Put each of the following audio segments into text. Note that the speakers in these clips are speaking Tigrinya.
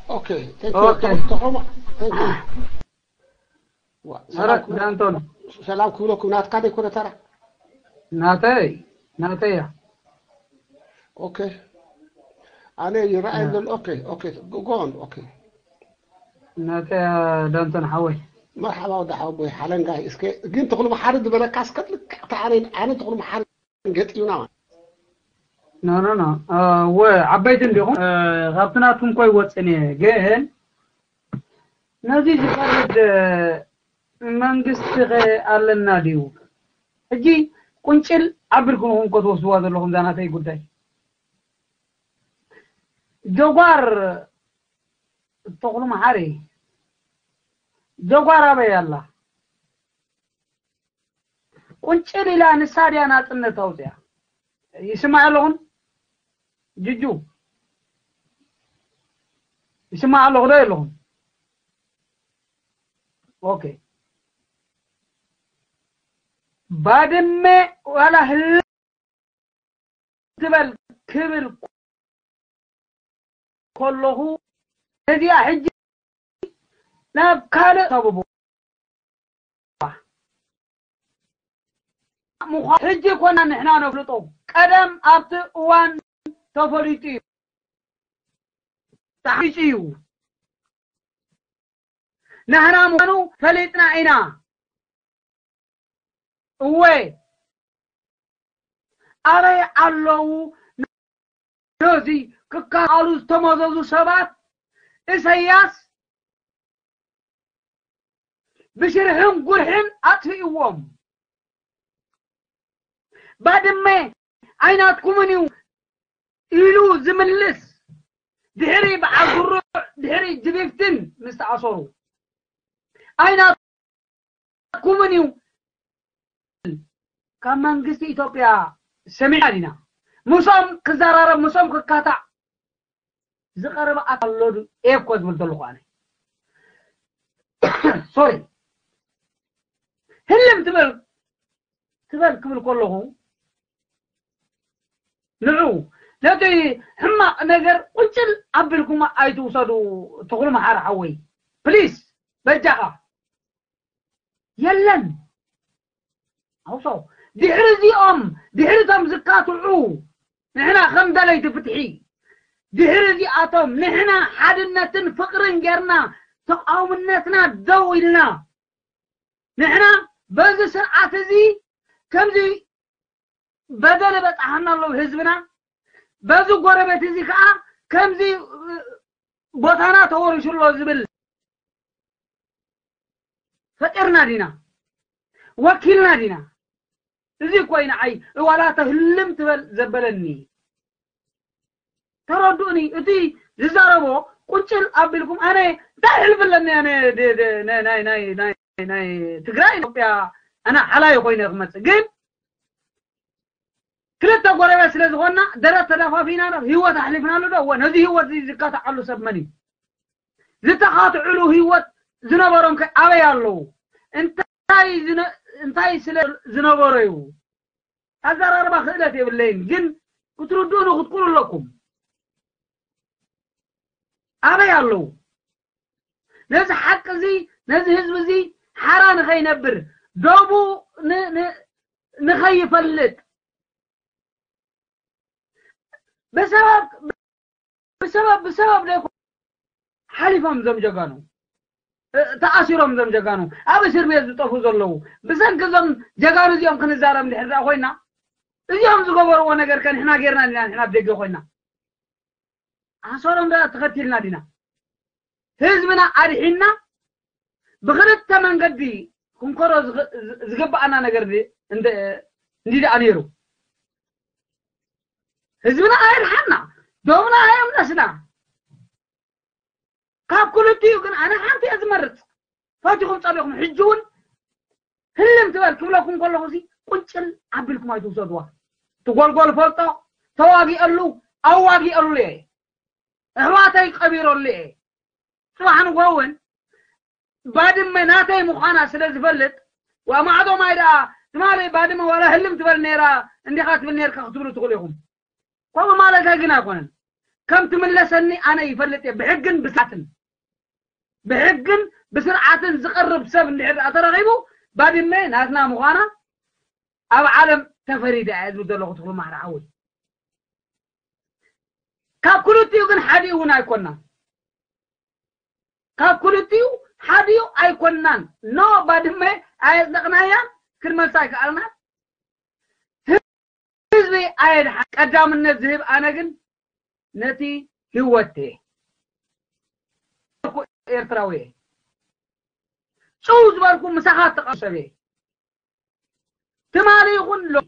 Okay, thank you. Okay. Thank you. ሰላም ክብለኩም ናትካ ደይኮነ ተራ ናተይ ናተይ እያ። Okay. ኣነ ይረኣይ ዘሎ okay okay go on okay. ናተይ ዳንቶን ሓወይ። መርሓባ ወዲ ሓወቦይ ሓለንጋይ እስከ ግን ተኽሉ መሓሪ ዝበለካ እስከ ልክዕ ኣነ ኣነ ተኽሉ መሓሪ ገጢምና ማለት no no no ወ ዓበይቲ እንዲኹም ካብቲ ናትኩም ኮይ ወፅን እየ ግን ነዚ ዝፈርድ መንግስቲ ኸ ኣለና ድዩ? ሕጂ ቁንጭል ኣቢልኩም ኢኹም እኮ ትወስድዋ ዘለኹም እዛ ናተይ ጉዳይ። ጀጓር ተኽሉ መሓሪ ጀጓር ኣበይ ኣላ? ቁንጭል ኢላ ንሳ ድያ ናፅነት ኣውፅያ? ይስማዕ ኣለኹን? ጅጁ ይስማዕ ኣለኹ ዶ የለኹን? ኦኬ ባድመ ዋላ ህለ ትበል ክብል ከለኹ እዚኣ ሕጂ ናብ ካልእ ተብቦ ምዃ ሕጂ ኮና ንሕና ነፍልጦ ቀደም ኣብቲ እዋን ተፈሊጡ እዩ ተሓሪፁ እዩ ናህና ምዃኑ ፈሊጥና ኢና እወ ኣበይ ኣለዉ ነዚ ክከኣሉ ዝተመዘዙ ሰባት እሰያስ ብሽርሕን ጉርሕን ኣጥፊእዎም ባድመ ኣይናትኩምን እዩ ኢሉ ዝምልስ ድሕሪ በዓል ጉሩዕ ድሕሪ ጅቢፍትን ምስ ተኣሰሩ ኣይናትኩምን እዩ ካብ መንግስቲ ኢትዮጵያ ሰሚዕና ዲና ምሶም ክዘራረብ ምሶም ክካታዕ ዝቐረበ ኣካል ኣሎ ዶ እየ እኮ ዝብል ዘለኹ ኣነ sorry ህልም ትበል ትበል ክብል ከለኹ ንዑ ነቲ ሕማቕ ነገር ቁንጭል ኣቢልኩም ኣይትውሰዱ ተኽሉ መሓሪ ሓወይ please በጃኻ የለን ኣውሶ ድሕሪ እዚኦም ድሕሪ እቶም ዝካትዑ ንሕና ከም ደለይቲ ፍትሒ ድሕሪ እዚኣቶም ንሕና ሓድነትን ፍቕርን ጌርና ተቃውምነትና ደው ኢልና ንሕና በዚ ስርዓት እዚ ከምዚ በደል በጻሓና ኣለዉ ህዝብና በዚ ጎረቤት እዚ ከዓ ከምዚ ቦታና ተወሪሹ ኣሎ ዝብል ፈጢርና ዲና ወኪልና ዲና እዚ እኮ እዩ ንዓይ እዋላ ተህልም ትበል ዘበለኒ ተረድኡኒ እቲ ዝዛረቦ ቁንጭል ኣቢልኩም ኣነ እንታይ ሕልፍ ኣለኒ ኣነ ናይ ትግራይ ኢትዮጵያ ኣነ ሓላይ ኮይነ ክመፅእ ግን ክልተ ጎረቤት ስለ ዝኾንና ደረት ተዳፋፊና ዶ ህይወት ኣሕሊፍናሉ ዶ እወ ነዚ ህይወት እዚ ዝካታዓሉ ሰብ መን እዩ ዝተኻትዕሉ ህይወት ዝነበሮም ከ ኣበይ ኣለዉ እንታይ እንታይ ስለ ዝነበሮ እዩ ኣዘራርባ ክእለት የብለይን ግን ክትርድኡኒ ክትክእሉ ኣለኩም ኣበይ ኣለዉ ነዚ ሓቂ እዚ ነዚ ህዝቢ እዚ ሓራ ንኸይነብር ደቡ ንኸይፈልጥ ብሰበብ ብሰበብ ብሰበብ ዘይኮ ሓሊፎም እዞም ጀጋኑ ተኣሲሮም እዞም ጀጋኑ ኣብ እስር ቤት ዝጠፉ ዘለዉ ብሰንኪ እዞም ጀጋኑ እዚኦም ክንዛረብ እንድሕር ኮይና እዚኦም ዝገበርዎ ነገር ከ ንሕና ጌርና ዲና ንሕና ኣብ ደገ ኮይና ኣሰሮም ዳ ተኸቲልና ዲና ህዝብና ኣድሒና ብክልተ መንገዲ ክንኮሮ ዝግብኣና ነገር እንዲ ደኣ ነይሩ ህዝብና ኣየድሓና ዶብና ኣየምለስና ካብ ክልቲኡ ግን ኣነ ሓንቲ እየ ዝመርፅ ፈቲኹም ፀሪኹም ሕጂ እውን ህልም ትበል ክብለኩም ከለኹ ሲ ቁንጭል ኣቢልኩም ኣይትውሰድዋ ትጎልጎል ፈልጦ ተዋጊአሉ ኣዋጊአሉ እየ ኣሕዋተይ ቀቢረሉ እየ ጽባሕ ንግሆ እውን ባድመ ናተይ ምዃና ስለ ዝፈልጥ ወማዕዶ ማይ ደኣ ትማሊ ባድመ ዋላ ህልም ትበል ነይራ እንዲኻ ትብል ነይርካ ክትብሉ ትኽእሉ ኢኹም ከምኡ ማለታይ ግን ኣይኮነን ከም ትምለሰኒ ኣነ ይፈልጥ እየ። ብሕግን ብስርዓትን፣ ብሕግን ብስርዓትን ዝቐርብ ሰብ እንድሕር ደኣ ተረኺቡ፣ ባድመ ናትና ምዃና ኣብ ዓለም ተፈሪዳ እያ ዝብል ዘለኹ፣ ትኽሉ ማሕራ ሓወይ። ካብ ክልቲኡ ግን ሓዲኡ እውን ኣይኮናን። ካብ ክልቲኡ ሓዲኡ ኣይኮናን። ኖ፣ ባድመ ኣየጽደቕናያን፣ ክንመልሳ ኣይከኣልናን። ህዝቢ ኣየድሓን። ቀዳምነት ዝህብ ኣነ ግን ነቲ ህይወት እየ። ኤርትራዊ እየ። ጭው ዝበልኩ ምሳኻ እተቐም ሰብ እየ። ትማሊ ይኹን ሎ-፣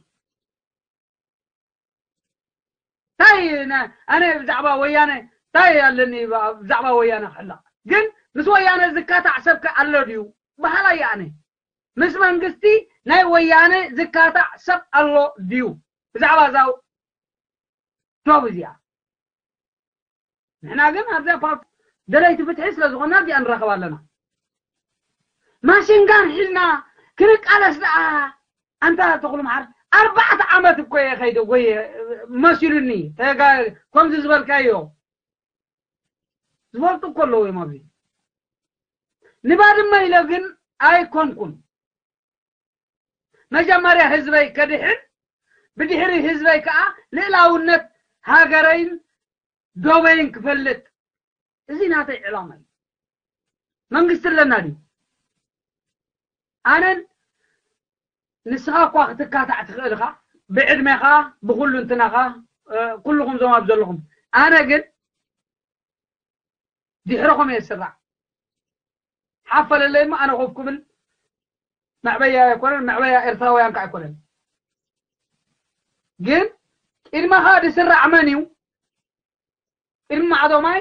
እንታይ ነ-፣ ኣነ ብዛዕባ ወያነ እንታይ ኣለኒ? ብዛዕባ ወያነ ክሕለቕ፣ ግን ምስ ወያነ ዝካታዕ ሰብ ከ ኣሎ ድዩ? በሃላይ ኣነ። ምስ መንግስቲ ናይ ወያነ ዝካታዕ ሰብ ኣሎ ድዩ? ብዛዕባ እዛ ዶብ እዚኣ። ንሕና ግን ኣብዛ ፓርት ደለይቲ ፍትሒ ስለ ዝኾንና እዚኣ ንራኸብ ኣለና። ማሽንጋን ሒዝና ክንቃለስ ደኣ፣ ኣንታ ተኽሉ መሓር፣ ኣርባዕተ ዓመት እኮ እየ ከይደ ጎየ መሲሉኒ። ተጋ-፣ ከምዚ ዝበልካዮ ዝፈልጡ እኮ ኣለዉ እዮም ኣብዚ። ንባድመ ኢለ ግን ኣይኮንኩን። መጀመርያ ህዝበይ ከድሕን፣ ብድሕሪ ህዝበይ ከኣ ልእላውነት ሃገረይን ዶበይን ክፈልጥ። እዚ ናተይ ዕላማ እዩ። መንግስቲ ኣለና ድዩ? ኣነን ንስኻ እኳ ክትካታዕ ትኽእል ኢኻ፣ ብዕድሜኻ፣ ብኹሉ እንትናኻ፣ እ፣ ኩልኹም ዞም ኣብ ዘለኹም። ኣነ ግን ድሕረኹም እየ ዝስራዕ። ሓፈለለይ እሞ ኣነ ኮፍ ክብል መዕበያ ኣይኮነን፣ መዕበያ ኤርትራውያን ከ ኣይኮነን። ግን ቅድመኻ ዝስራዕ መን እዩ? ቅድሚ ማዕዶ ማይ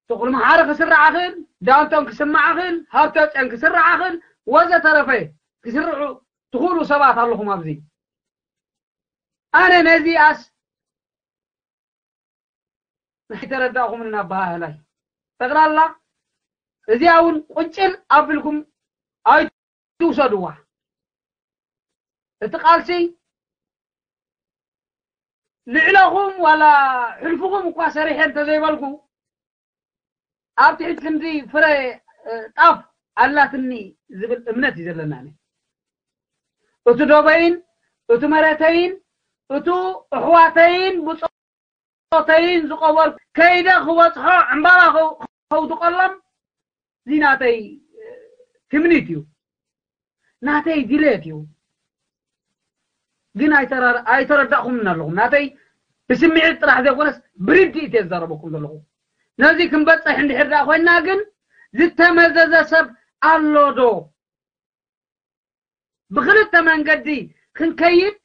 ተኽሉ መሓሪ ክስራዕ ይኽእል፣ ዳንቶን ክስማዕ ይኽእል፣ ሃብተጽዮን ክስራዕ ይኽእል፣ ወዘተረፈ ክስርዑ ትኽእሉ ሰባት ኣለኹም ኣብዚ። ኣነ ነዚኣስ ኣይተረዳእኹምን ኣበሃህላይ። ጠቕላላ እዚኣ እውን ቁጭል ኣቢልኩም ኣይትውሰድዋ። እቲ ቃልሲ ልዕለኹም ዋላ ሕልፍኹም እኳ ሰሪሐ እንተዘይበልኩ፣ ኣብ ትሕቲ ክንዲ ፍረ፣ እ፣ ጣፍ ኣላትኒ ዝብል እምነት እዩ ዘለና። ኣነ፣ እቲ ዶበይን፣ እቲ መሬተይን፣ እቲ ኣሕዋተይን ብጾተይን ዝቐበርኩ፣ ከይደ ክበጽሖ ዕምባባ ከው-፣ ከውድቐሎም፣ እዚ ናተይ፣ እ፣ ትምኒት እዩ። ናተይ ድሌት እዩ። ግን ኣይተራ-፣ ኣይተረዳእኹምን ኣለኹም። ናተይ ብስምዒት ጥራሕ ዘይኮነስ ብርድኢት እየ ዝዛረበኩም ዘለኹ። ነዚ ክንበጽሕ እንድሕር ደኣ ኮይና ግን ዝተመዘዘ ሰብ ኣሎ ዶ? ብኽልተ መንገዲ ክንከይድ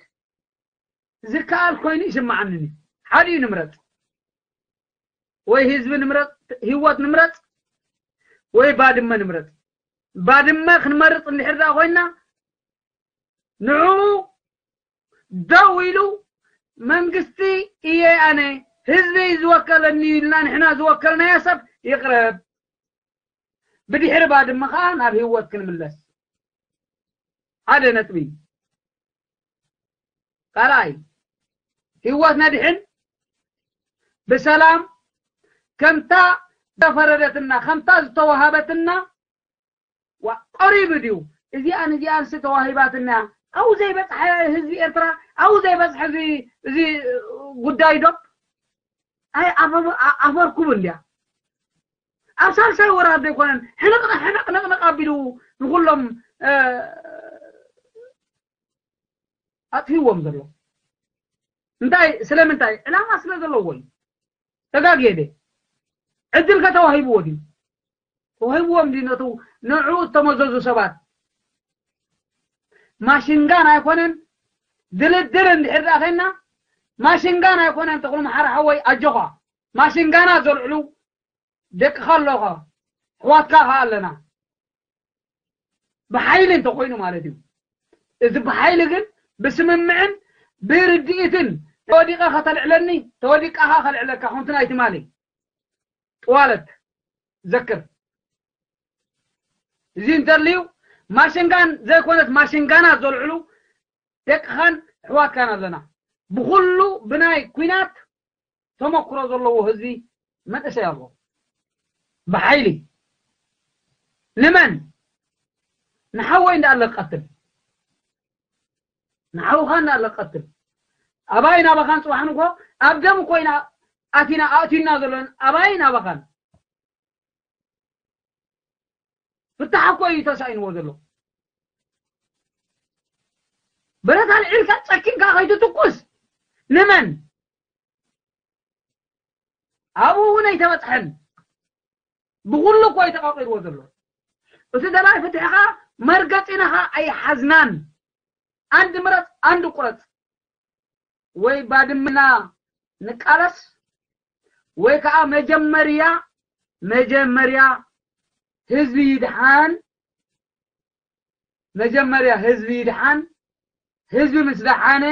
ዝከኣል ኮይኑ ይስምዓኒ። ሓዲኡ ንምረጽ። ወይ ህዝቢ ንምረጽ፣ ህይወት ንምረጽ፣ ወይ ባድመ ንምረጽ። ባድመ ክንመርጽ እንድሕር ደኣ ኮይና፣ ንዕኡ ደው ኢሉ መንግስቲ እየ ኣነ፣ ህዝቢ ዝወከለኒ ኢልና ንሕና ዝወከልናዮ ሰብ ይቕረብ። ብድሕሪ ባድመ ኸኣ ናብ ህይወት ክንምለስ። ሓደ ነጥቢ። ካልኣይ፣ ህይወት ነድሕን ብሰላም ከምታ ዝተፈረደትና፣ ከምታ ዝተዋሃበትና፣ ዋ፣ ቀሪቡ ድዩ? እዚኣን፣ እዚኣንስ ተዋሂባትና። ኣብኡ ዘይበጽሐ ህዝቢ ኤርትራ፣ ኣብኡ ዘይበጽሐ እዚ፣ እዚ ጉዳይ ዶ? ኣይ፣ ኣፈ-፣ ኣ-፣ ኣፈርኩም እንድያ። ኣብ ሳልሳይ ወራር ዘይኮነን፣ ሕንቕ፣ ሕንቕ፣ ንቕንቕ ኣቢሉ ንኹሎም፣ እ፣ ኣጥፊዎም ዘሎ። እንታይ፣ ስለምንታይ? ዕላማ ስለ ዘለዎ እዩ። ተጋግየ ድየ? ዕድል ከ ተዋሂብዎ ድዩ? ተዋሂብዎም ድዩ? ነቱ ንዕኡ እተመዘዙ ሰባት። ማሽንጋን ኣይኮነን፣ ድልድል እንድሕር ደኣ ኸይና፣ ማሽንጋን ኣይኮነን፣ ተኽሉ መሓሪ ሓወይ፣ ኣጆኻ። ማሽንጋና ዘልዕሉ ደቅኻ ኣለኻ፣ ኣሕዋትካ ኸኣ ኣለና። ብሓይሊ እንተኾይኑ ማለት እዩ። እዚ ብሓይሊ ግን ብስምምዕን ብርድኢትን፣ ተወዲቐ ከተልዕለኒ፣ ተወዲቕካ ከልዕለካ፣ ከምቲ ናይ ትማሊ ጥዋለት ዘክር። እዚ እንተልዩ፣ ማሽንጋን ዘይኮነት ማሽንጋናት ዘልዕሉ ደቅኻን ኣሕዋትካን ኣለና። ብኹሉ ብናይ ኲናት ተመክሮ ዘለዎ ህዝቢ መንእሰይ ኣሎ። ብሓይሊ ንመን ንሓወይ እንዳለ ቀትል፣ ንሓውኻ እንዳለ ቀትል። ኣባይ ናባኻን ጽባሕ ንግሆ ኣብ ደም ኮይና ኣቲና ኣእቲና ዘለን ኣባይ ናባኻን ፍታሕ እኮ እዩ ተሳኢንዎ ዘሎ። ብረት ኣልዒልካ ጨኪንካ ከይትትኩስ ንመን? ኣብኡ እውን ኣይተበፅሐን። ብኩሉ እኮ እዩ ተቃቂርዎ ዘሎ። እቲ ደላይ ፍትሕኻ መርገፂናኻ ኣይሓዝናን። ኣንድ ምረፅ ኣንድ ቁረፅ። ወይ ባድመና ንቃለስ ወይ ከዓ መጀመርያ መጀመርያ ህዝቢ ይድሓን። መጀመርያ ህዝቢ ይድሓን። ህዝቢ ምስ ደሓነ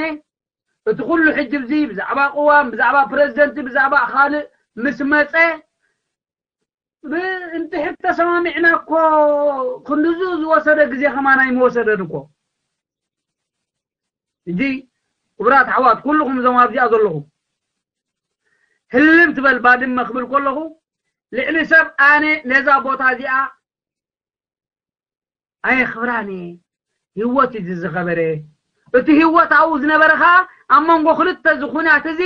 እቲ ኩሉ ሕጂ ብዚ ብዛዕባ ቅዋም ብዛዕባ ፕረዚደንቲ ብዛዕባ ካልእ ምስ መፀ እንድሕር ተሰማሚዕና እኮ ክንድዙ ዝወሰደ ግዜ ከማን ኣይምወሰደን እኮ። እዚ ክቡራት ኣሕዋት ኩልኹም እዞም ኣብዚኣ ዘለኹም ህልም ትበል ባድመ ክብል ከለኹ ልዕሊ ሰብ ኣነ ነዛ ቦታ እዚኣ ኣየኽብራን እየ። ህይወት እዩ ዝኸበረ። እቲ ህይወት ኣብኡ ዝነበረ ኸዓ ኣብ መንጎ ክልተ ዝኹናት እዚ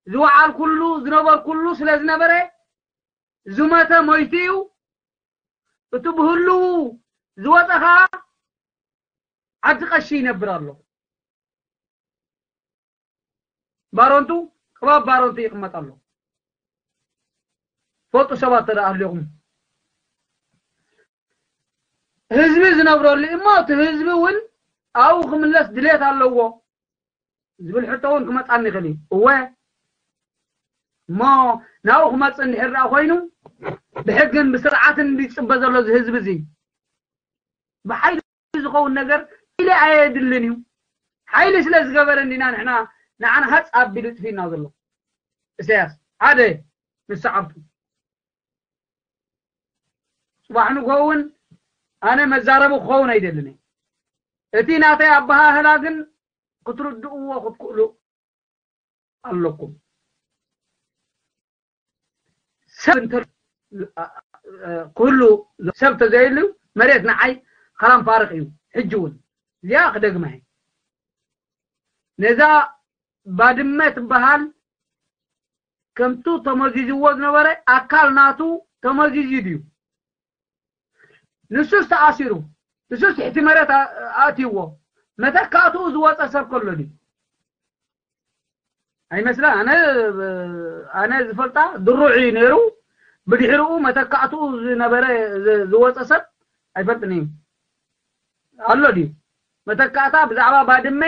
ዝወዓልኩሉ ዝነበርኩሉ ስለ ዝነበረ ዝመተ ሞይቱ እዩ። እቲ ብህልዉ ዝወፀ ኸዓ ዓዲ ቀሺ ይነብር ኣሎ። ባሮንቱ ቅባብ ባሮንቱ ይቕመጥ ኣሎ። ፈልጡ ሰባት ተደኣ ኣሊኹም ህዝቢ ዝነብረሉ እሞ እቲ ህዝቢ እውን ኣብኡ ክምለስ ድሌት ኣለዎ ዝብል ሕቶ እውን ክመፃኒ ይኽእል እዩ። እወ እሞ ናብኡ ክመፅእ እንድሕር ደኣ ኮይኑ ብሕግን ብስርዓትን እንዲፅበ ዘሎ እዚ ህዝቢ እዚ ብሓይሊ ዝኸውን ነገር ኢለ ኣየድልን እዩ። ሓይሊ ስለ ዝገበረ እንዲና ንሕና ንዓና ሃፅ ኣቢሉ ጥፊና ዘሎ። ኢሳያስ ሓደ ምስ ሰዓብቱ ጽባሕ ንግሆ እውን ኣነ መዛረቢ ክኸውን ኣይደልን እየ። እቲ ናተይ ኣበሃህላ ግን ክትርድእዎ ክትክእሉ ኣለኩም። ሰብ እንተ ክህሉ ሰብ ተዘይሉ መሬት ንዓይ ከላም ፋርቅ እዩ። ሕጂ እውን እዚኣ ክደግመ እየ። ነዛ ባድመ ትበሃል ከምቱ ተመዚዝዎ ዝነበረ ኣካል ናቱ ተመዚዙ ድዩ? ንሱስ ተኣሲሩ፣ ንሱስ ትሕቲ መሬት ኣእትይዎ፣ መተካእትኡ ዝወፀ ሰብ ከሎ ድዩ? ኣይመስለን። ኣነ ኣነ ዝፈልጣ ድሩዕ እዩ ነይሩ። ብድሕርኡ መተካእትኡ ዝነበረ ዝወፀ ሰብ ኣይፈልጥን እዩ ኣሎ ድዩ? መተካእታ ብዛዕባ ባድመ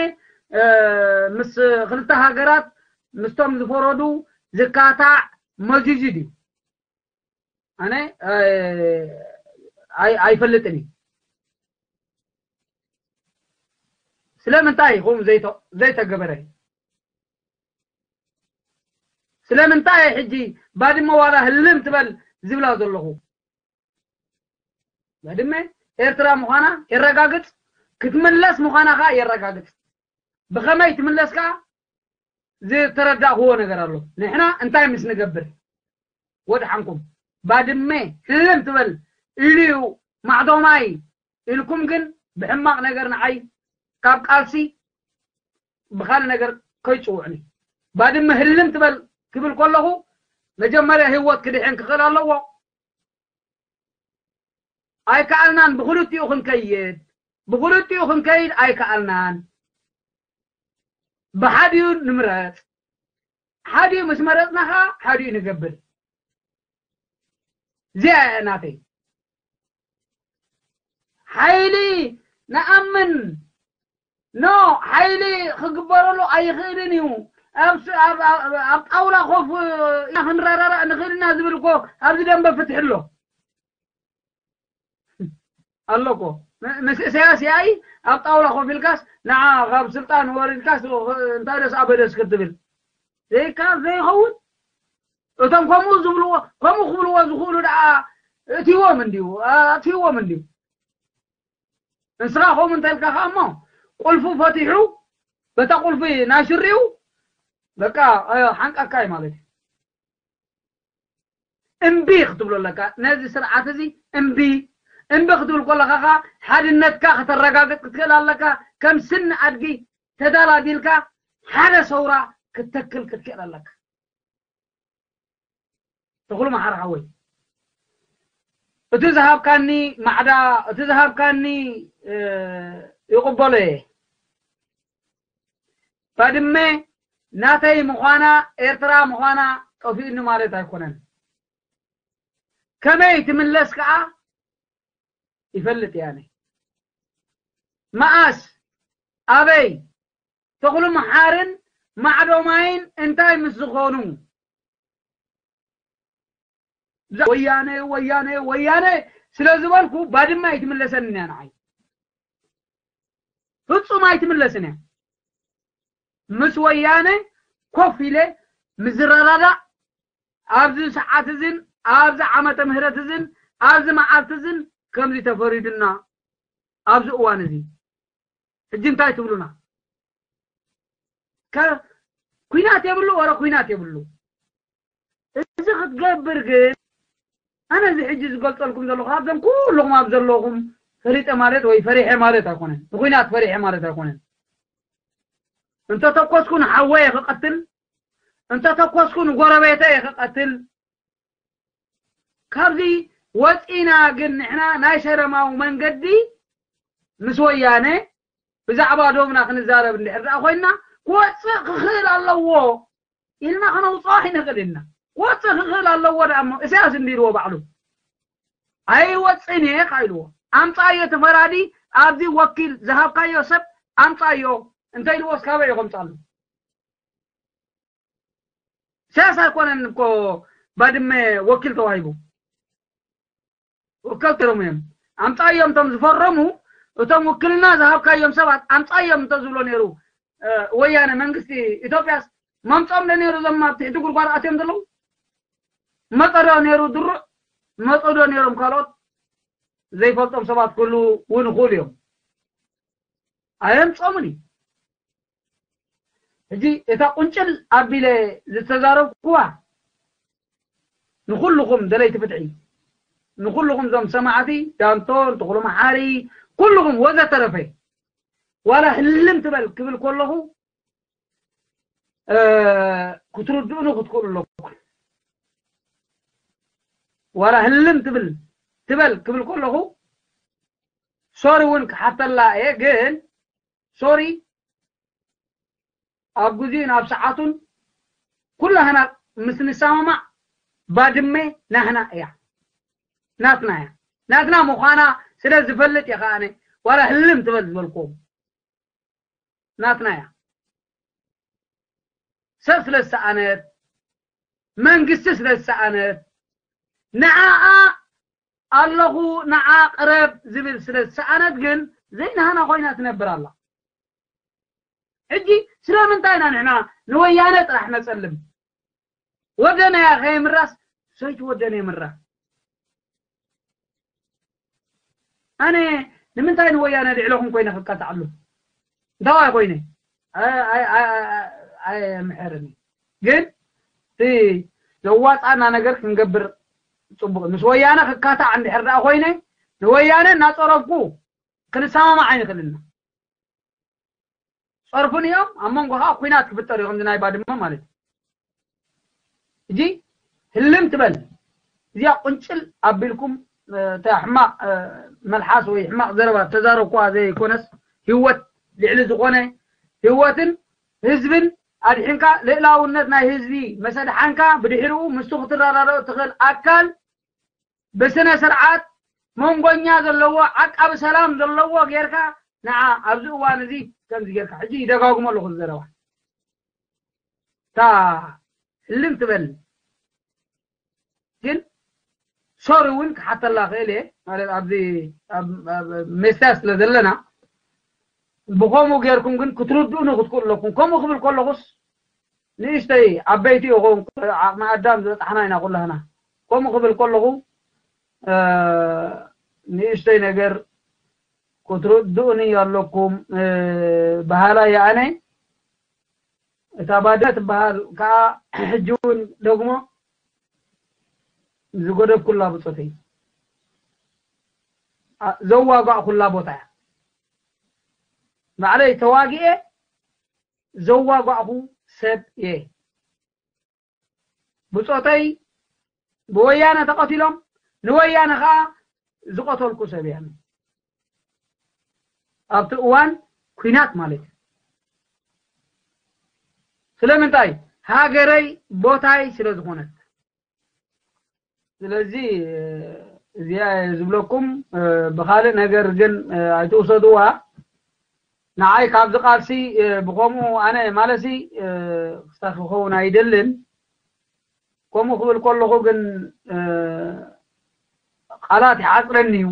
ምስ ክልተ ሃገራት ምስቶም ዝፈረዱ ዝካታዕ መዚዙ ድዩ? ኣነ ኣይፈልጥን እዩ። ስለምንታይ ከምኡ ዘይተገበረ? ስለምንታይ ሕጂ ባድመ ዋላ ህልም ትበል ዝብላ ዘለኹ? ባድመ ኤርትራ ምዃና የረጋግጽ፣ ክትምለስ ምዃና ከኣ የረጋግጽ። ብኸመይ ትምለስ ከኣ ዝተረዳእክዎ ነገር ኣሎ። ንሕና እንታይ ምስ ንገብር ወድሓንኩም ባድመ ህልም ትበል ኢሉ እዩ ማዕዶማይ ኢልኩም ግን ብሕማቕ ነገር ንዓይ ካብ ቃልሲ ብኻልእ ነገር ከይጽውዕኒ። ባድመ ህልም ትበል ክብል ከለኹ መጀመርያ ህይወት ክድሕን ክኽእል ኣለዎ። ኣይከኣልናን። ብኽልቲኡ ክንከይድ ብኽልቲኡ ክንከይድ ኣይከኣልናን። ብሓዲኡ ንምረፅ። ሓዲኡ ምስ መረፅና ከዓ ሓዲኡ ንገብር። እዚኣ እያ ናተይ ሓይሊ። ንኣምን ኖ ሓይሊ ክግበረሉ ኣይኽእልን እዩ። ኣብ ጣውላ ኮፍ ኢና ክንረራራእ ንኽእል ኢና ዝብል እኮ ኣብዚ ደንበ ፍትሒ ኣሎ። ኣሎ እኮ ምስ ኢሳያስ ያይ ኣብ ጣውላ ኮፍ ኢልካስ ንዓ ካብ ስልጣን ወሪድካስ እንታይ ደስ ኣበደስ ክትብል ዘይካ ዘይኸውን። እቶም ከምኡ ዝብልዎ ከምኡ ክብልዎ ዝኽእሉ ደኣ እትዎም እንዲዩ ኣትዎም እንዲዩ። ንስኻ ከምኡ እንተልካ ከኣ እሞ ቁልፉ ፈቲሑ በታ ቁልፊ ናሽሪኡ በቃ ሓንቃካ እዩ ማለት እዩ። እምቢ ክትብሎ ኣለካ ነዚ ስርዓት እዚ። እምቢ እምቢ ክትብል ከለካ ከ ሓድነትካ ከተረጋግጥ ክትክእል ኣለካ። ከም ስኒ ኣድጊ ተዳላዲልካ ሓደ ሰውራ ክትተክል ክትክእል ኣለካ። ተኽሉ መሓር ሓወይ፣ እቲ ዝሃብካኒ ማዕዳ፣ እቲ ዝሃብካኒ ይቕበሎ እየ። ባድመ ናተይ ምዃና፣ ኤርትራ ምዃና ጠፊኡኒ ማለት ኣይኮነን። ከመይ ትምለስ ከኣ ይፈልጥ እየ ኣነ። መኣስ፣ ኣበይ፣ ተኽሉ መሓርን ማዕዶ ማይን እንታይ ምስ ዝኾኑ፣ ወያነ ወያነ ወያነ ስለ ዝበልኩ ባድመ ኣይትምለሰን እያ ንዓይ። ፍጹም ኣይትምለስን እያ። ምስ ወያነ ኮፍ ኢለ ምዝረዳዳእ ኣብዚ ሰዓት እዝን ኣብዚ ዓመተ ምህረት እዝን ኣብዚ መዓልቲ እዝን ከምዚ ተፈሪዱና ኣብዚ እዋን እዚ ሕጂ እንታይ ትብሉና? ከ ኩናት የብሉ፣ ወረ ኩናት የብሉ። እዚ ክትገብር ግን ኣነ እዚ ሕጂ ዝገልጸልኩም ዘለኹ ካብዞም ኩልኹም ኣብ ዘለኹም ፈሪጠ ማለት ወይ ፈሪሐ ማለት ኣይኮነን። ንኩናት ፈሪሐ ማለት ኣይኮነን። እንተተኮስኩ ንሓወየ ክቐትል፣ እንተተኮስኩ ንጎረቤተ እየ ክቐትል። ካብዚ ወፂና ግን ንሕና ናይ ሰላማዊ መንገዲ ምስ ወያነ ብዛዕባ ዶብና ክንዛረብ እንድሕር ደኣ ኮይንና ክወፅእ ክኽእል ኣለዎ ኢልና ከነውፅኦ ኣይንኽእል ኢና። ክወፅእ ክኽእል ኣለዎ ደኣ እሞ እሳያስ እንዲ ኢልዎ ባዕሉ ኣይወፅእን እየ ካ ኢልዎ። ኣምፃዮ እቲ ፈራዲ ኣብዚ ወኪል ዝሃብካዮ ሰብ ኣምፃዮ እንተ ኢልዎ እስካበይ እዩ ከምፃሉ? ኢሳያስ ኣይኮነን እኮ ባድመ ወኪል ተዋሂቡ። ወከልቲ ሮም እዮም ኣምፃዮም። እቶም ዝፈረሙ እቶም ውክልና ዝሃብካዮም ሰባት ኣምፃዮም እንተዝብሎ ነይሩ ወያነ መንግስቲ ኢትዮጵያስ መምፆም ዶ ነይሩ? እዞም ኣብ ትሕቲ ጉድጓድ ኣትዮም ዘለዉ መፀዶ ነይሩ? ድሩዕ መፀዶ ነይሮም? ካልኦት ዘይፈልጦም ሰባት ክህሉ እውን ይኽእሉ እዮም። ኣየምፆምን እዩ። ሕጂ እታ ቁንጭል ኣቢለ ዝተዛረብኩዋ ንኩልኹም ደለይቲ ፍትሒ፣ ንኩልኹም ዞም ሰማዕቲ ዳንቶን፣ ተኽሎ መሓሪ፣ ኩልኹም ወዘተረፈ ዋላ ህልም ትበል ክብል ከለኹ ክትርድኡኒ ክትክእሉ ኣለኩም። ዋላ ህልም ትብል ትበል ክብል ከለኹ ሶሪ እውን ክሓተላ እየ። ግን ሶሪ ኣብ ግዜኡን ኣብ ሰዓቱን ኩላህና ምስ ንሰማማዕ ባድመ ናህና እያ፣ ናትና እያ። ናትና ምዃና ስለ ዝፈልጥ እየ ከኣነ ዋላ ህልም ትበል ዝበልኩም። ናትና እያ። ሰብ ስለ ዝሰኣነት፣ መንግስቲ ስለ ዝሰኣነት፣ ንዓኣ ኣለኹ ንዓ ቅረብ ዝብል ስለ ዝሰኣነት ግን ዘይናህና ኮይና ትነብር ኣላ። ሕጂ ስለምንታይ ኢና ንሕና ንወያነ ጥራሕ ነጸልም? ወደና እያ ከየምራስ ሰይቲ ወደነ የምራ። ኣነ ንምንታይ ንወያነ ልዕለኹም ኮይነ ክቃታዓሉ? እንታይ ኮይነ? ኣይምሕርኒ። ግን እቲ ዘዋፃና ነገር ክንገብር ፅቡቅ። ምስ ወያነ ክካታዕ እንድሕር ደኣ ኮይነ ንወያነ እናፀረፍኩ ክንሰማማዕ ኣይንኽእልና። ፀርፉን እዮም ኣብ መንጎ ከዓ ኩናት ክፍጠር እዩ ከምዚ ናይ ባድመ ማለት እዩ። እጂ ህልም ትበል እዚኣ ቁንጭል ኣቢልኩም እታ ሕማቅ መልሓስ ወይ ሕማቅ ዘረባ ተዛረብኳ ዘይኮነስ ህይወት ልዕሊ ዝኾነ ህይወትን ህዝብን ኣድሒንካ ልእላውነት ናይ ህዝቢ መሰድሓንካ ብድሕሪኡ ምስቱ ክትረዳዳኦ ትኽእል ኣካል ብስነ ስርዓት መንጎኛ ዘለዎ ዓቃቢ ሰላም ዘለዎ ጌርካ ንዓ ኣብዚ እዋን እዚ ከምዚ ጌርካ ሕጂ ይደጋግሞ ኣለኹ ዘረባ እታ ህልም ትበል ግን ሶሪ እውን ክሓተላ ክእል እየ ማለት ኣብዚ ሜስታ ስለ ዘለና ብከምኡ ጌርኩም ግን ክትርድኡኒ ክትክእሉ ኣለኩም። ከምኡ ክብል ከለኹስ ንእሽተይ ዓበይቲ ይኸውን ዓቕሚ ኣዳም ዝበፃሕና ኢና ኩላህና። ከምኡ ክብል ከለኹ ንእሽተይ ነገር ክትርድኡኒ ኣለኩም። በሃላይ ኣነ እታ ባድመ ትበሃል ከዓ ሕጂ እውን ደግሞ ዝጎደብኩላ ብፆተይ፣ ኣ-፣ ዘዋጋእኩላ ቦታ እያ። ባዕለይ ተዋጊኤ ዘዋጋእኩ ሰብ እየ። ብፆተይ ብወያነ ተቐቲሎም፣ ንወያነ ከዓ ዝቐተልኩ ሰብ እየ። ኣብቲ እዋን ኲናት ማለት እዩ። ስለምንታይ? ሃገረይ ቦታይ ስለ ዝኾነት። ስለዚ እዚኣ እየ ዝብለኩም። ብኻልእ ነገር ግን ኣይትውሰድዋ። ንዓይ ካብዚ ቃልሲ ብኸምኡ ኣነ ማለሲ ክስታፍ ክኸውን ኣይደልን። ከምኡ ክብል ከለኹ ግን ቃላት ይሓፅረኒ እዩ።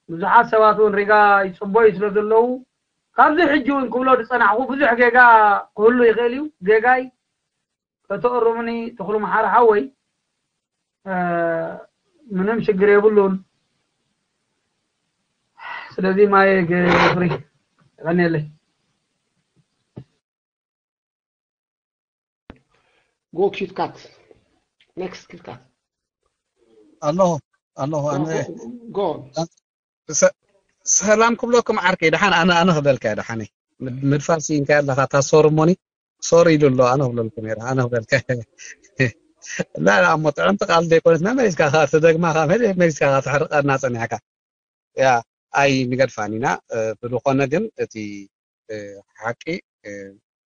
ብዙሓት ሰባት እውን ሪጋ ይፅበዩ ስለ ዘለዉ፣ ካብዚ ሕጂ እውን ክብሎ ዝፀናሕኩ ብዙሕ ጌጋ ክህሉ ይኽእል እዩ። ጌጋይ ከተእርሙኒ ተኽሉ መሓሪ ሓወይ፣ ምንም ሽግር የብሉን። ስለዚ ማየ ገፍሪ፣ የቐንየለይ። Go KitKat. Next KitKat. ኣለኹ ኣለኹ። ኣነ Go. ሰላም ክብለኩም ዓርከይ። ደሓን ኣነ ኣነ ክበልካ ደሓነይ። ምድፋር ሲኢንካ ኣለኻ። እታ ሶሪ እሞኒ ሶሪ ኢሉ ኣሎ። ኣነ ክብለልኩም እየ። ኣነ ክበልካ። ላ ላ እሞ ጥዕምቲ ቃል ዘይኮነት መመሊስካ ከኣ ትደግማ ከኣ መሊስካ ከኣ ተሕርቀና ጸኒሕካ። ያ ኣይ ንገድፋን ኢና። ብዝኾነ ግን እቲ ሓቂ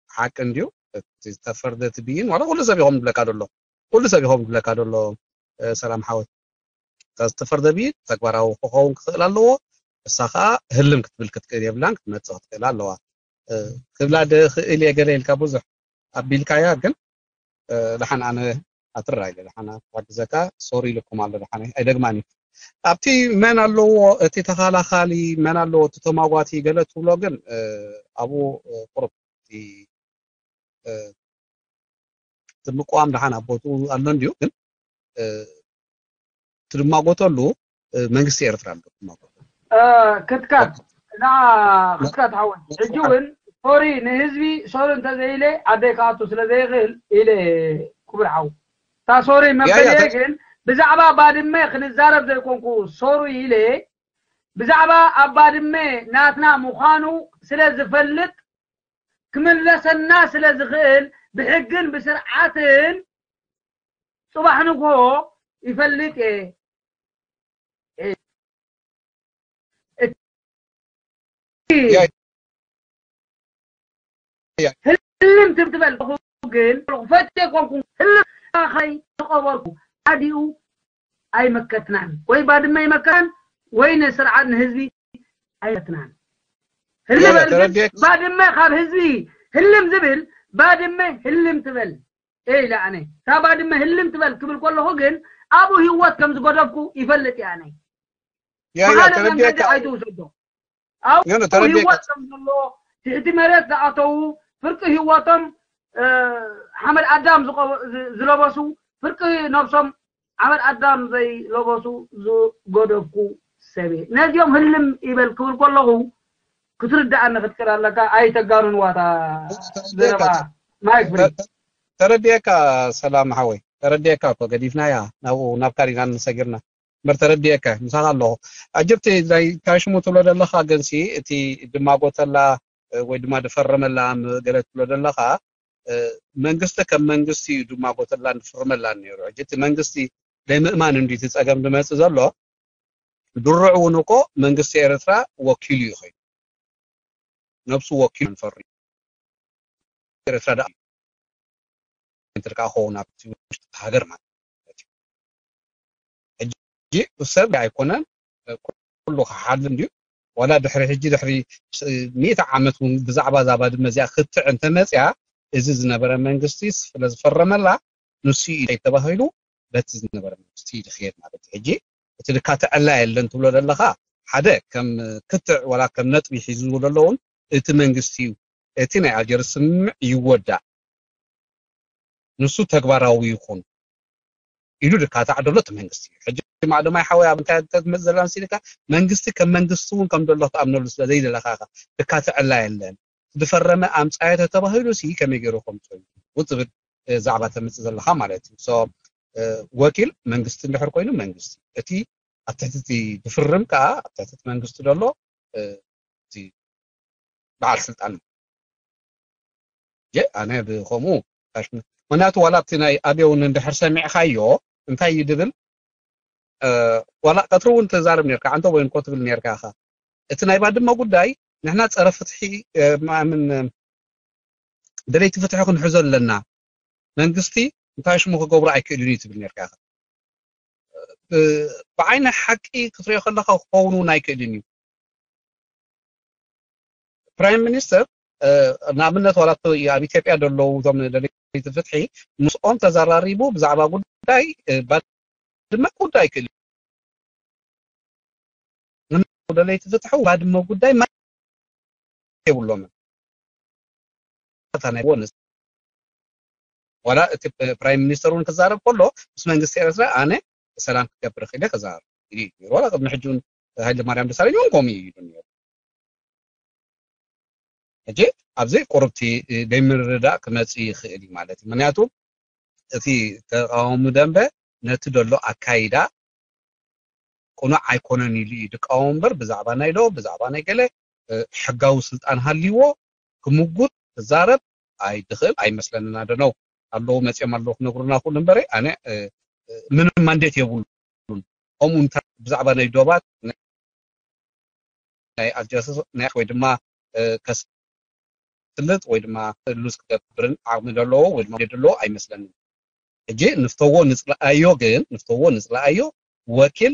ሓቂ እንድዩ። እቲ ዝተፈርደ እቲ ብይን ዋላ ኩሉ ሰብ ይኾም ዝብለካ ደሎ ኩሉ ሰብ ይኾም ዝብለካ ደሎ። ሰላም ሓወይ፣ እታ ዝተፈርደ ብይን ተግባራዊ ክኸውን ክኽእል ኣለዎ። እሳ ከዓ ህልም ክትብል ክትክእል የብላን፣ ክትመፅእ ክትክእል ኣለዋ። ክብላ ድኽእል እየ ገለ ኢልካ ብዙሕ ኣቢልካያ፣ ግን ደሓን ኣነ ኣትራ ኢለ ደሓን ክሕግዘካ ሶሪ ኢልኩም ኣሎ። ደሓን ኣይደግማን እዩ። ኣብቲ መን ኣለዎ እቲ ተኻላኻሊ፣ መን ኣለዎ እቲ ተማጓቲ ገለ ትብሎ፣ ግን ኣብኡ ቁሩብ እቲ ምቋም ደሓን ኣብ ቦትኡ ኣሎ እንድዩ፣ ግን ትድማጎተሉ መንግስቲ ኤርትራ ኣሎ ትድማጎተሉ። ክትካት እና ክትካት ሓወይ ሕጂ እውን ሶሪ ንህዝቢ ሶሪ እንተዘይለ ዓደይ ክኣቱ ስለ ዘይኽእል ኢለ ክቡር ሓው እታ ሶሪ መበለየ ግን ብዛዕባ ባድመ ክንዛረብ ዘይኮንኩ ሶሪ ኢለ ብዛዕባ ኣብ ባድመ ናትና ምዃኑ ስለ ዝፈልጥ ክምለሰና ስለ ዝኽእል ብሕግን ብስርዓትን ጽባሕ ንግሆ ይፈልጥ እየ። ህልም ትብል ግን ፈቴ ኮንኩ ህልም ኸይ ተቐበርኩ ኣዲኡ ኣይመከትናን ወይ ባድመ ይመከትናን ወይ ንስርዓት ንህዝቢ ኣይመከትናን። ህልም በል ግን ባድመ ካብ ህዝቢ ህልም ዝብል ባድመ ህልም ትበል ኢለ ኣነ እታ ባድመ ህልም ትበል ክብል ከለኹ ግን ኣብኡ ህይወት ከም ዝገደብኩ ይፈልጥ እየ ኣነ። ብኻልእ መንገዲ ኣይትውሰዶ። ኣብኡ ህይወት ከም ዘሎ ትሕቲ መሬት ዝኣተዉ ፍርቂ ህይወቶም ሓመድ ኣዳም ዝለበሱ ፍርቂ ነብሶም ዓመድ ኣዳም ዘይለበሱ ዝገደፍኩ ሰብ እየ። ነዚኦም ህልም ይበል ክብል ከለኹ ክትርድኣኒ ክትክእል ኣለካ። ኣይተጋንንዋ እታ ዘረባ። ማይክ ፍሪ። ተረዲኤካ ሰላም ሓወይ፣ ተረዲኤካ እኮ ገዲፍናያ ናብኡ ናብ ካሊና ንሰጊርና እምበር ተረዲኤካ ምሳኻ ኣለኹ። ኣጅብቲ ናይ ታሽሙ ትብሎ ዘለኻ ግንሲ እቲ ድማጎተላ ወይ ድማ ድፈረመላ ገለ ትብሎ ዘለኻ መንግስቲ ከም መንግስቲ እዩ ድማጎተላን ድፍርመላን ነይሩ። ሕጂ እቲ መንግስቲ ዘይምእማን እንዲ እቲ ፀገም ዝመፅእ ዘሎ። ድሩዕ እውን እኮ መንግስቲ ኤርትራ ወኪሉ እዩ ኮይኑ ነብሱ ወኪሉ ንፈሪ ኤርትራ ደኣ እንትን ከዓ ክኸውን ኣብቲ ውሽጢ ሃገር ማለት እዩ። ሕጂ ሰብ ኣይኮነን ኩሉ ክሓልም ድዩ? ዋላ ድሕሪ ሕጂ ድሕሪ ሚእቲ ዓመት እውን ብዛዕባ እዛ ባድመ እዚኣ ክትዕ እንተመፅያ እዚ ዝነበረ መንግስቲ ስለ ዝፈረመላ ንሱ እዩ ተባሂሉ በቲ ዝነበረ መንግስቲ እዩ ዝኽየድ ማለት እዩ። ሕጂ እቲ ድካትዐላ የለን ትብሎ ዘለኻ ሓደ ከም ክትዕ ዋላ ከም ነጥቢ ሒዝዎ ዘሎ እውን እቲ መንግስቲ እዩ። እቲ ናይ ኣልጀርስ ስምምዕ ይወዳእ ንሱ ተግባራዊ ይኹን ኢሉ ድካታዕ ደሎ እቲ መንግስቲ እዩ። ሕጂ ማዕዶማይ ሓወይ ኣብ እንታይ ትመፅእ ዘላ መሲልካ መንግስቲ ከም መንግስቲ እውን ከም ደሎ ክትኣምነሉ ስለ ዘይደለኻ ኢኻ። ድካትዐላ የለን ዝፈረመ ኣምጻዮ ተተባሂሉ ሲ ከመይ ገይሩ ከምጽኦ እዩ ዝብል ዛዕባ ተምጽእ ዘለኻ ማለት እዩ። ወኪል መንግስቲ እንድሕር ኮይኑ መንግስቲ፣ እቲ ኣብ ትሕቲ እቲ ዝፍርም ከዓ ኣብ ትሕቲ እቲ መንግስቲ ዘሎ እቲ በዓል ስልጣን። ኣነ ብከምኡ ምክንያቱ ዋላ እቲ ናይ ኣብየውን እንድሕር ሰሚዕካዮ እንታይ እዩ ድብል? ዋላ ቀትሪ እውን ትዛረብ ነርካ፣ ዓንተ ወይን ኮ ትብል ነርካ ኢኻ። እቲ ናይ ባድመ ጉዳይ ንሕና ፀረ ፍትሒ ምን ደለይቲ ፍትሒ ክንሕዞ ኣለና፣ መንግስቲ እንታይ ሽሙ ክገብሮ ኣይክእልን እዩ ትብል ነርካ ኢኻ። ብዓይኒ ሓቂ ክትሪኦ ከለካ ክኸውን እውን ኣይክእልን እዩ። ፕራይም ሚኒስተር ንኣብነት ዋላ ኣብ ኢትዮጵያ ዘለዉ እዞም ደለይቲ ፍትሒ ምስኦም ተዘራሪቡ ብዛዕባ ጉዳይ ባድመ ክውዳእ ኣይክእል። ደለይቲ ፍትሒ ባድመ ጉዳይ የብሎምን። ናይ ወንስ ዋላ እቲ ፕራይም ሚኒስተር እውን ክዛረብ ከሎ ምስ መንግስቲ ኤርትራ ኣነ ሰላም ክገብር ክእል ከዛረብ ዋላ ቅድሚ ሕጂ እውን ሃይለ ማርያም ደሳለኝ እውን ከምኡ እዩ ኢሉ ነይሩ። ሕጂ ኣብዚ ቁርብቲ ደይምርዳእ ክመፅእ ይኽእል እዩ ማለት እዩ። ምክንያቱ እቲ ተቃወሚ ደንበ ነቲ ደሎ ኣካይዳ ቅኑዕ ኣይኮነን ኢሉ እዩ ዝቃወም እምበር ብዛዕባ ናይ ዶ ብዛዕባ ናይ ገለ ሕጋዊ ስልጣን ሃልይዎ ክምጉት ክዛረብ ኣይድኽእል ኣይመስለንና። ደነው ኣለዉ መፅኦም ኣለዉ ክነግሩና ኩሉ እምበረ ኣነ ምንም ማንዴት የብሉን። ከምኡ እንታይ ብዛዕባ ናይ ዶባት ናይ ኣልጀርስ ናይ ወይ ድማ ከስልጥ ወይ ድማ ሉዝ ክገብርን ዓቕሚ ዘለዎ ወይ ድማ ዘለዎ ኣይመስለንን። ሕጂ ንፍተዎ ንፅልኣዮ ግን ንፍተዎ ንፅልኣዮ ወኪል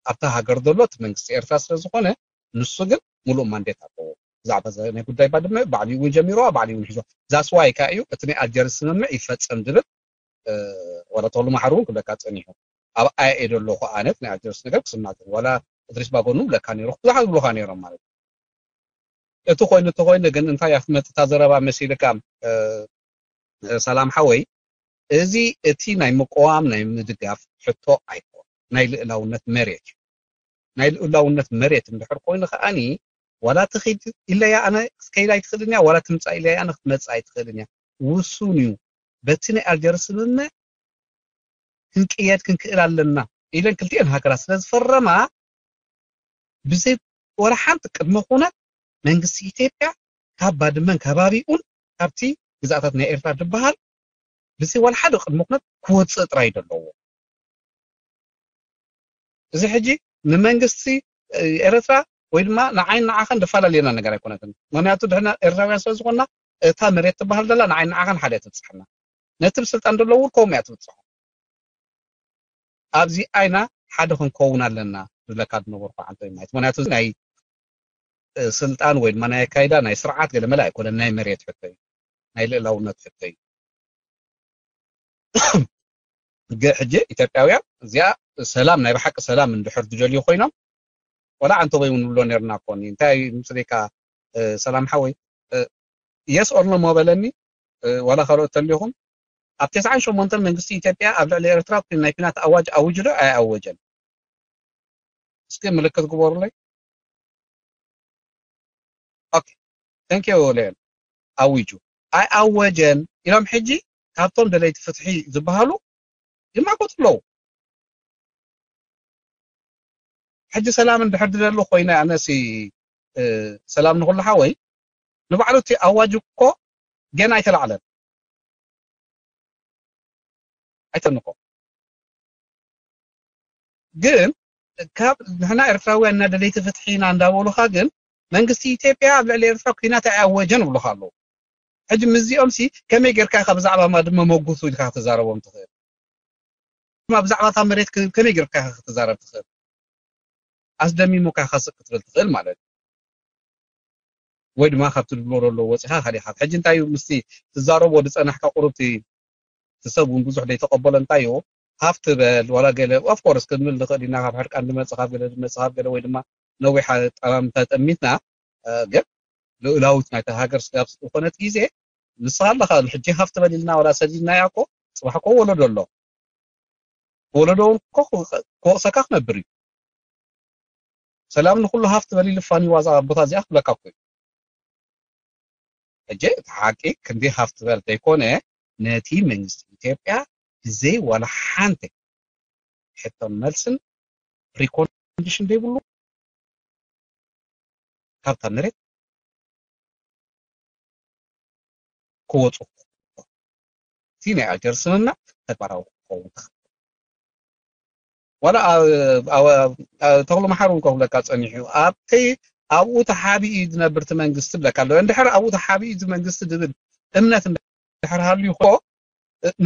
ኣብታ ሃገር ዘሎ እቲ መንግስቲ ኤርትራ ስለ ዝኾነ ንሱ ግን ሙሉእ ማንዴት ኣለዎ ብዛዕባ ናይ ጉዳይ ባድመ ባዕሊኡ እውን ጀሚርዋ ባዕሊኡ እውን ሒዞ ዛስዋይ ከ እዩ እቲ ናይ ኣልጀርስ ስምምዕ ይፈፀም ዝብል ወላ ተሉ መሓር እውን ክብለካ ፀኒሑ ኣብ ኣየ ዶ ኣለኹ ኣነት ናይ ኣልጀርስ ነገር ክስማዕ ዋላ እድሪስ ባጎኑ ብለካ ነይሩ ብዙሓት ዝብሉካ ነይሮም ማለት እዩ። እቲ ኮይኑ እቲ ኮይኑ ግን እንታይ ኣፍመጥታ ዘረባ መሲልካ ሰላም ሓወይ እዚ እቲ ናይ ምቅዋም ናይ ምድጋፍ ሕቶ ኣይኮን ናይ ልእላውነት መሬት እዩ። ናይ ልእላውነት መሬት እንድሕር ኮይኑ ከዓኒ ዋላ ትኺድ ኢለያ ኣነ ክትከይድ ኣይትኽእልን እያ ዋላ ትምፃእ ኢለያ ኣነ ክትመፅእ ኣይትኽእልን እያ። ውሱን እዩ። በቲ ናይ ኣልጀርስ ስምምዕ ክንቅየድ ክንክእል ኣለና ኢለን ክልቲኤን ሃገራት ስለ ዝፈረማ ብዘይ ወላ ሓንቲ ቅድመ ኩነት መንግስቲ ኢትዮጵያ ካብ ባድመን ከባቢኡን ካብቲ ግዛኣታት ናይ ኤርትራ ዝበሃል ብዘይ ወላ ሓደ ቅድመ ኩነት ክወፅእ ጥራይ ዘለዎ። እዚ ሕጂ ንመንግስቲ ኤርትራ ወይ ድማ ንዓይን ንዓኸን ዘፈላለየና ነገር ኣይኮነትን። ምክንያቱ ድሕና ኤርትራውያን ስለ ዝኾንና እታ መሬት ትበሃል ዘላ ንዓይን ንዓኸን ሓደ እያ ትብፅሓና። ነቲ ብስልጣን ዘለዎ እውን ከምኡ እያ ትብፅሖ። ኣብዚ ኣይና ሓደ ክንከውን ኣለና ዝብለካ ዝነበርኩ ዓንተ ማለት ምክንያቱ ናይ ስልጣን ወይ ድማ ናይ ኣካይዳ ናይ ስርዓት ገለመለ ኣይኮነን ናይ መሬት ሕቶ እዩ ናይ ልእላውነት ሕቶ እዩ። ሕጂ ኢትዮጵያውያን እዚኣ ሰላም ናይ ብሓቂ ሰላም እንድሕር ዝደልዩ ኮይኖም ወላ ዓንተቦይ እውን ንብሎ ነርና ኮኒ እንታይ ምስሌካ ሰላም ሓወይ የስ ኦርኖ ሞበለኒ ዋላ ካልኦት ተሊኹም ኣብ ተስዓን ሸሞንተን መንግስቲ ኢትዮጵያ ኣብ ልዕሊ ኤርትራ ናይ ኩናት ኣዋጅ ኣውጅ ዶ ኣይኣወጀን? እስኪ ምልክት ግበሩለይ። ኦኬ፣ thank you ሌን። ኣዊጁ ኣይኣወጀን ኢሎም ሕጂ ካብቶም ደለይቲ ፍትሒ ዝበሃሉ ይማጎቱ ኣለዉ። ሕጂ ሰላም እንድሕር ድደሊ ኮይነ ኣነሲ ሰላም ንኩሉ ሓወይ ንባዕሉ እቲ ኣዋጅ እኮ ገና ኣይተላዕለን ኣይተንኮ ግን ካብ ንሕና ኤርትራውያን እና ደለይቲ ፍትሒ ኢና እንዳበሉካ ግን መንግስቲ ኢትዮጵያ ኣብ ልዕሊ ኤርትራ ኩናት ኣይኣወጀን ይብሉካ ኣለዉ። ሕጂ ምስዚኦም ሲ ከመይ ጌርካ ኢኻ ብዛዕባ ማ ድማ መጉቱ ኢልካ ክትዛረቦም ትኽእል? ድማ ብዛዕባ እታ መሬት ከመይ ጌርካ ኢኻ ክትዛረብ ትኽእል? ኣስደሚሙካ ኢኻ ስቅ ክትብል ትኽእል ማለት እዩ። ወይ ድማ ካብቲ ድብሎ ዘሎ ወፂኻ ካሊኻ ሕጂ እንታይ እዩ ምስቲ ትዛረቦ ዝፀናሕካ ቁሩብቲ እቲ ሰብ እውን ብዙሕ ዘይተቐበሎ እንታይ እዩ ሃፍ ትበል ዋላ ገለ of course ክንብል ንኽእል ኢና ካብ ሕርቃን ዝመፅእ ካብ ገለ ዝመፅእ ካብ ገለ ወይ ድማ ነዊሕ ጠማምታ ጠሚትና ግን ልኡላዊት ናይታ ሃገር ስጋብ ዝኾነት ግዜ ንስኻ ኣለኻ ሕጂ ሃፍ ትበል ኢልና ዋላ ሰዲድናያ እኮ ፅባሕ እኮ ወለዶ ኣሎ ወለዶ እውን እኮ ክወቕሰካ ክነብር እዩ ሰላም ንኩሉ ሃፍ ትበል ኢሉ ፋኒ ዋዛ ቦታ እዚኣ ክብለካ እኮ እዩ ሕጂ እቲ ሓቂ ክንዲ ሃፍ ትበል ዘይኮነ፣ ነቲ መንግስቲ ኢትዮጵያ ብዘይ ዋላ ሓንቲ ሕቶን መልስን ፕሪኮንዲሽን ዘይብሉ ካብታ መሬት ክወፁ፣ እቲ ናይ ኣልጀርስ ስምምዕ ተግባራዊ ክኸውን። ዋላ ተኽሎ መሓር እውን ከብለካ ፀኒሑ ኣብቲ ኣብኡ ተሓቢኡ ዝነብር እቲ መንግስቲ ብለካ ኣሎ። እንድሕር ኣብኡ ተሓቢኡ እዚ መንግስቲ ዝብል እምነት እንድሕር ሃልዩ እኮ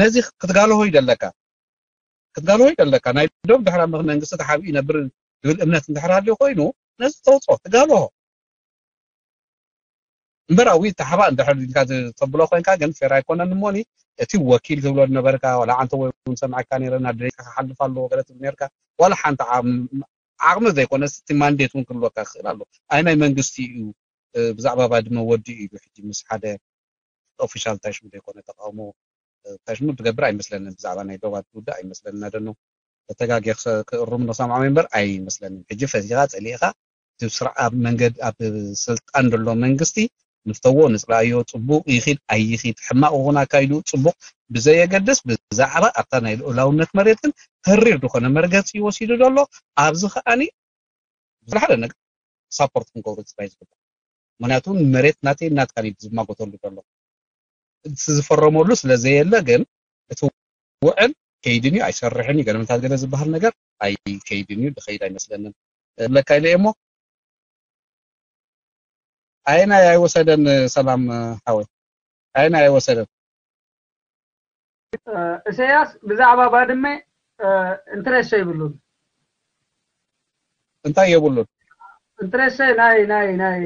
ነዚ ክትጋልሆ ይደለካ ክትጋልሆ ይደለካ። ናይ ዶብ ድሕር ኣብ መንግስቲ ተሓቢኡ ይነብር ዝብል እምነት እንድሕር ሃልዩ ኮይኑ ነዚ ተውፅኦ ትጋልሆ። እምበር ኣብኡ ይተሓባእ እንድሕር ኢልካ ተብሎ ኮይንካ ግን ፌር ኣይኮነን። እሞኒ እቲ ወኪል ትብሎ ዝነበርካ ዋላ ዓንተ ወይ እውን ሰምዐካ ነይረ ናብ ደቂቃ ክሓልፍ ኣለዎ ገለ ትብል ነርካ። ዋላ ሓንቲ ዓቕሚ ዘይኮነ እቲ ማንዴት እውን ክህልወካ ክኽእል ኣሎ። ኣይ ናይ መንግስቲ እዩ ብዛዕባ ባድመ ወዲ እዩ ሕጂ ምስ ሓደ ኦፊሻል ታሽሙ ዘይኮነ ተቃውሞ ታሽሙ ትገብር ኣይመስለንን። ብዛዕባ ናይ ዶባት ጉዳይ ኣይመስለንን። ኣደኖ ተጋጊ ክእርሙ ነሰምዖም እምበር ኣይመስለንን። ሕጂ ፈሲኻ ጸሊእኻ እቲ ስርዓ መንገድ ኣብ ስልጣን ዘሎ መንግስቲ ንፍተዎ ንጽላእዮ ጽቡቕ ይኺድ ኣይኺድ ሕማቕ እውን ኣካይዱ ጽቡቕ ብዘየገድስ ብዛዕባ ኣብታ ናይ ልኡላውነት መሬት ግን ተሪር ዝኾነ መርገጺ ወሲዱ ዘሎ ኣብዚ ከኣኒ ሓደ ነገር ሳፖርት ክንገብሮ ዝግባእ። ምክንያቱ መሬት ናተይ ናትካ እዩ ዝማጎተሉ ዘሎ እቲ ዝፈረመሉ ስለ ዘየለ ግን እቲ ውዕል ከይድን እዩ ኣይሰርሕን እዩ ገለመታት ገለ ዝበሃል ነገር ኣይከይድን እዩ ዝኸይድ ኣይመስለንን። ለካ ኢለ እሞ ኣይናይ ኣይወሰደን። ሰላም ሓወይ ኣይናይ ኣይወሰደን። እሰያስ ብዛዕባ ባድመ እንትረሰ ይብሉን እንታይ የብሉን እንትረሰ ናይ ናይ ናይ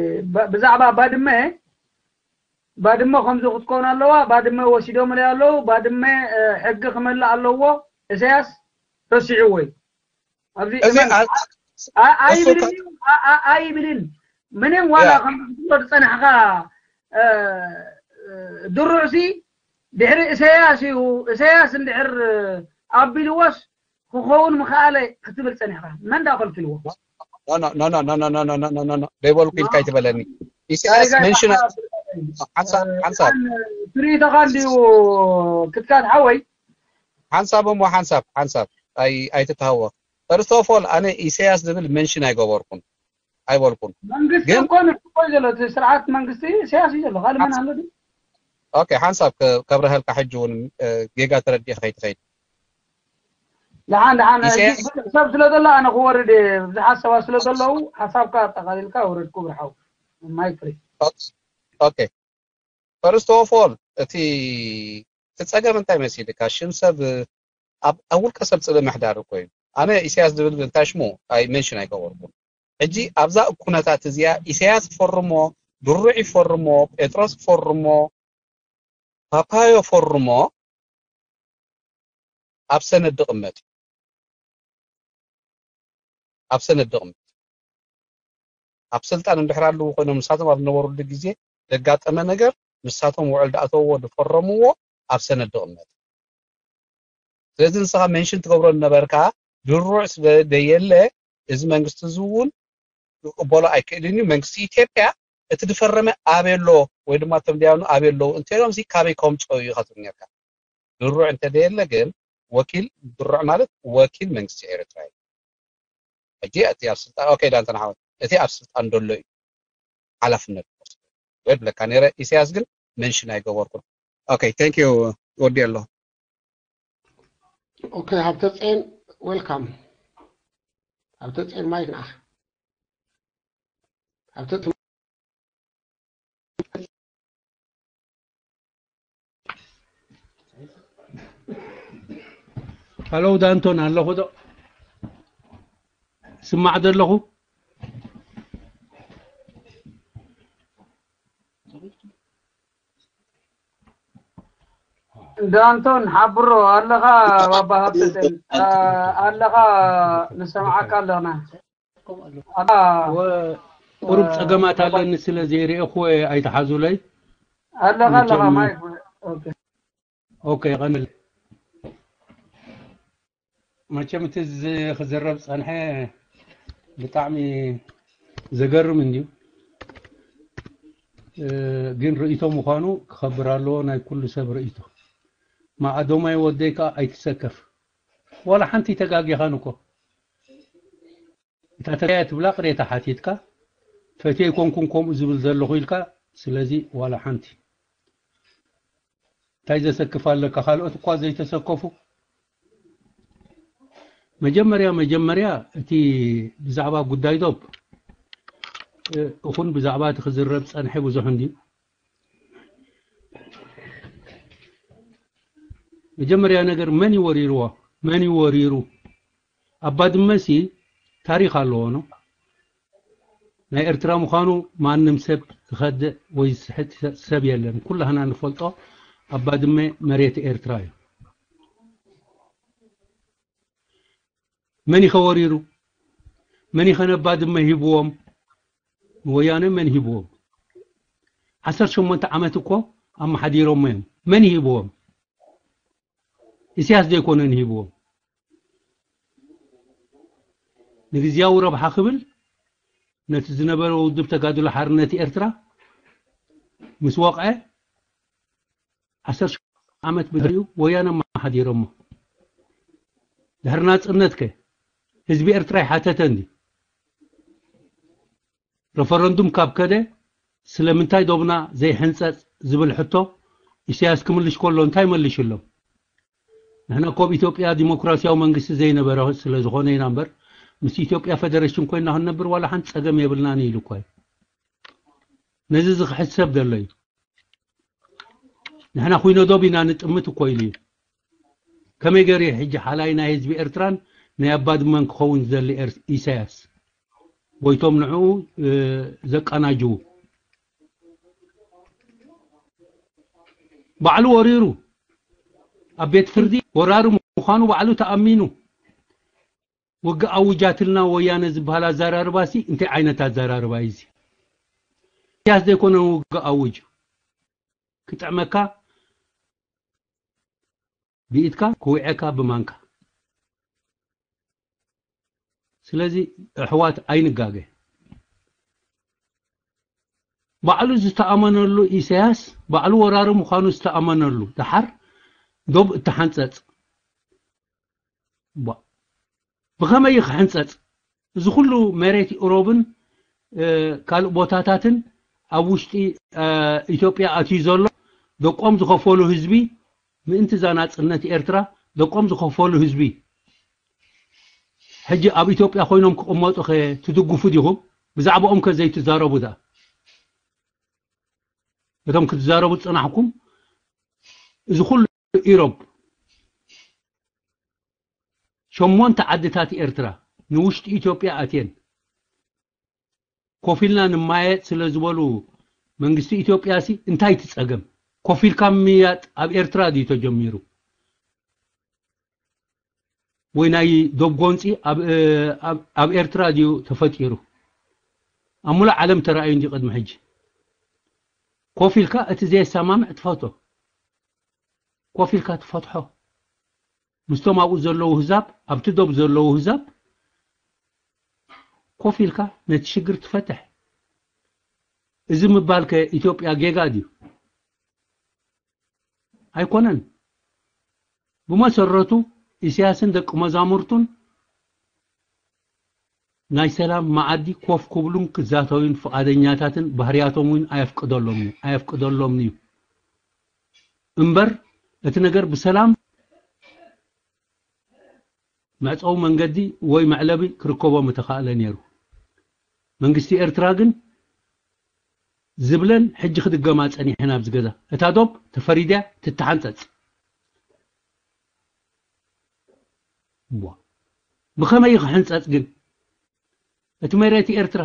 ብዛዕባ ባድመ ባድመ ከምዚ ክትከውን ኣለዋ። ባድመ ወሲዶምለይ ኣለዉ። ባድመ ሕጊ ክመልእ ኣለዎ። እሰያስ ረሲዕዎ እዩ። ኣብዚ እዚ ኣይብልን እዩ ኣይብልን ምንም ዋላ ከምዚ ክትብሎ ዝፀናሕካ ድሩዕሲ ድሕሪ እሰያስ እዩ። እሰያስ እንድሕር ኣቢልዎስ ክኸውን ምኽኣለ ክትብል ጸኒሕካ። መን ዳ ከልኪልዎ? ዘይበልኩ ኢልካ ይትበለኒ። ኢሳያስ መንሽን ሓንሳብ ሓንሳብ ትርኢቶኻ እንድዩ ክትካት ሓወይ። ሓንሳብ እሞ ሓንሳብ ሓንሳብ ኣይትተሃወኽ። First of all ኣነ ኢሳያስ ዝብል መንሽን ኣይገበርኩን ኣይበልኩን። መንግስቲ እኮ ንሕኮ እዩ ዘሎ እቲ ስርዓት መንግስቲ ኢሳያስ እዩ ዘሎ ካልእ መን ኣሎ ድዩ? ኦኬ ሓንሳብ ከብረሀልካ ሕጂ እውን ጌጋ ተረዲእ ከይትኸይድ ደሓን ደሓን ሰብ ስለ ዘሎ ኣነ ክወርድ እየ ብዙሓት ሰባት ስለ ዘለዉ ሓሳብካ ኣጠቃሊልካ ውረድ ክቡር ሓው ማይክ ፍሪ ኦኬ first of all እቲ እቲ ፀገም እንታይ መሲልካ ሽም ሰብ ኣብ ውልቀ ሰብ ፅልኢ ምሕዳር እኮ እዩ ኣነ ኢሳያስ ዝብል እንታይ ሽሙ ኣይ ሜንሽን ኣይገበርኩን ሕጂ ኣብዛ ኩነታት እዚኣ ኢሳያስ ፈርሞ ድሩዕ ይፈርሞ ጴጥሮስ ፈርሞ ፓፓዮ ፈርሞ ኣብ ሰነድ ድቕመጥ እዩ ኣብ ሰነድ ድቕመጥ ኣብ ስልጣን እንድሕር ኣለዉ ኮይኖም ንሳቶም ኣብ ዝነበሩሉ ግዜ ዘጋጠመ ነገር ንሳቶም ውዕል ድኣተውዎ ዝፈረምዎ ኣብ ሰነድ ድቕመጥ ስለዚ ንስኻ ሜንሽን ትገብሮ ዝነበርካ ድሩዕ ስለ ደየለ እዚ መንግስቲ እዚ እውን ክቕበሎ ኣይክእልን እዩ መንግስቲ ኢትዮጵያ እቲ ዝፈረመ ኣበይ ኣሎ ወይ ድማ እቶም ደያኑ ኣበይ ኣለዉ እንተኢሎም ሲ ካበይ ከምፅኦ እዩ ኢኻ ትብል ነርካ ድሩዕ እንተደየለ ግን ወኪል ድሩዕ ማለት ወኪል መንግስቲ ኤርትራ እዩ ሕጂ እቲ ኣብ ስልጣን ኦኬ ዳንተን ሓወት እቲ ኣብ ስልጣን ደሎ እዩ ሓላፍነት ወይ ብለካ ነረ ኢሳያስ ግን መንሽን ኣይገበርኩን ኦኬ thank you ወዲ ኣሎ ኦኬ ሃብተፅዮን welcome ሃብተፅዮን ማይክ ንዓኻ ሃብተፅዮን ሃሎ ዳንቶን ኣለኹ ዶ ስማዕ ዘለኹ ዳንቶን ሓብሮ ኣለኻ ባባ ሃብተሰን ኣለኻ ንሰምዓካ ኣለና ቁሩብ ፀገማት ኣለኒ ስለ ዘይርእኹ ኣይተሓዙለይ ኣለኻ ኣለኻ ማይክ ኦኬ ቀንል መቸም እቲ ክዝረብ ፀንሐ ብጣዕሚ ዘገርም እንድዩ ግን ርእይቶ ምዃኑ ክኸብር ኣለዎ፣ ናይ ኩሉ ሰብ ርእይቶ። ማዓዶማይ ወደይ ከኣ ኣይትሰከፍ። ዋላ ሓንቲ ተጋጊኻን እኮ። እታ ተጋግያ ትብላ ቅሬታ ሓቲትካ፣ ፈትየ ኣይኮንኩን ከምኡ ዝብል ዘለኹ ኢልካ። ስለዚ ዋላ ሓንቲ እንታይ ዘሰክፍ ኣለካ? ካልኦት እኳ ዘይተሰከፉ። መጀመርያ መጀመርያ እቲ ብዛዕባ ጉዳይ ዶብ እኹን ብዛዕባ እቲ ክዝረብ ጸንሐ ብዙሕ እንዲ። መጀመርያ ነገር መን ይወሪርዎ? መን ይወሪሩ? ኣብ ባድመ ሲ ታሪኽ ኣለዎ ነው። ናይ ኤርትራ ምዃኑ ማንም ሰብ ዝኸድዕ ወይ ዝስሕት ሰብ የለን። ኩላህና ንፈልጦ ኣብ ባድመ መሬት ኤርትራ እዩ። መን ይኸ ወሪሩ? መን ይኸ ነባድመ ሂብዎም? ንወያነ መን ሂብዎም? ዓሰርተ ሸሞንተ ዓመት እኮ ኣመሓዲሮሞ እዮም። መን ሂብዎም? ኢሳያስ ዘይኮነን ሂብዎም። ንግዝያዊ ረብሓ ክብል ነቲ ዝነበረ ውድብ ተጋድሎ ሓርነት ኤርትራ ምስ ወቕዐ ዓሰርተ ዓመት ብድሕሪኡ ወያነ ኣመሓዲሮሞ። ድሕሪ ናጽነት ከ ህዝቢ ኤርትራ ይሓተተ እንዲ? ረፈረንዱም ካብ ከደ ስለምንታይ ዶብና ዘይሕንጸጽ ዝብል ሕቶ ኢሳያስ ክምልሽ ከሎ እንታይ መልሽሎም? ንሕና እኮ ኣብ ኢትዮጵያ ዲሞክራሲያዊ መንግስቲ ዘይነበረ ስለ ዝኾነ ኢና እምበር፣ ምስ ኢትዮጵያ ፈደሬሽን ኮይና ክንነብር ዋላ ሓንቲ ጸገም የብልናን ኢሉ እኮ እዩ። ነዚ ዝኽሕድ ሰብ ዘሎ እዩ። ንሕና ኩይነ ዶብ ኢና ንጥምት እኮ ኢሉ እዩ። ከመይ ገይሩ እዩ ሕጂ ሓላይ ናይ ህዝቢ ኤርትራን ናይ ኣባድመን ክኸውን ዝደሊ ኤር-፣ ኢሳያስ? ወይቶም ንዕኡ፣ እ፣ ዘቀናጅዉ? ባዕሉ ወሪሩ ኣብ ቤት ፍርዲ ወራሪ ምዃኑ ባዕሉ ተኣሚኑ። ውግእ ኣውጃትልና ወያነ ዝበሃል ኣዘራርባ ሲ እንታይ ዓይነት ኣዘራርባ እዩ እዚ? ኢሳያስ ዘይኮነ ውግእ ኣውጅ። ክጥዕመካ ብኢድካ፣ ክውዕካ ብማንካ። ስለዚ ኣሕዋት ኣይንጋገ። ባዕሉ ዝተኣመነሉ ኢሳያስ፣ ባዕሉ ወራሪ ምዃኑ ዝተኣመነሉ፣ ደሓር ዶብ እተሓንጸጽ። ቧ-፣ ብኸመይ እዩ ክሕንጸጽ? እዚ ኩሉ መሬት ኢሮብን፣ እ፣ ካልእ ቦታታትን ኣብ ውሽጢ፣ እ፣ ኢትዮጵያ ኣትዩ ዘሎ፣ ደቆም ዝኸፈሉ ህዝቢ፣ ምእንቲ እዛ ናጽነት ኤርትራ ደቆም ዝኸፈሉ ህዝቢ፣ ሕጂ ኣብ ኢትዮጵያ ኮይኖም ክቕመጡ ከ ትድግፉ ዲኹም? ብዛዕባኦም ከ ዘይትዛረቡ ደኣ? እቶም ክትዛረቡ ዝጸናሕኩም፣ እዚ ኩሉ ኢሮብ፣ ሸሞንተ ዓድታት ኤርትራ ንውሽጢ ኢትዮጵያ ኣትየን ኮፍ ኢልና ንማየጥ ስለ ዝበሉ መንግስቲ ኢትዮጵያ ሲ እንታይ ትጸገም? ኮፍ ኢልካ ምምያጥ ኣብ ኤርትራ ድዩ ተጀሚሩ? ወይ ናይ ዶብ ጎንጺ ኣብ፣ ኣብ፣ ኣብ ኤርትራ ድዩ ተፈጢሩ? ኣብ ሙሉእ ዓለም ተራእዩ እንዲ ቅድሚ ሕጂ። ኮፍ ኢልካ እቲ ዘየሰማምዕ ትፈቶ። ኮፍ ኢልካ ትፈትሖ። ምስቶም ኣብኡ ዘለዉ ህዛብ፣ ኣብቲ ዶብ ዘለዉ ህዛብ ኮፍ ኢልካ ነቲ ሽግር ትፈትሕ። እዚ ምባል ከ ኢትዮጵያ ጌጋ ድዩ? ኣይኮነን። ብመሰረቱ ኢሳያስን ደቂ መዛሙርቱን ናይ ሰላም መኣዲ ኮፍ ክብሉን ክዛተዩን ፍቓደኛታትን ባህርያቶም እውን ኣየፍቅደሎም እዩ፣ ኣየፍቅደሎም እዩ። እምበር እቲ ነገር ብሰላም መዕጸዊ መንገዲ ወይ መዕለቢ ክርከቦ ምተኻእለ ነይሩ። መንግስቲ ኤርትራ ግን ዝብለን ሕጂ ክድገማ ጸኒሐን ኣብዚ ገዛ። እታ ዶብ ተፈሪድያ ትተሓንጸጽ። እዋ። ብኸመይ ክሕንጸጽ ግን? እቲ መሬት ኤርትራ፣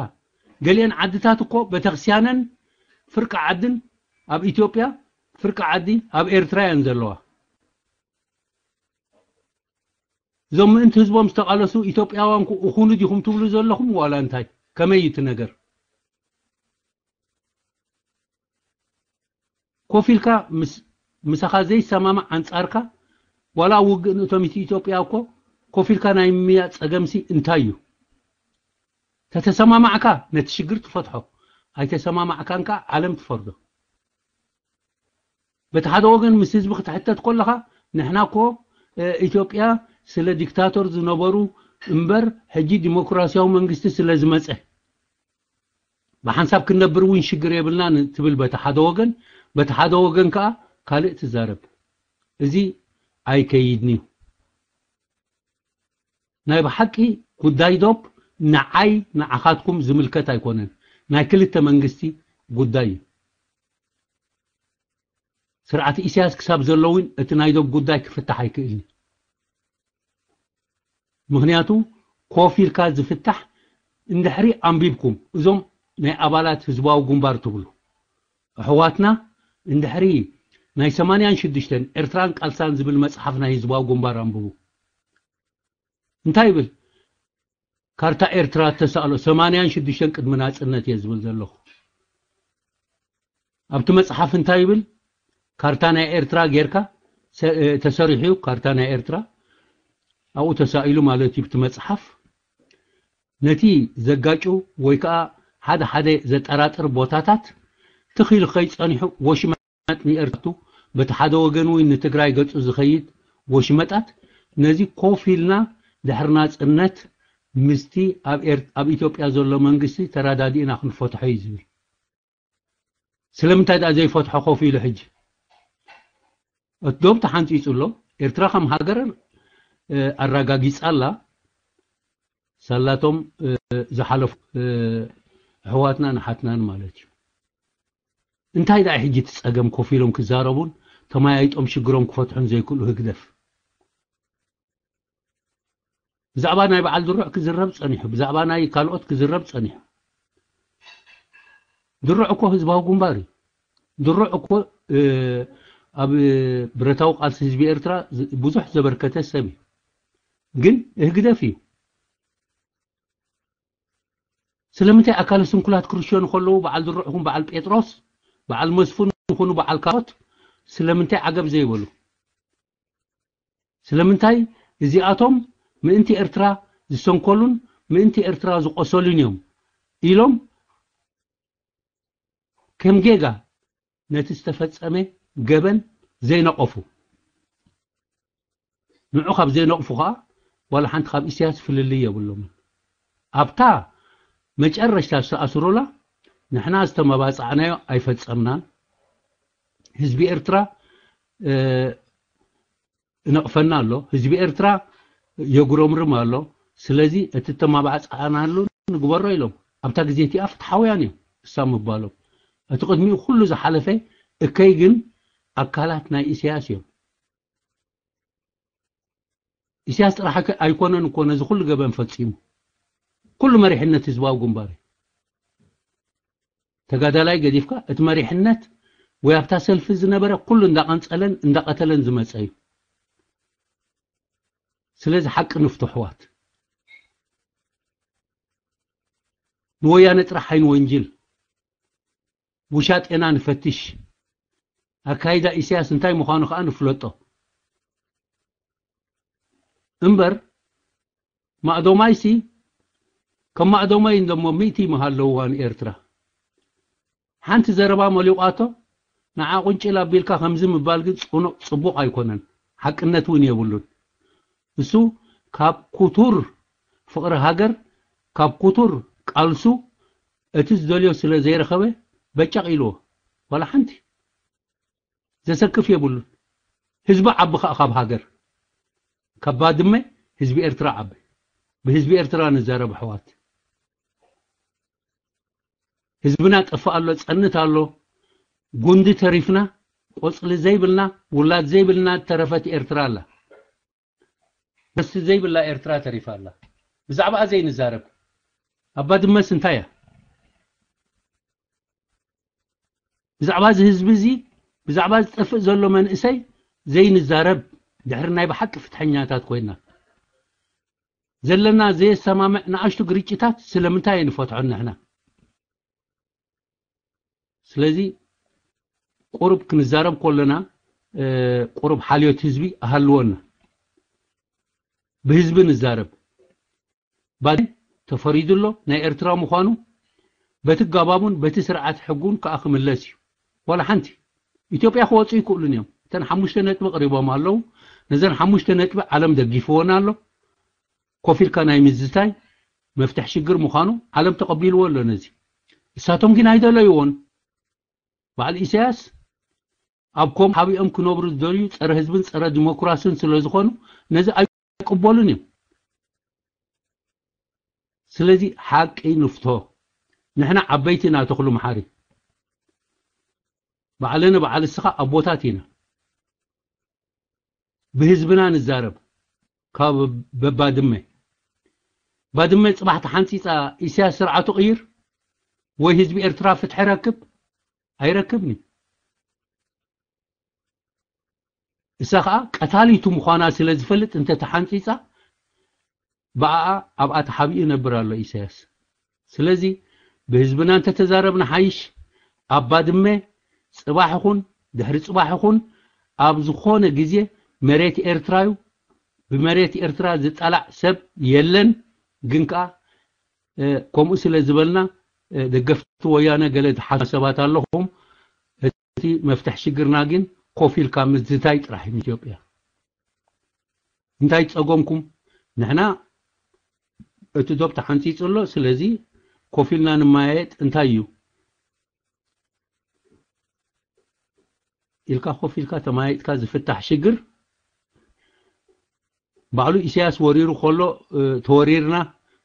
ገሊአን ዓድታት እኮ ቤተክርስቲያነን ፍርቂ ዓድን ኣብ ኢትዮጵያ፣ ፍርቂ ዓዲ ኣብ ኤርትራ እየን ዘለዋ። እዞም ምእንቲ ህዝቦም ዝተቓለሱ ኢትዮጵያውያን ኩ-፣ እኹኑ ዲኹም ትብሉ ዘለኹም ዋላ እንታይ? ከመይ እዩ እቲ ነገር? ኮፍ ኢልካ ምስ-፣ ምሳኻ ዘይሰማማዕ ኣንጻርካ፣ ዋላ ኣብ ውግእ ንእቶም ኢት-፣ ኢትዮጵያ እኮ ኮፍ ኢልካ ናይ ምምያጥ ጸገምሲ እንታይ እዩ? ተተሰማማዕካ ነቲ ሽግር ትፈትሖ። ኣይተሰማማዕካን ከኣ ዓለም ትፈርዶ። በቲ ሓደ ወገን ምስ ህዝቢ ክትሕተት ከለኻ፣ ንሕና እኮ ኢትዮጵያ ስለ ዲክታቶር ዝነበሩ እምበር ሕጂ ዲሞክራሲያዊ መንግስቲ ስለ ዝመፀ ብሓንሳብ ክንነብር እውን ሽግር የብልናን ትብል በቲ ሓደ ወገን። በቲ ሓደ ወገን ከዓ ካልእ ትዛረብ። እዚ ኣይከይድን እዩ። ናይ ብሓቂ ጉዳይ ዶብ ንዓይ ንዓኻትኩም ዝምልከት ኣይኮነን። ናይ ክልተ መንግስቲ ጉዳይ እዩ። ስርዓት ኢሳያስ ክሳብ ዘሎ እውን እቲ ናይ ዶብ ጉዳይ ክፍታሕ ኣይክእልን። ምኽንያቱ ኮፍ ኢልካ ዝፍታሕ እንድሕሪ ኣንቢብኩም፣ እዞም ናይ ኣባላት ህዝባዊ ግንባር ትብሉ ኣሕዋትና እንድሕሪ ናይ ሰማንያን ሽዱሽተን ኤርትራን ቃልሳን ዝብል መጽሓፍ ናይ ህዝባዊ ግንባር ኣንብቡ። እንታይ ይብል? ካርታ ኤርትራ ተሳእሎ ሰማንያን ሽዱሽተን ቅድሚ ናጽነት እየ ዝብል ዘለኹ። ኣብቲ መጽሓፍ እንታይ ይብል? ካርታ ናይ ኤርትራ ጌርካ ተሰሪሑ እዩ። ካርታ ናይ ኤርትራ ኣብኡ ተሳኢሉ ማለት እዩ። ብቲ መጽሓፍ ነቲ ዘጋጩ ወይ ከዓ ሓደ ሓደ ዘጠራጥር ቦታታት ትኺሉ ከይጸኒሑ ወሽመጥ ንኤርትራ በቲ ሓደ ወገን እውን ንትግራይ ገጹ ዝኸይድ ወሽመጣት ነዚ ኮፍ ኢልና ድሕሪ ናጽነት ምስቲ ኣብ ኢትዮጵያ ዘሎ መንግስቲ ተራዳዲእና ክንፈትሖ እዩ ዝብል። ስለምንታይ ደኣ ዘይፈትሖ ኮፍ ኢሉ ሕጂ? እቲ ዶብ ተሓንፂፁ ኣሎ። ኤርትራ ከም ሃገር ኣራጋጊፃ ኣላ። ሳላቶም ዝሓለፉ ኣሕዋትናን ኣሓትናን ማለት እዩ። እንታይ ደኣ ሕጂ እቲ ፀገም ኮፍ ኢሎም ክዛረቡን ተመያይጦም ሽግሮም ክፈትሑን ዘይክእሉ ህግደፍ? ብዛዕባ ናይ በዓል ድሩዕ ክዝረብ ጸኒሑ፣ ብዛዕባ ናይ ካልኦት ክዝረብ ጸኒሑ። ድሩዕ እኮ ህዝባዊ ግንባር እዩ። ድሩዕ እኮ ኣብ ብረታዊ ቃልሲ ህዝቢ ኤርትራ ብዙሕ ዘበርከተ ሰብ እዩ። ግን ህግደፍ እዩ። ስለምንታይ ኣካለ ስንኩላት ክርሸኑ ከለዉ በዓል ድሩዕ ይኹን በዓል ጴጥሮስ፣ በዓል መስፉን ይኹኑ በዓል ካልኦት ስለምንታይ ዓገብ ዘይበሉ? ስለምንታይ እዚኣቶም ምእንቲ ኤርትራ ዝሰንከሉን ምእንቲ ኤርትራ ዝቆሰሉን እዮም ኢሎም ከም ጌጋ ነቲ ዝተፈጸመ ገበን ዘይነቐፉ? ንዑ ካብ ዘይነቕፉ ኸኣ ዋላ ሓንቲ ካብ ኢሳያስ ፍልልይ የብሎምን። ኣብታ መጨረሽታ ዝተኣስሩላ ንሕና ዝተመባጻዕናዮ ኣይፈጸምናን። ህዝቢ ኤርትራ እነቕፈና ኣሎ፣ ህዝቢ ኤርትራ የጉረምርም ኣሎ። ስለዚ እቲ እተማባዕጻእናሉ ንግበሮ ኢሎም ኣብታ ግዜ እቲኣ ፍትሓውያን እዮም እሳ ምባሎም። እቲ ቅድሚኡ ኩሉ ዝሓለፈ እከይ ግን ኣካላት ናይ ኢሳያስ እዮም። ኢሳያስ ጥራሕ ኣይኮነን እኮ ነዚ ኩሉ ገበን ፈጺሙ። ኩሉ መሪሕነት ህዝባዊ ግንባር እዩ። ተጋዳላይ ገዲፍካ እቲ መሪሕነት ወይ ኣብታ ሰልፊ ዝነበረ ኩሉ እንዳቐንጸለን እንዳቐተለን ዝመጸ እዩ። ስለዚ ሓቂ ንፍቶ ኣሕዋት። ንወያነ ጥራሕ ኣይንወንጅል። ውሻጤና ንፈትሽ። ኣካይዳ ኢሳያስ እንታይ ምዃኑ ከኣ ንፍለጦ። እምበር ማእዶማይሲ ከም ማእዶማይ እንደሞ ሚእቲ ይመሃለውዋ ንኤርትራ። ሓንቲ ዘረባ መሊቋቶ ንዓ ቁንጭል ኣቢልካ ከምዚ ምባል ግን ጽቡቕ ኣይኮነን፣ ሓቅነት እውን የብሉን። እሱ ካብ ኩቱር ፍቕሪ ሃገር፣ ካብ ኩቱር ቃልሱ እቲ ዝደልዮ ስለ ዘይረኸበ በጨቕ ኢልዎ። ዋላ ሓንቲ ዘሰክፍ የብሉን። ህዝቢ ዓቢ ከኣ ካብ ሃገር፣ ካብ ባድመ ህዝቢ ኤርትራ ዓቢ። ብህዝቢ ኤርትራ ንዛረብ ኣሕዋት። ህዝብና ጠፍእ ኣሎ፣ ጸንት ኣሎ፣ ጉንዲ ተሪፍና፣ ቆጽሊ ዘይብልና፣ ውላድ ዘይብልና ተረፈት ኤርትራ ኣላ። መስቲ ዘይብላ ኤርትራ ተሪፋ ኣላ። ብዛዕባኣ ዘይንዛረብ። ኣብ ባድመስ እንታይ እያ? ብዛዕባ እዚ ህዝቢ እዚ፣ ብዛዕባ ዝጠፍእ ዘሎ መንእሰይ ዘይንዛረብ፣ ድሕሪ ናይ ብሓቂ ፍትሐኛታት ኮይና፣ ዘለና ዘየሰማምዕ ንኣሽቱ ግርጭታት ስለምንታይ ኣይንፈትሖን ንሕና? ስለዚ ቁሩብ ክንዛረብ ከለና ቁሩብ ሓልዮት ህዝቢ ኣሃልወና። ብህዝቢ ንዛረብ። ባድመ ተፈሪዱ ኣሎ፣ ናይ ኤርትራ ምዃኑ በቲ ኣገባቡን በቲ ስርዓት ሕጉን ከዓ ክምለስ እዩ። ዋላ ሓንቲ ኢትዮጵያ ክወፁ ይክእሉን እዮም። እተን ሓሙሽተ ነጥቢ ቅሪቦም ኣለዉ። ነዘን ሓሙሽተ ነጥቢ ዓለም ደጊፍዎን ኣሎ። ኮፍ ኢልካ ናይ ምዝታይ መፍትሒ ሽግር ምዃኑ ዓለም ተቐቢልዎ ኣሎ። ነዚ እሳቶም ግን ኣይደለይዎን። በዓል ኢሳያስ ኣብ ኮም ሓቢኦም ክነብሩ ዝደልዩ ጸረ ህዝብን ጸረ ዲሞክራስን ስለ ዝኾኑ ነዚ ኣይቅበሉን እዮም። ስለዚ ሓቂ ንፍቶ። ንሕና ዓበይቲ ኢና ተኽሉ መሓሪ። ባዕለነ በዓል እስኻ ኣቦታት ኢና። ብህዝብና ንዛረብ። ካብ በባድመ። ባድመ ጽባሕ ተሓንጺጻ ኢሳያስ ስርዓቱ ቅይር ወይ ህዝቢ ኤርትራ ፍትሒ ረክብ ኣይረክብን እዩ። እሳ ኸኣ ቀታሊቱ ምዃና ስለ ዝፈልጥ እንተ ተሓንጺጻ ብኣኣ ኣብኣ ተሓቢኡ ይነብር ኣሎ ኢሳያስ። ስለዚ ብህዝብና እንተተዛረብና ሓይሽ ኣብ ባድመ ጽባሕ ይኹን ድሕሪ ጽባሕ ይኹን ኣብ ዝኾነ ግዜ መሬት ኤርትራ እዩ። ብመሬት ኤርትራ ዝጠላዕ ሰብ የለን። ግን ከኣ ከምኡ ስለ ዝበልና ደገፍቲ ወያነ ገለ ትሓስቡ ሰባት ኣለኹም። እቲ መፍትሒ ሽግርና ግን ኮፍ ኢልካ ምዝታይ ጥራሕ እዩ። ኢትዮጵያ እንታይ ጸገምኩም? ንሕና እቲ ዶብ ተሓንጺጹ ኣሎ። ስለዚ ኮፍ ኢልና ንመያየጥ እንታይ እዩ ኢልካ ኮፍ ኢልካ ተመያይጥካ ዝፍታሕ ሽግር ባዕሉ ኢሳያስ ወሪሩ ከሎ ተወሪርና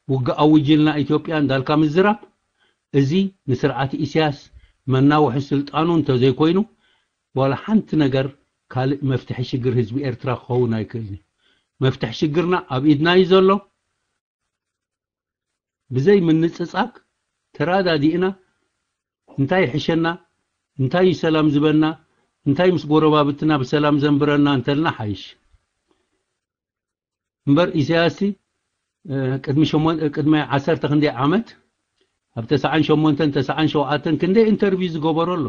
ውግእ ኣውጅልና ኢትዮጵያ እንዳልካ ምዝራብ፣ እዚ ንስርዓት ኢሳያስ መናውሒ ስልጣኑ እንተዘይኮይኑ ዋላ ሓንቲ ነገር ካልእ መፍትሒ ሽግር ህዝቢ ኤርትራ ክኸውን ኣይክእልን እዩ። መፍትሒ ሽግርና ኣብ ኢድና እዩ ዘሎ። ብዘይ ምንጽጻግ ተራዳዲእና እንታይ ይሕሸና፣ እንታይ እዩ ሰላም ዝበና፣ እንታይ ምስ ጎረባብትና ብሰላም ዘንብረና እንተልና ሓይሽ። እምበር ኢሳያስ ቅድሚ ሸሞን ቅድሚ ዓሰርተ ክንደይ ዓመት ኣብ ተስዓን ሸሞንተን ተስዓን ሸውዓተን ክንደይ ኢንተርቪው ዝገበሮ ኣሎ።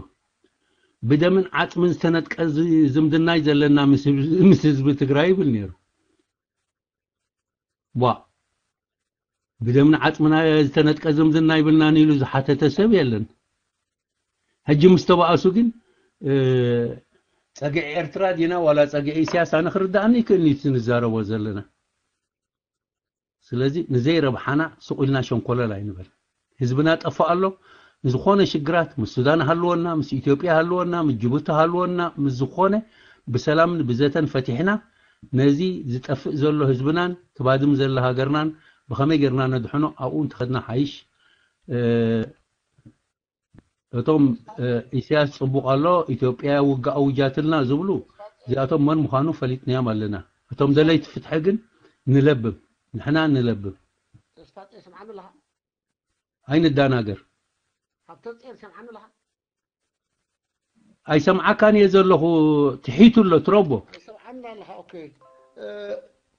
ብደምን ዓጽምን ዝተነጥቀ ዝምድናይ ዘለና ምስ ህዝቢ ትግራይ ይብል ነይሩ። ቧ ብደምን ዓጽምና ዝተነጥቀ ዝምድና ይብልናን ኢሉ ዝሓተተ ሰብ የለን። ሕጂ ምስ ተባእሱ ግን ጸግዒ ኤርትራ ዲና ዋላ ጸግዒ ኢሳያስ ኣነ ክርዳእኒ ይክእልኒ እቲ ንዛረቦ ዘለና። ስለዚ ንዘይረብሓና ስቕ ኢልና ሸንኮለል ኣይንበል። ህዝብና ጠፍእ ኣሎ። ንዝኾነ ሽግራት ምስ ሱዳን ሃልወና፣ ምስ ኢትዮጵያ ሃልወና፣ ምስ ጅቡቲ ሃልወና፣ ምስ ዝኾነ ብሰላምን ብዘተን ፈቲሕና ነዚ ዝጠፍእ ዘሎ ህዝብናን ትባድም ዘላ ሃገርናን ብኸመይ ጌርና ነድሕኖ ኣብኡ እንተኸድና ሓይሽ። እቶም ኢሳያስ ጽቡቕ ኣሎ፣ ኢትዮጵያ ውግእ ኣውጃትልና ዝብሉ እዚኣቶም መን ምዃኑ ፈሊጥናዮም ኣለና። እቶም ደለይቲ ፍትሒ ግን ንለብም፣ ንሕና ንለብም። ተስፋ ይሰምዓኒ ኣለኻ? ኣይንዳናገር። ሃብተ ጽዮን ሰምዓኒ ኣለኻ? ኣይሰምዓካን እየ ዘለኹ፣ ትሒቱ ኣሎ ትረቦ። ሰምዓኒ ኣለኻ? ኦኬ።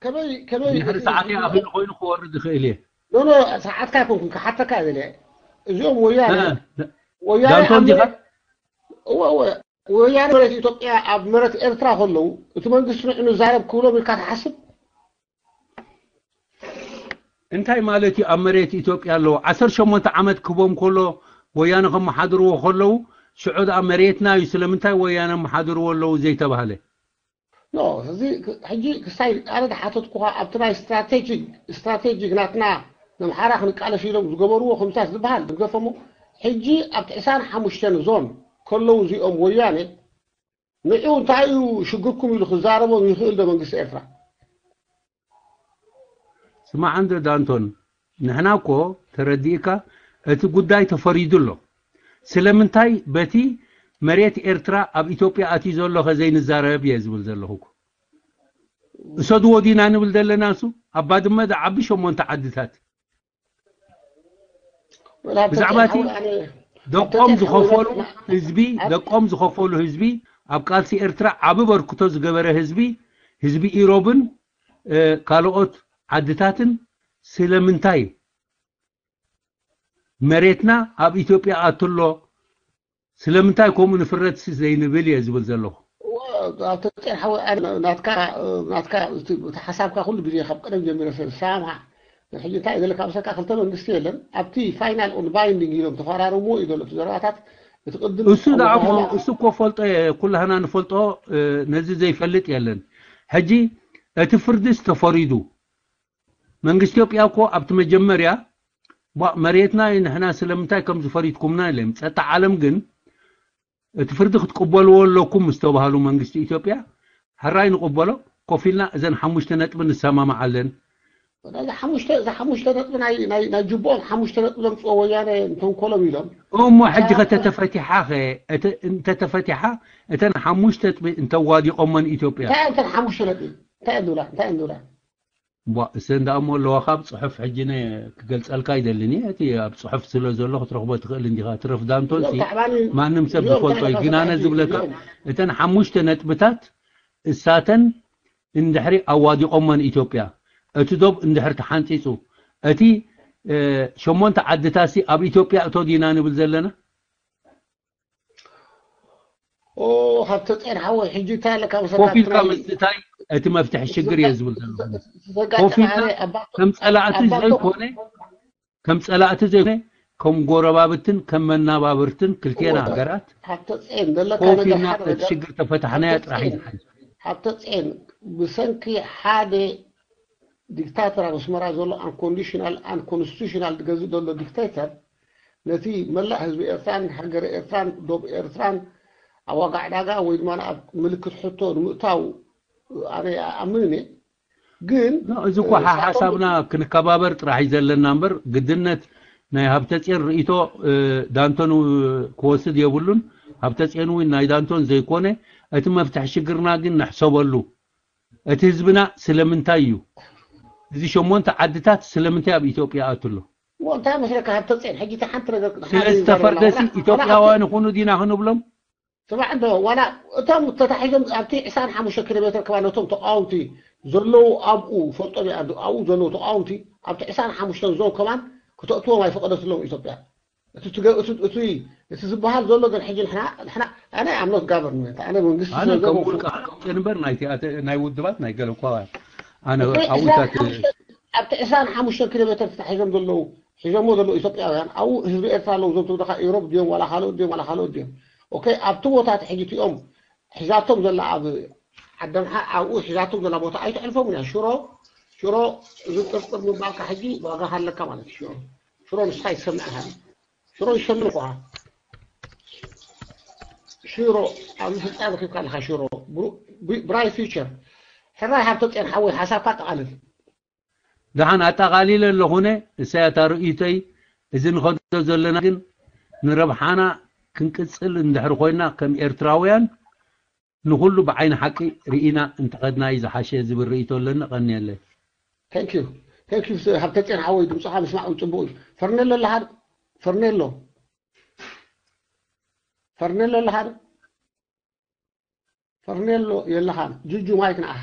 ከመይ ከመይ ድሕሪ ሰዓት ኣኺሉ ኮይኑ ክወርድ ይኽእል እየ። ኖ ኖ፣ ሰዓትካ ኣይኮንኩን ክሓተካ እየ ደልየ። እዚኦም ወያነ ወያነ ዳንቶን ዲኻ? እወ እወ፣ ወያነ መሬት ኢትዮጵያ ኣብ መሬት ኤርትራ ከለዉ እቲ መንግስቲ ንዑ ንዛረብ ክብሎም ኢልካ ትሓስብ? እንታይ ማለት እዩ? ኣብ መሬት ኢትዮጵያ ኣለዉ ዓሰርተ ሸሞንተ ዓመት ክቦም ከሎ ወያነ ከመሓድርዎ ከለዉ ሽዑ ደኣ መሬትና እዩ፣ ስለምንታይ ወያነ መሓድርዎ ኣለዉ ዘይተባህለ? ኖ፣ እዚ ሕጂ ክሳይ ኣነ ዝሓተትኩኻ ኣብቲ ናይ ስትራቴጂክ ስትራቴጂክ ናትና ነምሓራ ክንቃለስ ኢሎም ዝገበርዎ ከምታት ዝበሃል ዝገፈሞ። ሕጂ ኣብቲ ዕስራን ሓሙሽተን ዞን ከለዉ እዚኦም ወያነ ንዑ እንታይ እዩ ሽግርኩም ኢሉ ክዛረቦም ይኽእል ዶ መንግስቲ ኤርትራ? ስማዕ እንዶ ዳንቶን፣ ንሕና እኮ ተረዲእካ እቲ ጉዳይ ተፈሪዱ ኣሎ። ስለምንታይ በቲ መሬት ኤርትራ ኣብ ኢትዮጵያ ኣትዩ ዘሎ ከ ዘይንዛረብ እየ ዝብል ዘለኹ እኮ። እሰድዎ ዲና ንብል ዘለና እሱ ኣብ ባድመ ዝዓቢ ሸሞንተ ዓድታት ብዛዕባ እቲ ደቆም ዝኸፈሉ ህዝቢ ደቆም ዝኸፈሉ ህዝቢ ኣብ ቃልሲ ኤርትራ ዓቢ በርክቶ ዝገበረ ህዝቢ ህዝቢ ኢሮብን ካልኦት ዓድታትን ስለምንታይ መሬትና ኣብ ኢትዮጵያ ኣትሎ ስለምንታይ ከምኡ ንፍረድሲ ዘይንብል እየ ዝብል ዘለኹ። ኣብተጤን ሓወ ናትካ ናትካ እቲ ሓሳብካ ኩሉ ግዜ ካብ ቀደም ጀሚረ ሰማዕ ሕጂ እንታይ እዩ ዘለካ? ምሳካ ክልተ መንግስቲ የለን። ኣብቲ ፋይናል ኦን ባይንዲንግ ኢሎም ተፈራረምዎ እዩ ዘሎ። እቲ ዘረባታት እቲ ቅድም እሱ ደኣ እሞ እሱ እኮ ፈልጦ እየ፣ ኩላህና ንፈልጦ። ነዚ ዘይፈልጥ የለን። ሕጂ እቲ ፍርድስ ተፈሪዱ። መንግስቲ ኢትዮጵያ እኮ ኣብቲ መጀመርያ መሬትና ንሕና ስለምንታይ ከም ዝፈሪድኩምና ኢሎም ጸጥታ ዓለም ግን እቲ ፍርዲ ክትቅበልዎ ኣለኩም ምስ ተባሃሉ መንግስቲ ኢትዮጵያ ሕራይ ንቕበሎ፣ ኮፍ ኢልና እዘን ሓሙሽተ ነጥቢ ንሰማማዓለን። ሓሙሽተ ነጥቢ ናይ ጅቦኦም ሓሙሽተ ነጥቢ ዘምፅኦ ወያነ ተንኮሎም ኢሎም እሞ ሕጂ ከተተፈቲሓ ኸ እንተተፈቲሓ እተን ሓሙሽተ ነጥቢ እንተዋዲቖመን ኢትዮጵያ እንታይ እተን ሓሙሽተ ነጥቢ እንታይ እንብላ እንታይ እንብላ እሰ እንዳ እሞ ኣለዋ ካብ ፅሑፍ ሕጂ ክገልፀልካ ይደልን እየ። እቲ ኣብ ፅሑፍ ስለ ዘሎ ክትረኽቦ ትኽእል እንዲኻ። ትረፍ ዳንቶን ማንም ሰብ ዝፈልጦ እዩ። ግን ኣነ ዝብለካ እተን ሓሙሽተ ነጥብታት እሳተን እንድሕሪ ኣዋዲቖመን ኢትዮጵያ እቲ ዶብ እንድሕር ተሓንፂፁ እቲ ሸሞንተ ዓድታሲ ኣብ ኢትዮጵያ እቶ ዲና ንብል ዘለና ኦ፣ ሃብተፅዮን ሓወይ፣ ሕጂ እንታይ ኣለካ መሰልካ? ኮፍ ኢልካ ትራይ- ምስታይ እቲ መፍትሒ ሽግር እየ ዝብል ዘለኹ። ዘጋጥም ኮፍ ኢልካ ኣነ ኣባ- ከም ፀላእቲ ኣባ- ዘይኮነ ከም ፀላእቲ ዘይኮነ ከም ጎረባብትን ከም መናባብርትን ክልቴና እወ። ሃገራት ሃብተፅዮን ዘለካ ኮፍ ነገር ኢልና ሓደ እቲ ነገር ሽግር ተፈታሕናያ ጥራሕ እዩ ዝሓይሽ። ሃብተፅዮን ብሰንኪ ሓደ ዲክታተር ኣብ ኣስመራ ዘሎ unconditional unconstitutional ዝገዝእ ዘሎ ዲክታተር ነቲ መላእ ህዝቢ ኤርትራን ሃገረ ኤርትራን ዶብ ኤርትራን ኣብ ዋጋ ዕዳጋ ወይ ድማ ኣብ ምልክት ሕቶ ንምእታው ኣነ ኣምን እየ። ግን ኖ፣ እዚ እኮ ሓ- ሓሳብና ክንከባበር ጥራሕ እዩ ዘለና እምበር ግድነት ናይ ሃብተፅዮን ርእይቶ እ፣ ዳንቶን እ፣ ክወስድ የብሉን። ሃብተፅዮን እውን ናይ ዳንቶን ዘይኮነ እቲ መፍትሒ ሽግርና ግን ንሕሰበሉ። እቲ ህዝብና ስለምንታይ እዩ እዚ ሸሞንተ ዓድታት ስለምንታይ ኣብ ኢትዮጵያ ኣትሎ? እሞ እንታይ መስለካ ሃብተፅዮን ሕጂ እቲ ሓንቲ ነገር ስለ ዝተፈርደሲ ኢትዮጵያውያን ይኹኑ ዲና ክንብሎም? ስማዕ እንዶ ዋላ እቶም ተታሒዞም ኣብቲ ዕስራን ሓሙሽተ ኪሎ ሜትር ከባቢ ነቶም ተቃወምቲ ዘለዉ ኣብኡ ፈልጦም ይኣዱ ኣብኡ ዘለዉ ተቃወምቲ ኣብቲ ዕስራን ሓሙሽተን ዞን ከማን ክተእትዎም ኣይፈቀደትሎም ኢትዮጵያ። እቲ ትገ- እቲ- እቲ እቲ ዝበሃል ዘሎ ግን ሕጂ ንሕና ንሕና ኣነ I'm not government ኣነ መንግስቲ ኣነ ስለ ከም ዘይኮንኩ ውልቀ ሃብተፅዮን እምበር ናይቲ ኣተ- ናይ ውድባት ናይ ገለ እኳ ኣነ እቲ ኣብኡታት ዕስራን ሓሙሽተን ኣብቲ ዕስራን ሓሙሽተን ኪሎ ሜትር ተታሒዞም ዘለዉ ሒዞሞ ዘለዉ ኢትዮጵያውያን ኣብኡ ህዝቢ ኤርትራ ኣለዉ። እዞም ትብለካ ኢሮብ ድዮም ዋላ ካልኦት ድዮም ዋላ ካልኦት ድዮም? ኦኬ ኣብቲ ቦታ እቲ ሕጂ እቲኦም ሒዛቶም ዘላ ኣብ ዓደምሓ ኣብኡ ሒዛቶም ዘላ ቦታ ኣይተሕልፎምን እያ። ሽሮ ሽሮ እዚ ጥርጥር ምባልካ ሕጂ ዋጋ ኣለካ ማለት እዩ። ሽሮ ሽሮ ንስኻ ይሰምዕካ ሽሮ ይሰምዕ እኳ ሽሮ ኣብዚ ፍፃ ረኪብካ ኣለካ ሽሮ ብራይ ፊቸር ሕራይ ሃብተፅዮን ሓወይ ሓሳብካ ጠቓልል። ደሓን ኣጠቓሊለ ኣለኹነ እሳይ ኣታ ርእይቶይ። እዚ ንኸዶ ዘለና ግን ንረብሓና ክንቅፅል እንድሕሪ ኮይና ከም ኤርትራውያን ንኹሉ ብዓይኒ ሓቂ ርኢና እንተኸድና እዩ ዝሓሸ ዝብል ርእይቶ ኣለኒ። ቀንየለይ። Thank you thank you ሃብተፅዮን ሓወይ ድምፅኻ ምስማዕ እውን ፅቡቅ እዩ። ፈርኔሎ ኣለካ ፈርኔሎ ፈርኔሎ ኣለካ ፈርኔሎ የለኻን ጁጁ ማይክ ንዓኻ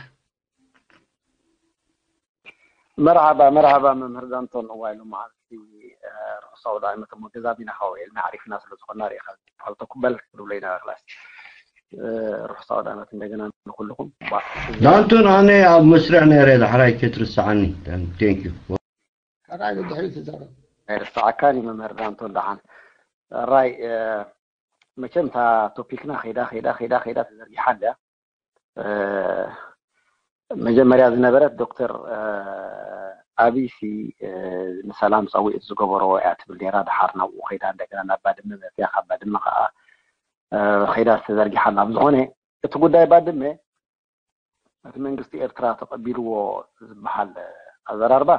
መርሓባ መርሓባ መምህር ዳንቶን እዋይ ሎመዓልቲ ርሑስ ኣውደ ዓመት እሞ ገዛ ቢና ሓወ ኢልና ዓሪፍና ስለ ዝኾና ሪኢኻ ሓውተኩም በል ክትብሎ ኢና ክላስ ርሑስ ኣውደ ዓመት እንደገና ንኩልኩም ዳንቶን ኣነ ኣብ መስርዕ ነይረ ዳሕራይ ከይትርስዓኒ thank you ሕራይ ድሕሪት ትዛረብ ኣይርስዓካን እዩ መምህር ዳንቶን ደሓን ራይ መቸም እታ ቶፒክና ከይዳ ከይዳ ከይዳ ከይዳ ተዘርጊሓ እንድያ መጀመርያ ዝነበረት ዶክተር ኣብይሲ ንሰላም ፀዊዒት ዝገበሮ እያ ትብል ነራ ድሓር ናብኡ ከይዳ እንደገና ናብ ባድመ መፅያ ካብ ባድመ ከዓ ከይዳ ዝተዘርጊሓ ናብ ዝኾነ እቲ ጉዳይ ባድመ እቲ መንግስቲ ኤርትራ ተቐቢልዎ ዝበሃል ኣዘራርባ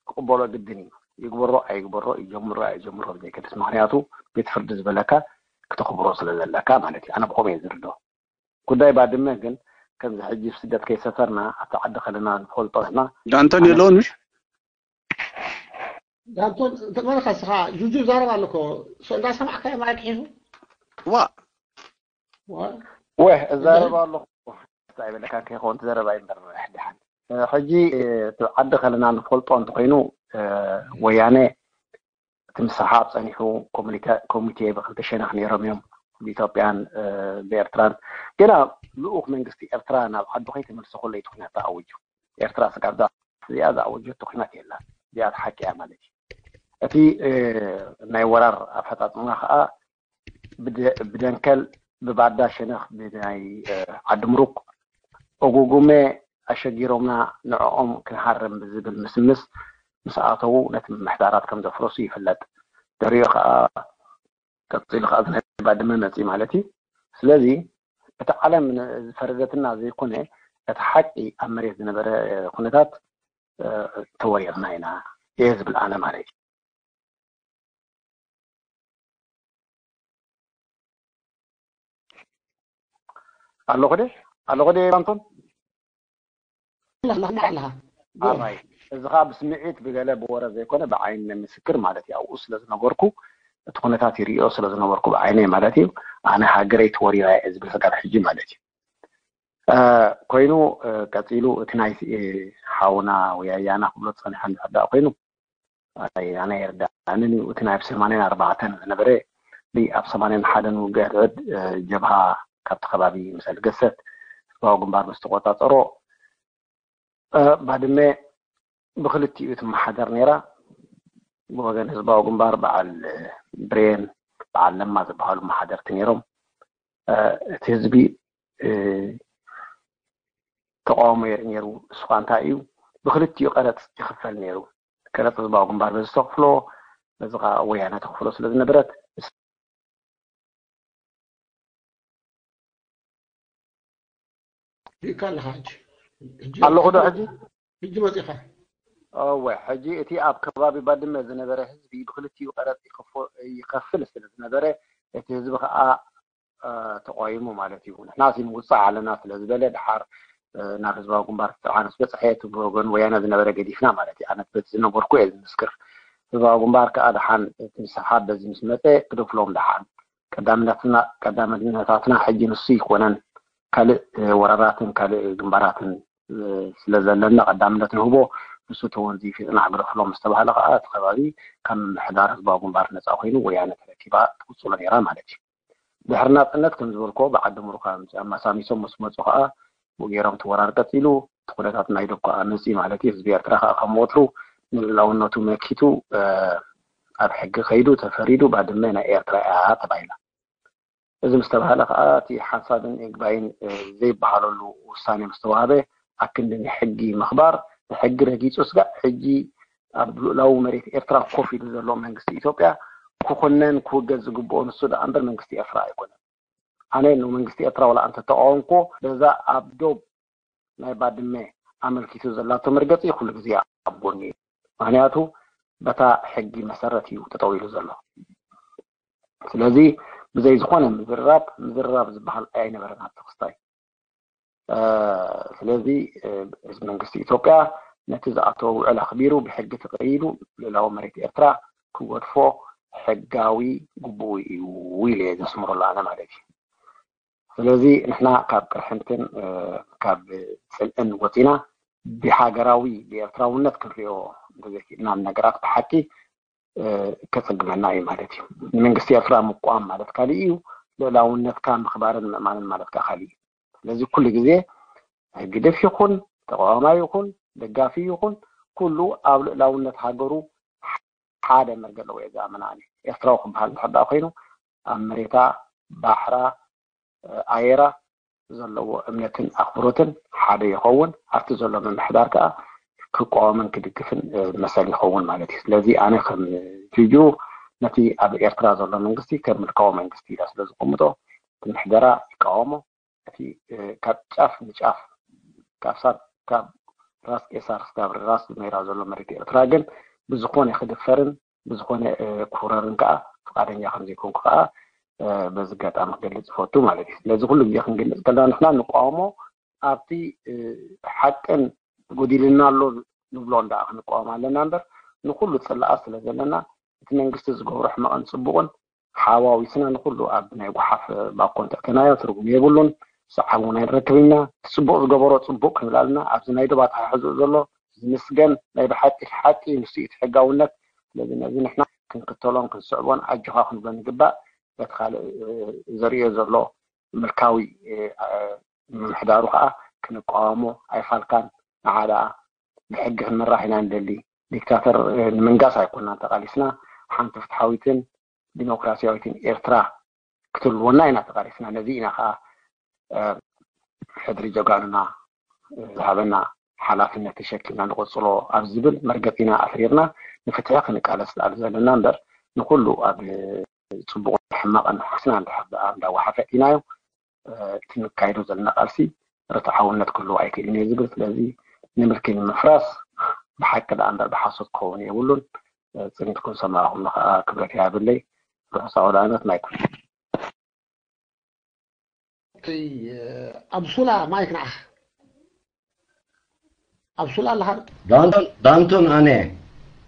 ክቕበሎ ግድን እዩ ይግበሮ ኣይግበሮ ይጀምሮ ኣይጀምሮ ብዘይገድስ ምክንያቱ ቤት ፍርዲ ዝበለካ ክተኽብሮ ስለ ዘለካ ማለት እዩ ኣነ ብኸምኡ እየ ዝርዶ ጉዳይ ባድመ ግን ከምዚ ሕጂ ስደት ከይሰፈርና ኣብቲ ዓዲ ከለና ንፈልጦ ንሕና ዳንቶን የለውን ምሽ ዳንቶን ተመልካ ስኻ ጁጁ ዛረብ ኣለኮ እንዳሰማዕካ ማይክ ሒዙ ዋ ወህ እዛረብ ኣለኹ ኣይበለካ ከይኸውን ትዘረብ ኣይንበር ድሓን ሕጂ ዓዲ ከለና ንፈልጦ እንተኮይኑ ወያነ እቲ ምስሓብ ፀኒሑ ኮሚቴ ብክልተ ሸነክ ነይሮም እዮም ብኢትዮጵያን ብኤርትራን ገና ልኡክ መንግስቲ ኤርትራ ናብ ዓዱ ከይተመልሰ ከሎ እቲ ኩናት ተኣዊጁ ኤርትራ ስጋብዛ እዚኣ ዝኣወጀቶ ኩናት የላን። እዚኣ ሓቂ እያ ማለት እዩ። እቲ ናይ ወራር ኣፈፃፅማ ከዓ ብደንከል፣ ብባዳ ሸነኽ፣ ብናይ ዓዲ ምሩክ፣ ኦጉጉሜ ኣሸጊሮምና፣ ንዕኦም ክንሃርም ብዝብል ምስምስ ምስ ኣተዉ ነቲ ምምሕዳራት ከም ዘፍረሱ ይፍለጥ። ድሕሪኡ ከዓ ቀፂሉ ከዓ ናይ ባድመ መፂ ማለት እዩ። ስለዚ እቲ ዓለም ዝፈረደትና ዘይኮነ፣ እቲ ሓቂ ኣብ መሬት ዝነበረ ኩነታት ተወሪርና ኢና እየ ዝብል ኣነ ማለት እዩ። ኣለኹ ደ ኣለኹ ደ ኣንቶን ኣለኻ ኣለኻ ኣለኻ ኣራይ እዚ ከዓ ብስምዒት ብገለ ብወረ ዘይኮነ ብዓይኒ ምስክር ማለት እዩ። ኣብኡ ስለ ዝነበርኩ እቲ ኩነታት ይሪኦ ስለ ዝነበርኩ ብዓይነይ ማለት እዩ። ኣነ ሃገረይ ተወሪራ እየ ዝብል ስጋብ ሕጂ ማለት እዩ። ኮይኑ ቀፂሉ እቲ ናይ ሓውና ወይ ኣያና ክብሎ ዝፀንሐ እንድሕር ደኣ ኮይኑ ኣነ ይርዳእንን እዩ። እቲ ናይ ኣብ ሰማንያን ኣርባዕተን ዝነበረ ኣብ ሰማንያን ሓደን ውግእ ሕድሕድ ጀብሃ ካብቲ ከባቢ ምስ ኣልገሰት ህዝባዊ ግንባር ምስ ተቆፃፀሮ ባድመ ብክልቲኡ ትመሓደር ነይራ። ብወገን ህዝባዊ ግንባር በዓል ብሬን በዓል ለማ ዝበሃሉ መሓደርቲ ነይሮም። እቲ ህዝቢ ተቃውሞ የርኢ ነይሩ። እሱ ከዓ እንታይ እዩ ብክልቲኡ ቀረፅ ይኽፈል ነይሩ። ቀረፅ ህዝባዊ ግንባር በዚ ተኽፍሎ በዚ ከዓ ወያነ ተኽፍሎ ስለ ዝነበረት ሪእካ ኣለኻ ሕጂ ኣለኹ ዶ ሕጂ ሕጂ መፂኻ እወ ሕጂ እቲ ኣብ ከባቢ ባድመ ዝነበረ ህዝቢ ብክልቲኡ ቀረፅ ይኸፍል ስለ ዝነበረ እቲ ህዝቢ ከዓ ተቋይሙ ማለት እዩ። ንሕና ሲ ንውፃእ ኣለና ስለ ዝበለ ድሓር ናብ ህዝባዊ ግንባር ትፅዓን ስበፅሐ እቲ ብወገን ወያነ ዝነበረ ገዲፍና ማለት እዩ። ኣነ በቲ ዝነበርኩ እየ ዝምስክር። ህዝባዊ ግንባር ከዓ ድሓን እቲ ስሓብ በዚ ምስ መፀ ክደፍሎም ድሓን ቀዳምነትና ቀዳምነታትና ሕጂ ንሱ ይኮነን ካልእ ወረራትን ካልእ ግንባራትን ስለ ዘለና ቀዳምነት ንህቦ ንሱ ተወንዚፊ ይፅናሕ ግደፍሎም ዝተባህለ ከዓ እቲ ከባቢ ካብ ምምሕዳር ህዝባዊ ግንባር ነፃ ኮይኑ ወያነ ተረኪባ ትቅፅሎ ነይራ ማለት እዩ። ድሕሪ ናፅነት ከም ዝበልኮ ብዓዲ ምሩካ ኣማሳሚሶም ምስ መፁ ከዓ ብኡ ገይሮም እቲ ወራር ቀፂሉ እቲ ኩነታት ናይ ዶብ ከዓ መፂ ማለት እዩ። ህዝቢ ኤርትራ ከዓ ከም ወትሩ ንልላውነቱ መኪቱ ኣብ ሕጊ ከይዱ ተፈሪዱ ባድመ ናይ ኤርትራ እያ ተባሂላ። እዚ ምስ ተባህለ ከዓ እቲ ሓንሳብን ይግባይን ዘይበሃለሉ ውሳኔ ምስ ተዋህበ ኣክንዲ ንሕጊ ምኽባር ንሕጊ ረጊፁ ስጋዕ ሕጂ ኣብ ልኡላዊ መሬት ኤርትራ ኮፍ ኢሉ ዘሎ መንግስቲ ኢትዮጵያ ክኹነን ክውገዝ ዝግብኦ ንሱ ደኣ እምበር መንግስቲ ኤርትራ ኣይኮነን። ኣነ ንመንግስቲ ኤርትራ ዋላ እንተተቃወምኩዎ በዛ ኣብ ዶብ ናይ ባድመ ኣመልኪቱ ዘላቶ መርገፂ ኩሉ ግዜ ኣብ ጎኒ እዩ። ምክንያቱ በታ ሕጊ መሰረት እዩ ጠጠው ኢሉ ዘሎ። ስለዚ ብዘይ ዝኾነ ምዝርራብ ምዝርራብ ዝበሃል ኣይነበረን ኣብቲ ክስታይ። ስለዚ እዚ መንግስቲ ኢትዮጵያ ነቲ ዝኣተወ ውዕል ኣኽቢሩ ብሕጊ ተቀይዱ ልእላዊ መሬት ኤርትራ ክገድፎ ሕጋዊ ግቡኡ እዩ ኢለ እየ ዘስምረሉ ኣነ ማለት እዩ። ስለዚ ንሕና ካብ ቅርሕንትን ካብ ፅልእን ወፂና ብሃገራዊ ብኤርትራውነት ክንሪኦ እንተዘይክእልና ነገራት ብሓቂ ከፀግመና እዩ ማለት እዩ። ንመንግስቲ ኤርትራ ምቋም ማለት ካሊእ እዩ። ልእላውነትካ ምኽባርን ምእማንን ማለት ከዓ ካሊእ እዩ። ስለዚ ኩሉ ግዜ ህግደፍ ይኹን ተቃዋማይ ይኹን ደጋፊ ይኹን ኩሉ ኣብ ልእላውነት ሃገሩ ሓደ መርገ ኣለዎ እየ ዝኣምን ኣነ። ኤርትራዊ ክበሃል እንድሕር ደኣ ኮይኑ ኣብ መሬታ ባሕራ ኣየራ ዘለዎ እምነትን ኣኽብሮትን ሓደ ይኸውን። ኣብቲ ዘሎ ምምሕዳር ከዓ ክቃወምን ክድግፍን መሰል ይኸውን ማለት እዩ። ስለዚ ኣነ ከም ጁጁ ነቲ ኣብ ኤርትራ ዘሎ መንግስቲ ከም ምልካዊ መንግስቲ ኢለ ስለ ዝቐምጦ እቲ ምሕደራ ይቃወሞ። እቲ ካብ ጫፍ ንጫፍ ካብ ሳብ ካብ ራስ ቄሳር ስጋብ ራስ ሜራ ዘሎ መሬት ኤርትራ ግን ብዝኾነ ክድፈርን ብዝኾነ ክውረርን ከዓ ፍቃደኛ ከም ዘይኮንኩ ከዓ በዚ ኣጋጣሚ ክገልፅ ይፈቱ ማለት እዩ። ስለዚ ኩሉ ግዜ ክንገልፅ ከለና ንሕና ንቃወሞ ኣብቲ ሓቅን ጎዲልና ኣሎ ንብሎ እንዳ ክንቃወም ኣለና እምበር ንኩሉ ፅላኣ ስለ ዘለና እቲ መንግስቲ ዝገብሮ ሕመቕን ፅቡቕን ሓዋዊስና ንኩሉ ኣብ ናይ ጓሓፍ ባኮ እንተእተናዮ ትርጉም የብሉን። ሰዓብ እውን ኣይንረክብና። እቲ ፅቡቕ ዝገበሮ ፅቡቕ ክንብል ኣለና። ኣብዚ ናይ ዶብ ኣተሓሕዝኡ ዘሎ ዝምስገን ናይ ብሓቂ ሓቂ ንሱ እዩ እቲ ሕጋውነት። ስለዚ ነዚ ንሕና ክንክተሎን ክንስዕቦን ኣጆኻ ክንብሎ ንግባእ። በቲ ካልእ ዘርእዮ ዘሎ ምልካዊ ምምሕዳሩ ከዓ ክንቃወሞ ኣይፋልካን። ንዓ ደኣ ብሕጊ ክንምራሕ ኢና ንደሊ። ዲክታተር ንምንጋስ ኣይኮናን ተቓሊስና፣ ሓንቲ ፍትሓዊትን ዲሞክራሲያዊትን ኤርትራ ክትህልወና ኢና ተቓሊስና። ነዚ ኢና ከዓ ሕድሪ ጀጋኑና ዝሃበና ሓላፍነት ተሸኪምና ንቐፅሎ ኣብ ዝብል መርገፂና ኣትሪርና ንፍትሒ ክንቃለስ ዳኣሉ ዘለና እምበር፣ ንኩሉ ኣብ ፅቡቕ ሕማቕን ሓስና እንዳወሓፈጢናዮ እቲ ንካይዶ ዘለና ቃልሲ ርትዓውነት ክህልዎ ኣይክእልን እዩ ዝብል። ስለዚ ንምልኪ ንምፍራስ ብሓቂ ዳኣ እምበር ብሓሶት ክኸውን የብሉን። ፅኒትኩም ሰማዕኹም ከዓ ክብረት ይሃበለይ። ርሑስ ኣውደ ዓመት ናይኩም። ኣብሱላ ማይክ ንዓኻ። ኣብሱላ ኣለኻ? ዳንቶን ዳንቶን ኣነ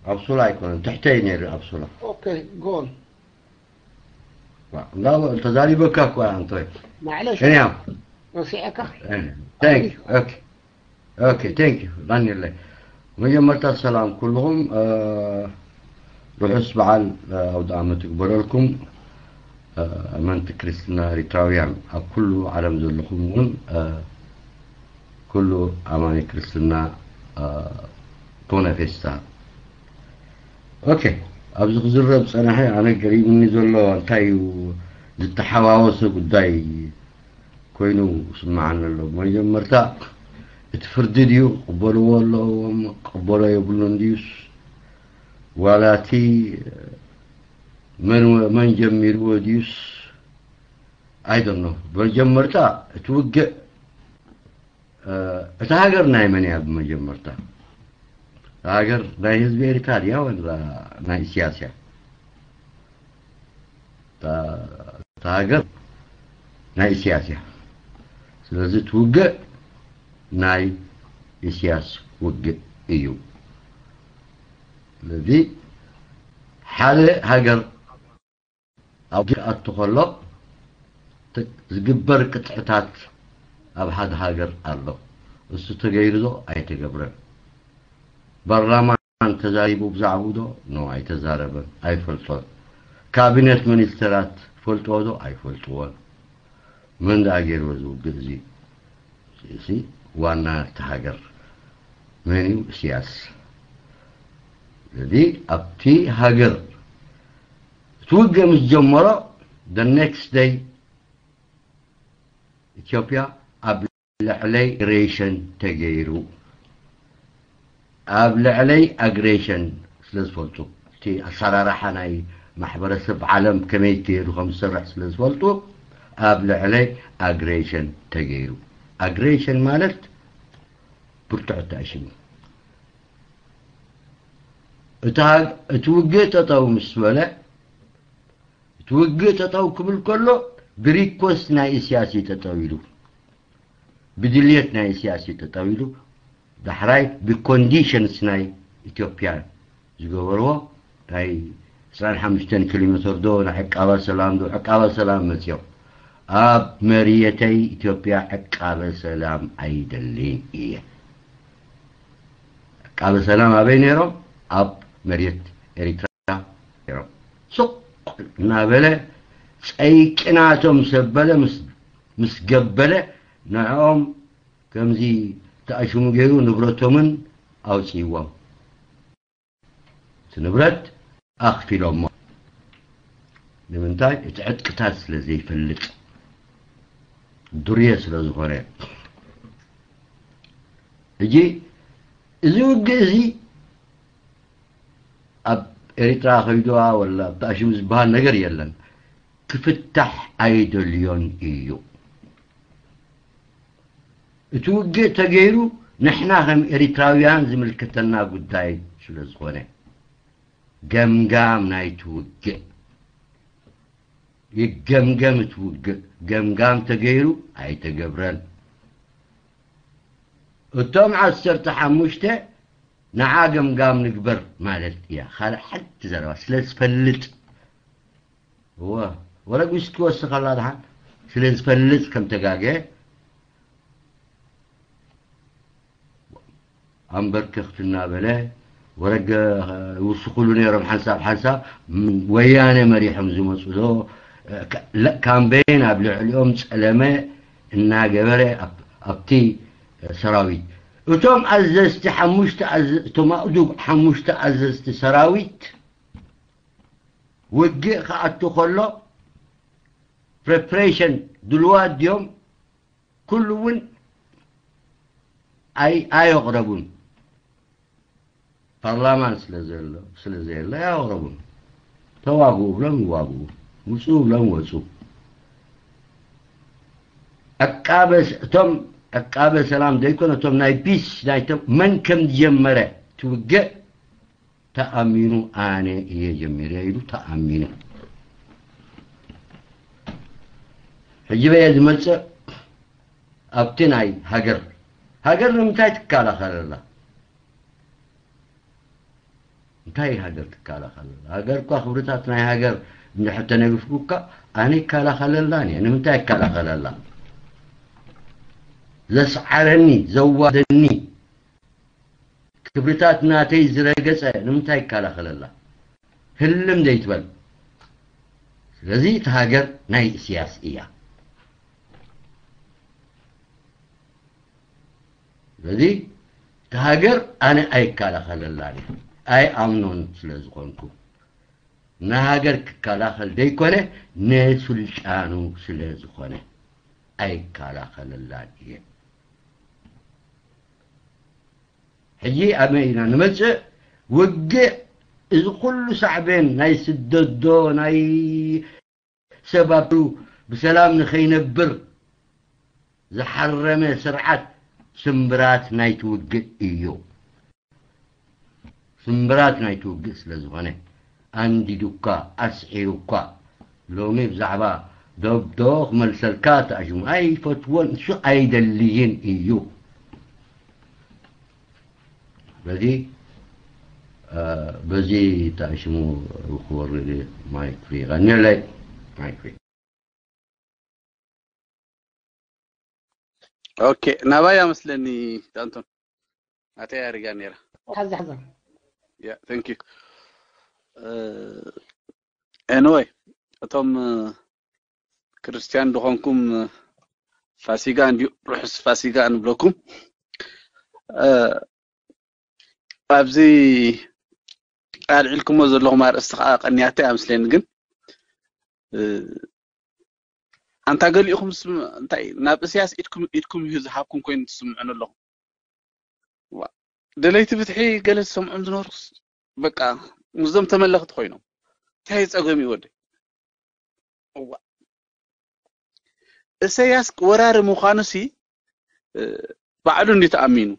ኣብሱላ ኣይኮነን ትሕተይ ነይሩ ኣብሱላ። ኦኬ ጎል እንዳ ተዛሪበካ እኮ ኣንቶይ ማዕለሽ እኔያ ረሲዐካ። Thank you. Okay. Okay, thank you. ዳንኤለይ መጀመርታ ሰላም ኩልኹም። ርሑስ በዓል ኣውደ ዓመት ይግበረልኩም። ኣመንቲ ክርስትና ኤሪትራውያን ኣብ ኩሉ ዓለም ዘለኹም እውን ኩሉ ኣማኒ ክርስትና ኮነ ፌስታ። ኦኬ፣ ኣብዚ ክዝረብ ጸናሐ ኣነ ገሪሙኒ ዘሎ እንታይ እዩ ዝተሓዋወሰ ጉዳይ ኮይኑ ስምዓኒ ኣሎ። መጀመርታ እቲ ፍርዲ ድዩ ክቕበልዎ ኣለዎም ክቕበሎ የብሉን ድዩስ ዋላ እቲ መን መን ጀሚርዎ ድዩስ ኣይደኖ። መጀመርታ እቲ ውግእ እታ ሃገር ናይ መን እያ? ብመጀመርታ እታ ሃገር ናይ ህዝቢ ኤሪትራ ድያ ወላ ናይ ኢሳያስ እያ? እታ ሃገር ናይ ኢሳያስ እያ። ስለዚ እቲ ውግእ ናይ ኢሳያስ ውግእ እዩ። ስለዚ ሓደ ሃገር ኣብ ክኣቱ ከሎ ዝግበር ቅጥዕታት ኣብ ሓደ ሃገር ኣሎ። እሱ ተገይሩ ዶ ኣይተገብረን? ባርላማ ተዛሪቡ ብዛዕባኡ ዶ? ኖ፣ ኣይተዛረበን፣ ኣይፈልጦን። ካቢነት ሚኒስተራት ፈልጥዎ ዶ? ኣይፈልጥዎን። መን ደኣ ገይርዎ እዚ ውግእ እዚ? እዚ ዋና እቲ ሃገር መን እዩ? ኢሳያስ። ስለዚ ኣብቲ ሃገር እቲ ውግእ ምስ ጀመሮ the next day ኢትዮጵያ ኣብ ልዕለይ ኣግሬሽን ተገይሩ። ኣብ ልዕለይ ኣግሬሽን ስለ ዝፈልጡ እቲ ኣሰራርሓ ናይ ማሕበረሰብ ዓለም ከመይ ገይሩ ከም ዝሰርሕ ስለ ዝፈልጡ ኣብ ልዕለይ ኣግሬሽን ተገይሩ። ኣግሬሽን ማለት ብርቱዕ ተኣሽሙ። እቲ ውግእ ጠጠው ምስ በለ እቲ ውግእ ጠጠው ክብል ከሎ ብሪኮስት ናይ ኢሳያስ እዩ ጠጠው ኢሉ፣ ብድልየት ናይ ኢሳያስ እዩ ጠጠው ኢሉ። ዳሕራይ ብኮንዲሽንስ ናይ ኢትዮጵያ ዝገበርዎ ናይ ዕስራን ሓሙሽተን ኪሎ ሜትር ዶ ናይ ዕቃበ ሰላም ዶ ዕቃበ ሰላም መፅዮም ኣብ መርየተይ ኢትዮጵያ ዕቃበ ሰላም ኣይደልን እየ። ዕቃበ ሰላም ኣበይ ነይሮም? ኣብ መሬት ኤሪትራ ነይሮም። ሱቕ እናበለ ጸይቂ ናቶም ምስ ኣበለ ምስ ገበለ ንዕኦም ከምዚ ተኣሽሙ ገይሩ ንብረቶምን ኣውፅይዎም። እቲ ንብረት ኣኽፊሎሞ። ንምንታይ? እቲ ዕጥቅታት ስለ ዘይፈልጥ፣ ዱርየ ስለ ዝኾነ። ሕጂ እዚ ውግእ እዚ ኣብ ኤሪትራ ከይድዋ ወላ ኣብ ተኣሽሙ ዝበሃል ነገር የለን። ክፍታሕ ኣይደልዮን እዩ። እቲ ውግእ ተገይሩ ንሕና ከም ኤሪትራውያን ዝምልከተና ጉዳይ ስለ ዝኾነ፣ ገምጋም ናይቲ ውግእ ይገምገም። እቲ ውግእ ገምጋም ተገይሩ ኣይተገብረን። እቶም ዓሰርተ ሓሙሽተ ንዓ ገምጋም ንግበር ማለት እያ። ካልእ ሓንቲ ዘረባ ስለ ዝፈልጥ፣ እወ፣ ወረግ ምስ ትወስኽ ኣላ ደሓን ስለ ዝፈልጥ ከም ተጋገ ኣንበርከኽቲ እናበለ ወረገ ይውስኹሉ ነይሮም። ሓንሳብ ሓንሳብ ወያነ መሪሖም ዝመፁ ዶ ካምበይን ኣብ ልዕሊኦም ፀለመ እናገበረ ኣብቲ ሰራዊት እቶም ኣዘዝቲ ሓሙሽተ ኣዘ- እቶም ኣእዱግ ሓሙሽተ ኣዘዝቲ ሰራዊት ውግእ ክኣቱ ከሎ ፕሬፕሬሽን ድልዋት ድዮም? ኩሉ እውን ኣይ ኣየቕረቡን። ፓርላማን ስለ ዘሎ ስለ ዘየለ ኣየቕረቡን። ተዋግኡ ብሎም ይዋግኡ፣ ውፅኡ ብሎም ወፁ። ዕቃበ እቶም ዕቃበ ሰላም ዘይኮነ እቶም ናይ ፒስ ናይቶም መን ከም ዝጀመረ ትውግእ ተኣሚኑ ኣነ እየ ጀሚረ ኢሉ ተኣሚኑ። ሕጂ በየ ዝመፅእ ኣብቲ ናይ ሃገር ሃገር ንምንታይ ትከላኸለላ? እንታይ ሃገር ትከላኸለላ? ሃገር እኳ ክብርታት ናይ ሃገር እንድሕር ተነግፍኩካ ኣነ ይከላኸለላን እየ። ንምንታይ ይከላኸለላ? ዘስዓረኒ ዘዋደኒ ክብርታት ናተይ ዝረገጸ ንምንታይ ይከላኸለላ? ህልም ዘይትበል። ስለዚ እቲ ሃገር ናይ እስያስ እያ። ስለዚ እቲ ሃገር ኣነ ኣይከላኸለላን እየ። ኣይኣምኖን ስለ ዝኾንኩ ንሃገር ክከላኸል ዘይኮነ ንስልጣኑ ስለ ዝኾነ ኣይከላኸለላን እየ። ሕጂ ኣበይ ኢና ንመጽእ? ውግእ እዚ ኩሉ ሳዕቤን ናይ ስደዶ ናይ ሰብ ኣብኡ ብሰላም ንኸይነብር ዝሓረመ ስርዓት ስምብራት ናይቲ ውግእ እዩ። ስምብራት ናይቲ ውግእ ስለ ዝኾነ ኣንዲዱካ ኣስዒሩካ ሎሚ ብዛዕባ ዶብዶ ክመልሰልካ ተኣሽሙ ኣይፈትዎን እሱ ኣይደልይን እዩ። በዚ በዚ ተኣሽሙ ክወርድ ማይክ ፍሪ ቀኒለይ ማይክ ፍሪ ኦኬ ናባይ ኣመስለኒ ዳንቶን ኣተይ ኣሪጋ ነራ ሓዛ ሓዛ yeah thank you anyway እቶም ክርስቲያን ዝኾንኩም ፋሲጋ እንዲዩ ርሑስ ፋሲጋ ንብለኩም ኣብዚ ኣልዒልኩሞ ዘለኹም ኣርእስቲ ከዓ ቀንያተይ ኣምስለኒ ግን ኣንታ ገሊእኹም እንታይ ናብ እስያስ ኢድኩም ኢድኩም ይሁ ዝሃብኩም ኮይኑ ትስምዑን ኣለኹም ደለይቲ ፍትሒ ገለ ዝሰምዑን ዝነበርኩስ በቃ ምስዞም ተመለኽቲ ኮይኖም እንታይ ጸገም እዩ ወደ እዋ እሰያስ ወራሪ ምዃኑ ሲ ባዕሉ እንዲ ተኣሚኑ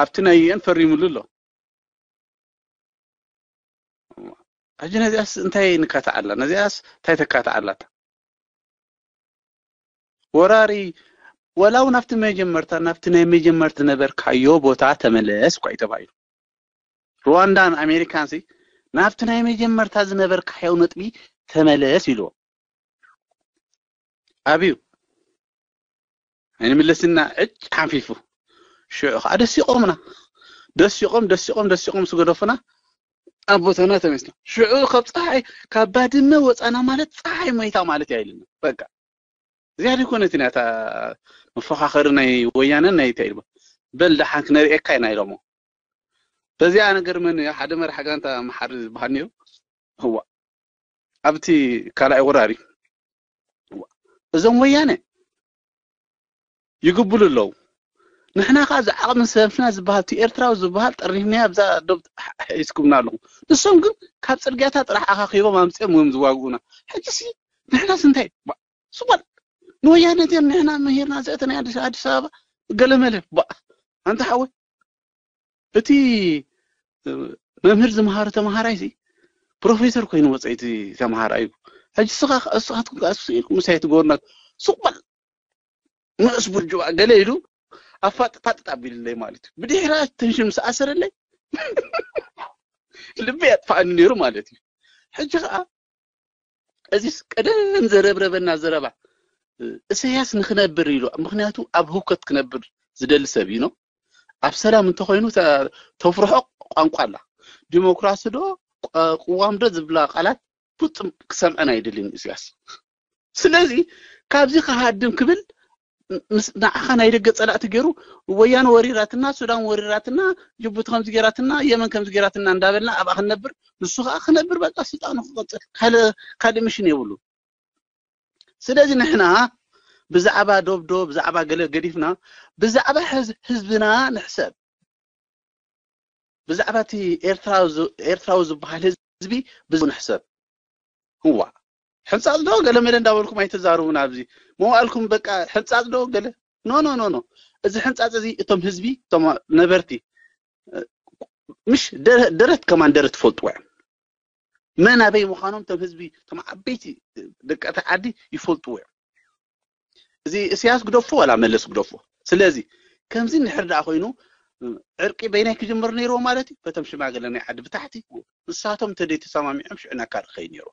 ኣብቲ ናይ ዩኤን ፈሪሙሉ ኣሎ ሕጂ ነዚኣስ እንታይ ንካትዓላ ነዚኣስ እንታይ ተካትዓላታ ወራሪ ወላ እውን ኣብቲ መጀመርታ ናብቲ ናይ መጀመርታ ዝነበርካዮ ቦታ ተመለስ እኳ እዩ ተባሂሉ ሩዋንዳን ኣሜሪካን ሲ ናብቲ ናይ መጀመርታ ዝነበርካዮ ነጥቢ ተመለስ ኢልዎ ኣብዩ ኣይንምለስና ዕጭ ሓንፊፉ ሽዑ ከዓ ደሲቆምና ደሲቆም ደሲቆም ደሲቆም ስገደፉና ኣብ ቦታና ተመስና ሽዑ ካብ ፀሓይ ካብ ባድመ ወፃና ማለት ፀሓይ ሞይታ ማለት እያ ኢልና በቃ እዚኣ ደይኮነት ናታ መፈኻኸሪ ናይ ወያነን ናይ እንታይ በል ደሓን ክነርእየካ ኢና ኢሎሞ በዚኣ ነገር መን ሓደ መራሕ ጋንታ መሓሪ ዝበሃል ነይሩ እዋ ኣብቲ ካልኣይ ወራሪ እዞም ወያነ ይግብሉ ኣለዉ ንሕና ከዓ ዝዓቕሚ ሰብና ዝበሃል እቲ ኤርትራዊ ዝበሃል ጠሪፍናዮ ኣብዛ ዶብ ሒዝኩምና ኣለኹም ንሶም ግን ካብ ፅርግያታት ጥራሕ ኣኻኺቦም ኣምፅኦም እዮም ዝዋግኡና ሕጂሲ ንሕናስ እንታይ ስቋል ንወያነ እቲኦም ንሕና ምሂርና ዘእተናይ ኣዲስ ኣበባ ገለመለ ኣንታ ሓወይ እቲ መምህር ዝመሃሮ ተምሃራይ ሲ ፕሮፌሰር ኮይኑ ወፀ እቲ ተምሃራይ እዩ ሕጂ ስኻ እስኻትኩም ከዓ ስኢልኩም ምሳይ ትገብሩና ሱቅ በል ንእስ ቡርጅዋ ገለ ኢሉ ኣፋጥፋጥጥ ኣቢልለይ ማለት እዩ ብድሕራ ትንሽን ምስ ኣሰረለይ ልቢ ያጥፋኣኒ ነይሩ ማለት እዩ ሕጂ ከዓ እዚስ ቀደም ዘረብረበና ዘረባ እሰያስ ንክነብር ኢሉ ምክንያቱ ኣብ ህውከት ክነብር ዝደሊ ሰብ እዩ ነው ኣብ ሰላም እንተኮይኑ ተፍርሖ ቋንቋ ኣላ ዲሞክራሲ ዶ ቅዋም ዶ ዝብላ ቃላት ፍጹም ክሰምዐን ኣይደልን እሰያስ ስለዚ ካብዚ ክሃድም ክብል ምስ ንዓኻ ናይ ደገ ጸላእቲ ገይሩ፣ ወያነ ወሪራትና፣ ሱዳን ወሪራትና፣ ጅቡቲ ከምዚ ገይራትና፣ የመን ከምዚ ገይራትና እንዳበልና ኣብኣ ክንነብር፣ ንሱ ከኣ ክነብር፣ በቃ ስልጣኑ ክቐጽል፣ ካልእ ካልእ ምሽን የብሉ። ስለዚ ንሕና ብዛዕባ ዶብዶ ብዛዕባ ገለ ገዲፍና፣ ብዛዕባ ህዝ- ህዝብና ንሕሰብ። ብዛዕባ እቲ ኤርትራዊ ዝ- ኤርትራዊ ዝበሃል ህዝቢ ብዝ ንሕሰብ። እዋ፣ ሕንጻጽ ዶ ገለ መለ እንዳበልኩም ኣይተዛርቡን። ኣብዚ መዋእልኩም በቃ ሕንጻጽ ዶ ገለ፣ ኖ ኖ ኖ ኖ። እዚ ሕንጻጽ እዚ እቶም ህዝቢ፣ እቶም ነበርቲ፣ ምሽ ደረ- ደረት ከማን ደረት ትፈልጥዎ እዮም። መን ኣበይ ምዃኖም እቶም ህዝቢ፣ እቶም ዓበይቲ ደቀቲ ዓዲ ይፈልጥዎ እዮም። እዚ እስያስ ግደፎ ዋላ መለስ ግደፎ። ስለዚ ከምዚ እንድሕር ደኣ ኮይኑ፣ ዕርቂ በይናይ ክጅምር ነይርዎ ማለት እዩ። በቶም ሽማግለ ናይ ዓዲ ብታሕቲ ንሳቶም እንተደይ ተሰማሚዖም ሽዑ ናካር ከይ ነይሩ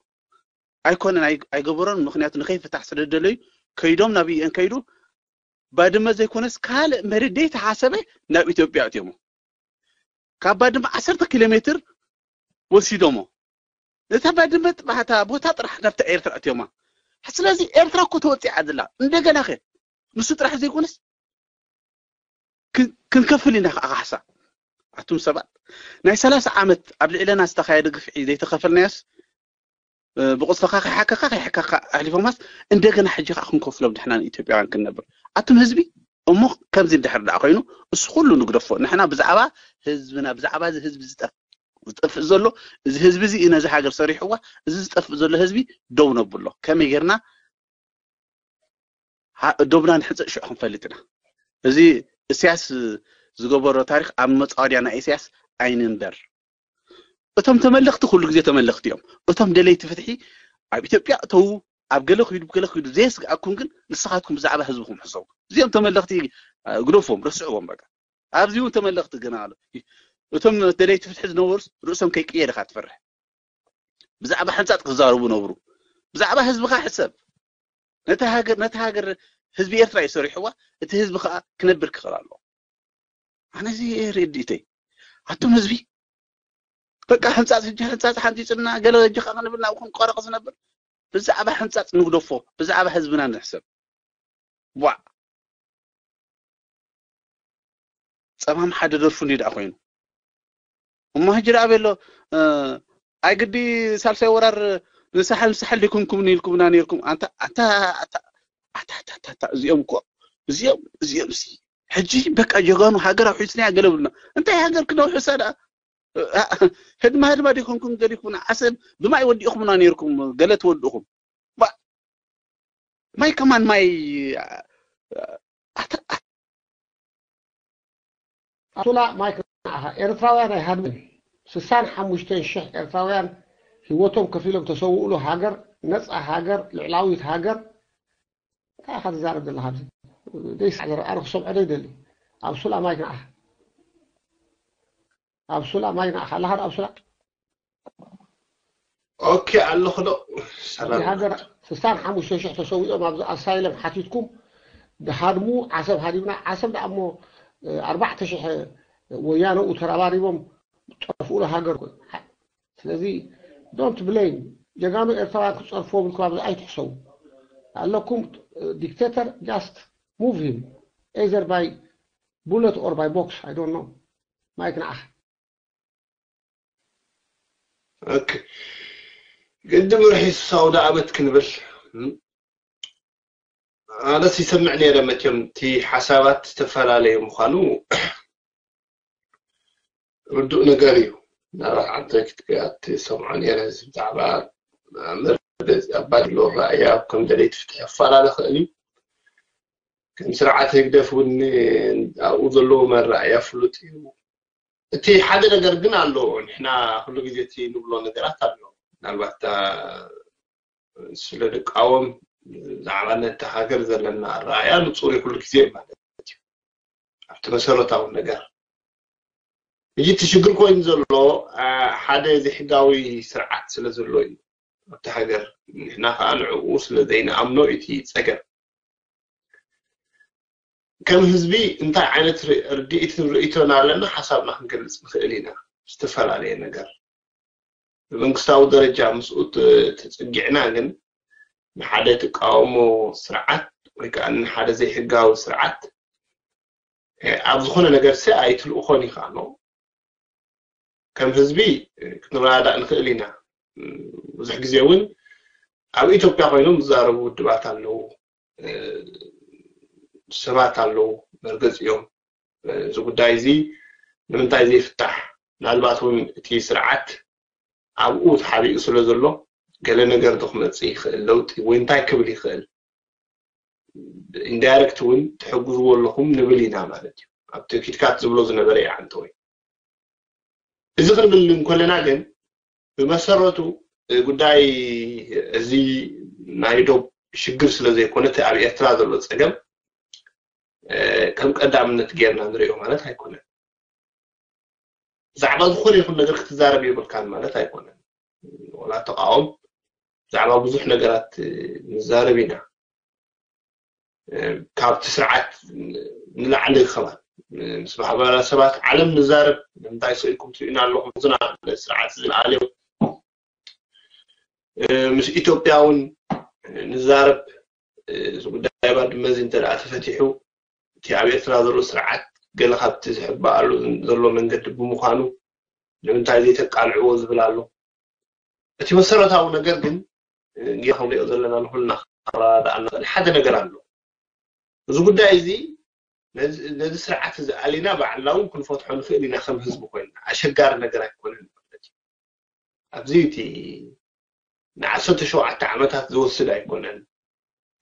ኣይኮነን፣ ኣይ- ኣይገበሮን። ምክንያቱ ንከይፍታሕ ስለ ደለዩ ከይዶም ናብ ዩኤን ከይዱ ባድመ ዘይኮነስ ካልእ መሬት ደይተሓሰበ ናብ ኢትዮጵያ ኣትዮሞ። ካብ ባድመ ዓሰርተ ኪሎ ሜትር ወሲዶሞ። ነታ ባድመ ጥባሕታ ቦታ ጥራሕ ናብታ ኤርትራ ኣትዮማ። ስለዚ ኤርትራ እኮ ተወፂዓ ዘላ እንደገና ከ ንሱ ጥራሕ ዘይኮነስ ክን- ክንከፍል ኢና ከዓ ካሕሳ። ኣቱም ሰባት፣ ናይ ሰላሳ ዓመት ኣብ ልዕለና ዝተኻየደ ግፍዒ ዘይተኸፈልናዮስ፣ እ፣ ብቁፅልኻ ከይሓከካ ከይሓከካ ኣሕሊፎማስ፣ እንደገና ሕጂ ከዓ ክንከፍሎም ድሕና ንኢትዮጵያውያን ክንነብር። ኣቱም ህዝቢ፣ እሞ ከምዚ እንድሕር ደኣ ኮይኑ እሱ ኩሉ ንግደፎ። ንሕና ብዛዕባ ህዝብና፣ ብዛዕባ እዚ ህዝቢ ዝጠፍ- ዝጠፍእ ዘሎ፣ እዚ ህዝቢ እዚ እዩ ነዚ ሃገር ሰሪሕዋ፣ እዚ ዝጠፍእ ዘሎ ህዝቢ ደው ነብሎ። ከመይ ጌርና ዶብና ንሕንፅእ ሽዑ ክንፈልጥ ኢና። እዚ እስያስ ዝገበሮ ታሪክ ኣብ መፃወድያ ናይ እስያስ ኣይንንበር። እቶም ተመለኽቲ ኩሉ ግዜ ተመለኽቲ እዮም። እቶም ደለይቲ ፍትሒ ኣብ ኢትዮጵያ እተዉ ኣብ ገለ ክይዱ ገለ ክይዱ ዘየስግኣኩም ግን ንስኻትኩም ብዛዕባ ህዝብኹም ሕሰቡ። እዚኦም ተመለኽቲ ግደፎም፣ ረስዕዎም በቃ። ኣብዚ እውን ተመለኽቲ ግን ኣሎ። እቶም ደለይቲ ፍትሒ ዝነበሩስ ርእሶም ከይቅየር ኢኻ ትፈርሕ። ብዛዕባ ሕንፃጥ ክዛረቡ ነብሩ። ብዛዕባ ህዝብኻ ሕሰብ። ነቲ ሃገር ነቲ ሃገር ህዝቢ ኤርትራ እዩ ሰሪሕዋ። እቲ ህዝቢ ከዓ ክነብር ክኽእል ኣለዎ። ኣነ እዚ ርድኢተይ። ኣቱም ህዝቢ በቃ ሕንፃፅ ሕጂ ሕንፃፅ ሓንፂፅና ገለ ሕጂ ከዓ ክንብል ናብ ክንቆረቕ ዝነብር ብዛዕባ ሕንፃፅ ንግደፎ። ብዛዕባ ህዝብና ንሕሰብ። ቧዕ። ጸማም ሓደ ደርፉ እንዲ ደኣ ኮይኑ እሞ ሕጂ ደኣ ቤሎ ኣይግዲ ሳልሳይ ወራር ንሳሕል ንሳሕል ዲኩምኩም ንኢልኩምና ነርኩም ኣንታ ኣንታ ኣታ ኣታ ኣታ ኣታ እዚኦም እኮ እዚኦም እዚኦም ሲ ሕጂ በቃ ጀጋኑ ሃገር ኣውሒስና ገለ ብሉና እንታይ ሃገር ክነውሕሳ ደኣ ህድማ ህድማ ዲኩምኩም ገዲፍኩምና ዓሰብ ብማይ ወዲእኩምና ነርኩም ገለ ትወድእኩም ማይ ከማን ማይ ኣቱላ ማይክ ንዓኻ ኤርትራውያን ኣይሃድሙን ስሳን ሓሙሽተን ሽሕ ኤርትራውያን ህይወቶም ከፊሎም ተሰውእሉ ሃገር ነፃ ሃገር ልዕላዊት ሃገር እንታይ ኢኻ ትዛረብ ዘለኻ ኣብዚ ደይሳዕ ዘረብ ኣነ ክሰምዖ ደይደሊ ኣብ ሱላ ማይክ ንዓኻ ኣብ ሱላ ማይክ ንዓኻ ኣለኻ ኣብ ሱላ ኦኬ ኣለኹ ዶ ሰላም ሃገር ስሳን ሓሙሽተ ሽሕ ተሰዊኦም ኣብዚ ኣሳይለም ሓቲትኩም ድሃድሙ ዓሰብ ሃዲምና ዓሰብ ደኣ እሞ ኣርባዕተ ሽሕ ወያነኡ ተራባሪቦም ጠፍኡሉ ሃገር ኮ ስለዚ don't blame ጀጋኑ ኤርትራውያን ክፀርፍዎም ኢልኩም ኣብዚ ኣይትሕሰቡ ኣለኩም dictator just move him either by bullet or by box I don't know ማይክ ንዓኻ ግድም ርሒሱ ኣውደ ኣመት ክንብል ኣነስ ይሰምዕ ነይረ መቸም እቲ ሓሳባት ዝተፈላለየ ምዃኑ ርዱእ ነገር እዩ ናባክ ዓንተ ክትሰምዖ ነይረ ብዛዕባ መርበፂ ኣባድሎ ራእያ ከም ደለይቲ ፍትሒ ኣፈላለ ክእል እዩ ከም ስርዓት ህግደፍ እውን ኣብኡ ዘለዎ መራእያ ፍሉጥ እዩ እቲ ሓደ ነገር ግን ኣሎ ንሕና ኩሉ ግዜ እቲ ንብሎ ነገራት ኣሎ ምናልባት ስለ ድቃወም ብዛዕባ ነቲ ሃገር ዘለና ኣረኣያ ንፁር ኩሉ ግዜ ማለት እዩ ኣብቲ መሰረታዊ ነገር ሕጂ እቲ ሽግር ኮይኑ ዘሎ ሓደ ዘይሕጋዊ ስርዓት ስለ ዘሎ እዩ ኣብቲ ሃገር ንሕና ከዓ ንዕኡ ስለ ዘይንኣምኖ እቲ ፀገም ከም ህዝቢ እንታይ ዓይነት ርድኢትን ርእይቶን ኣለና ሓሳብና ክንገልፅ ንኽእል ኢና ዝተፈላለየ ነገር ብመንግስታዊ ደረጃ ምስኡ ተፅጊዕና ግን ንሓደ ትቃወሞ ስርዓት ወይ ከዓ ንሓደ ዘይሕጋዊ ስርዓት ኣብ ዝኾነ ነገር ሲ ኣይትልእኾን ኢኻ። ኖ ከም ህዝቢ ክንረዳእ ንኽእል ኢና። ብዙሕ ግዜ እውን ኣብ ኢትዮጵያ ኮይኖም ዝዛረቡ ውድባት ኣለዉ፣ ሰባት ኣለዉ። መርገፂኦም እዚ ጉዳይ እዚ ንምንታይ ዘይፍታሕ? ምናልባት እውን እቲ ስርዓት ኣብኡ ተሓቢኡ ስለ ዘሎ ገለ ነገር ዶ ክመፅእ ይኽእል ለውጢ ወይ እንታይ ክብል ይኽእል? ኢንዳይረክት እውን ትሕግዝዎ ኣለኹም ንብል ኢና ማለት እዩ። ኣብቲ ኪትካት ዝብሎ ዝነበረ ይዓንተወይ እዚ ክንብል እንከለና ግን ብመሰረቱ ጉዳይ እዚ ናይ ዶብ ሽግር ስለ ዘይኮነ እቲ ኣብ ኤርትራ ዘሎ ፀገም ከም ቀዳምነት ጌርና ንሪኦ ማለት ኣይኮነን። ብዛዕባ ዝኾነ ይኹን ነገር ክትዛረብ የብልካን ማለት ኣይኮነን። ወላ ተቃወም ብዛዕባ ብዙሕ ነገራት ንዛረብ ኢና። ካብቲ ስርዓት ንላዕሊ ኸባን ምስ ማሕበረሰባት ዓለም ንዛረብ። ንምንታይ ስኢልኩም ትርእዩና ኣለኹም? እዝና ስርዓት ዝለኣልዮ ምስ ኢትዮጵያ እውን ንዛረብ። እዚ ጉዳይ ባድመ እዚ እንተ ተፈቲሑ እቲ ኣብ ኤርትራ ዘሎ ስርዓት ገለ ካብቲ ዝሕባኣሉ ዘሎ መንገዲ ብምዃኑ ንምንታይ ዘይተቃልዕዎ ዝብል ኣሎ። እቲ መሰረታዊ ነገር ግን ጌ ክንሪኦ ዘለና ንኩልና ክረዳዳኣና ሓደ ነገር ኣሎ። እዚ ጉዳይ እዚ ነዚ ስርዓት እዚ ኣሊና ባዕልና እውን ክንፈትሖ ንኽእል ኢና። ከም ህዝቢ ኮይና ኣሸጋሪ ነገር ኣይኮነን ማለት እዩ። ኣብዚ እቲ ንዓሰርተ ሸውዓተ ዓመታት ዝወስድ ኣይኮነን።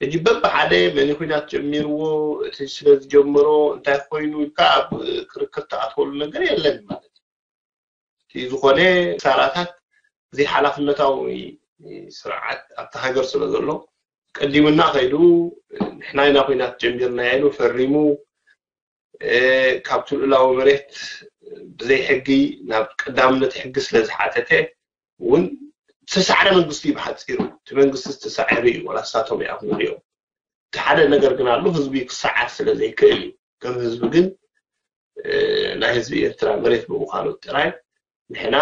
ሕጂ በብሓደ መን ኩናት ጀሚርዎ፣ እቲ ስለ ዝጀመሮ እንታይ ኮይኑ ኢልካ ኣብ ክርክር ትኣትወሉ ነገር የለን ማለት እዩ። እቲ ዝኾነ ክሳራታት ዘይሓላፍነታዊ ስርዓት ኣብቲ ሃገር ስለ ዘሎ ቀዲሙና ከይዱ ንሕና ኢና ኩናት ጀሚርና ኢሉ ፈሪሙ ካብቲ ልኡላዊ መሬት ብዘይ ሕጊ ናብ ቀዳምነት ሕጊ ስለ ዝሓተተ እውን ዝተሳዕረ መንግስቲ እዩ። ብሓፂሩ እቲ መንግስቲ ዝተሳዕረ እዩ። ዋላ ንሳቶም ይኣምኑ እዮም። እቲ ሓደ ነገር ግን ኣሎ፣ ህዝቢ ክሰዓር ስለ ዘይክእል እዩ። ከም ህዝቢ ግን ናይ ህዝቢ ኤርትራ መሬት ብምዃኑ ጥራይ ንሕና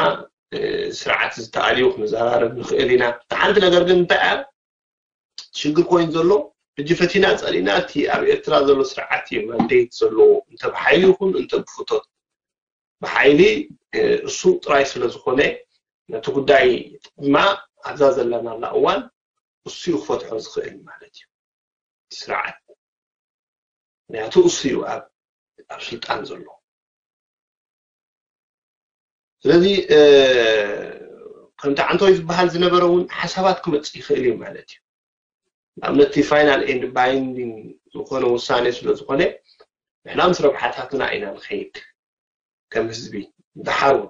ስርዓት ዝተኣልዩ ክንዘራረብ ንኽእል ኢና። እቲ ሓንቲ ነገር ግን እንታይ እያ ሽግር ኮይኑ ዘሎ? ሕጂ ፈቲና ጸሊና እቲ ኣብ ኤርትራ ዘሎ ስርዓት እዩ ማንዴት ዘለዎ፣ እንተ ብሓይሊ ይኹን እንተ ብፍቶት። ብሓይሊ እሱ ጥራይ ስለ ዝኾነ ነቲ ጉዳይ ድማ ኣብዛ ዘለናላ እዋን እሱ እዩ ክፈትሖ ዝኽእል ማለት እዩ። ስርዓት ምክንያቱ እሱ እዩ ኣብ ኣብ ስልጣን ዘሎ። ስለዚ ከምቲ ዓንቶይ ዝበሃል ዝነበረ እውን ሓሳባት ክመፅእ ይኽእል እዩ ማለት እዩ። ንኣብነት እቲ ፋይናል ኤንድ ባይንዲንግ ዝኾነ ውሳኔ ስለ ዝኾነ ንሕና ምስ ረብሓታትና ኢና ንኸይድ ከም ህዝቢ። ደሓር እውን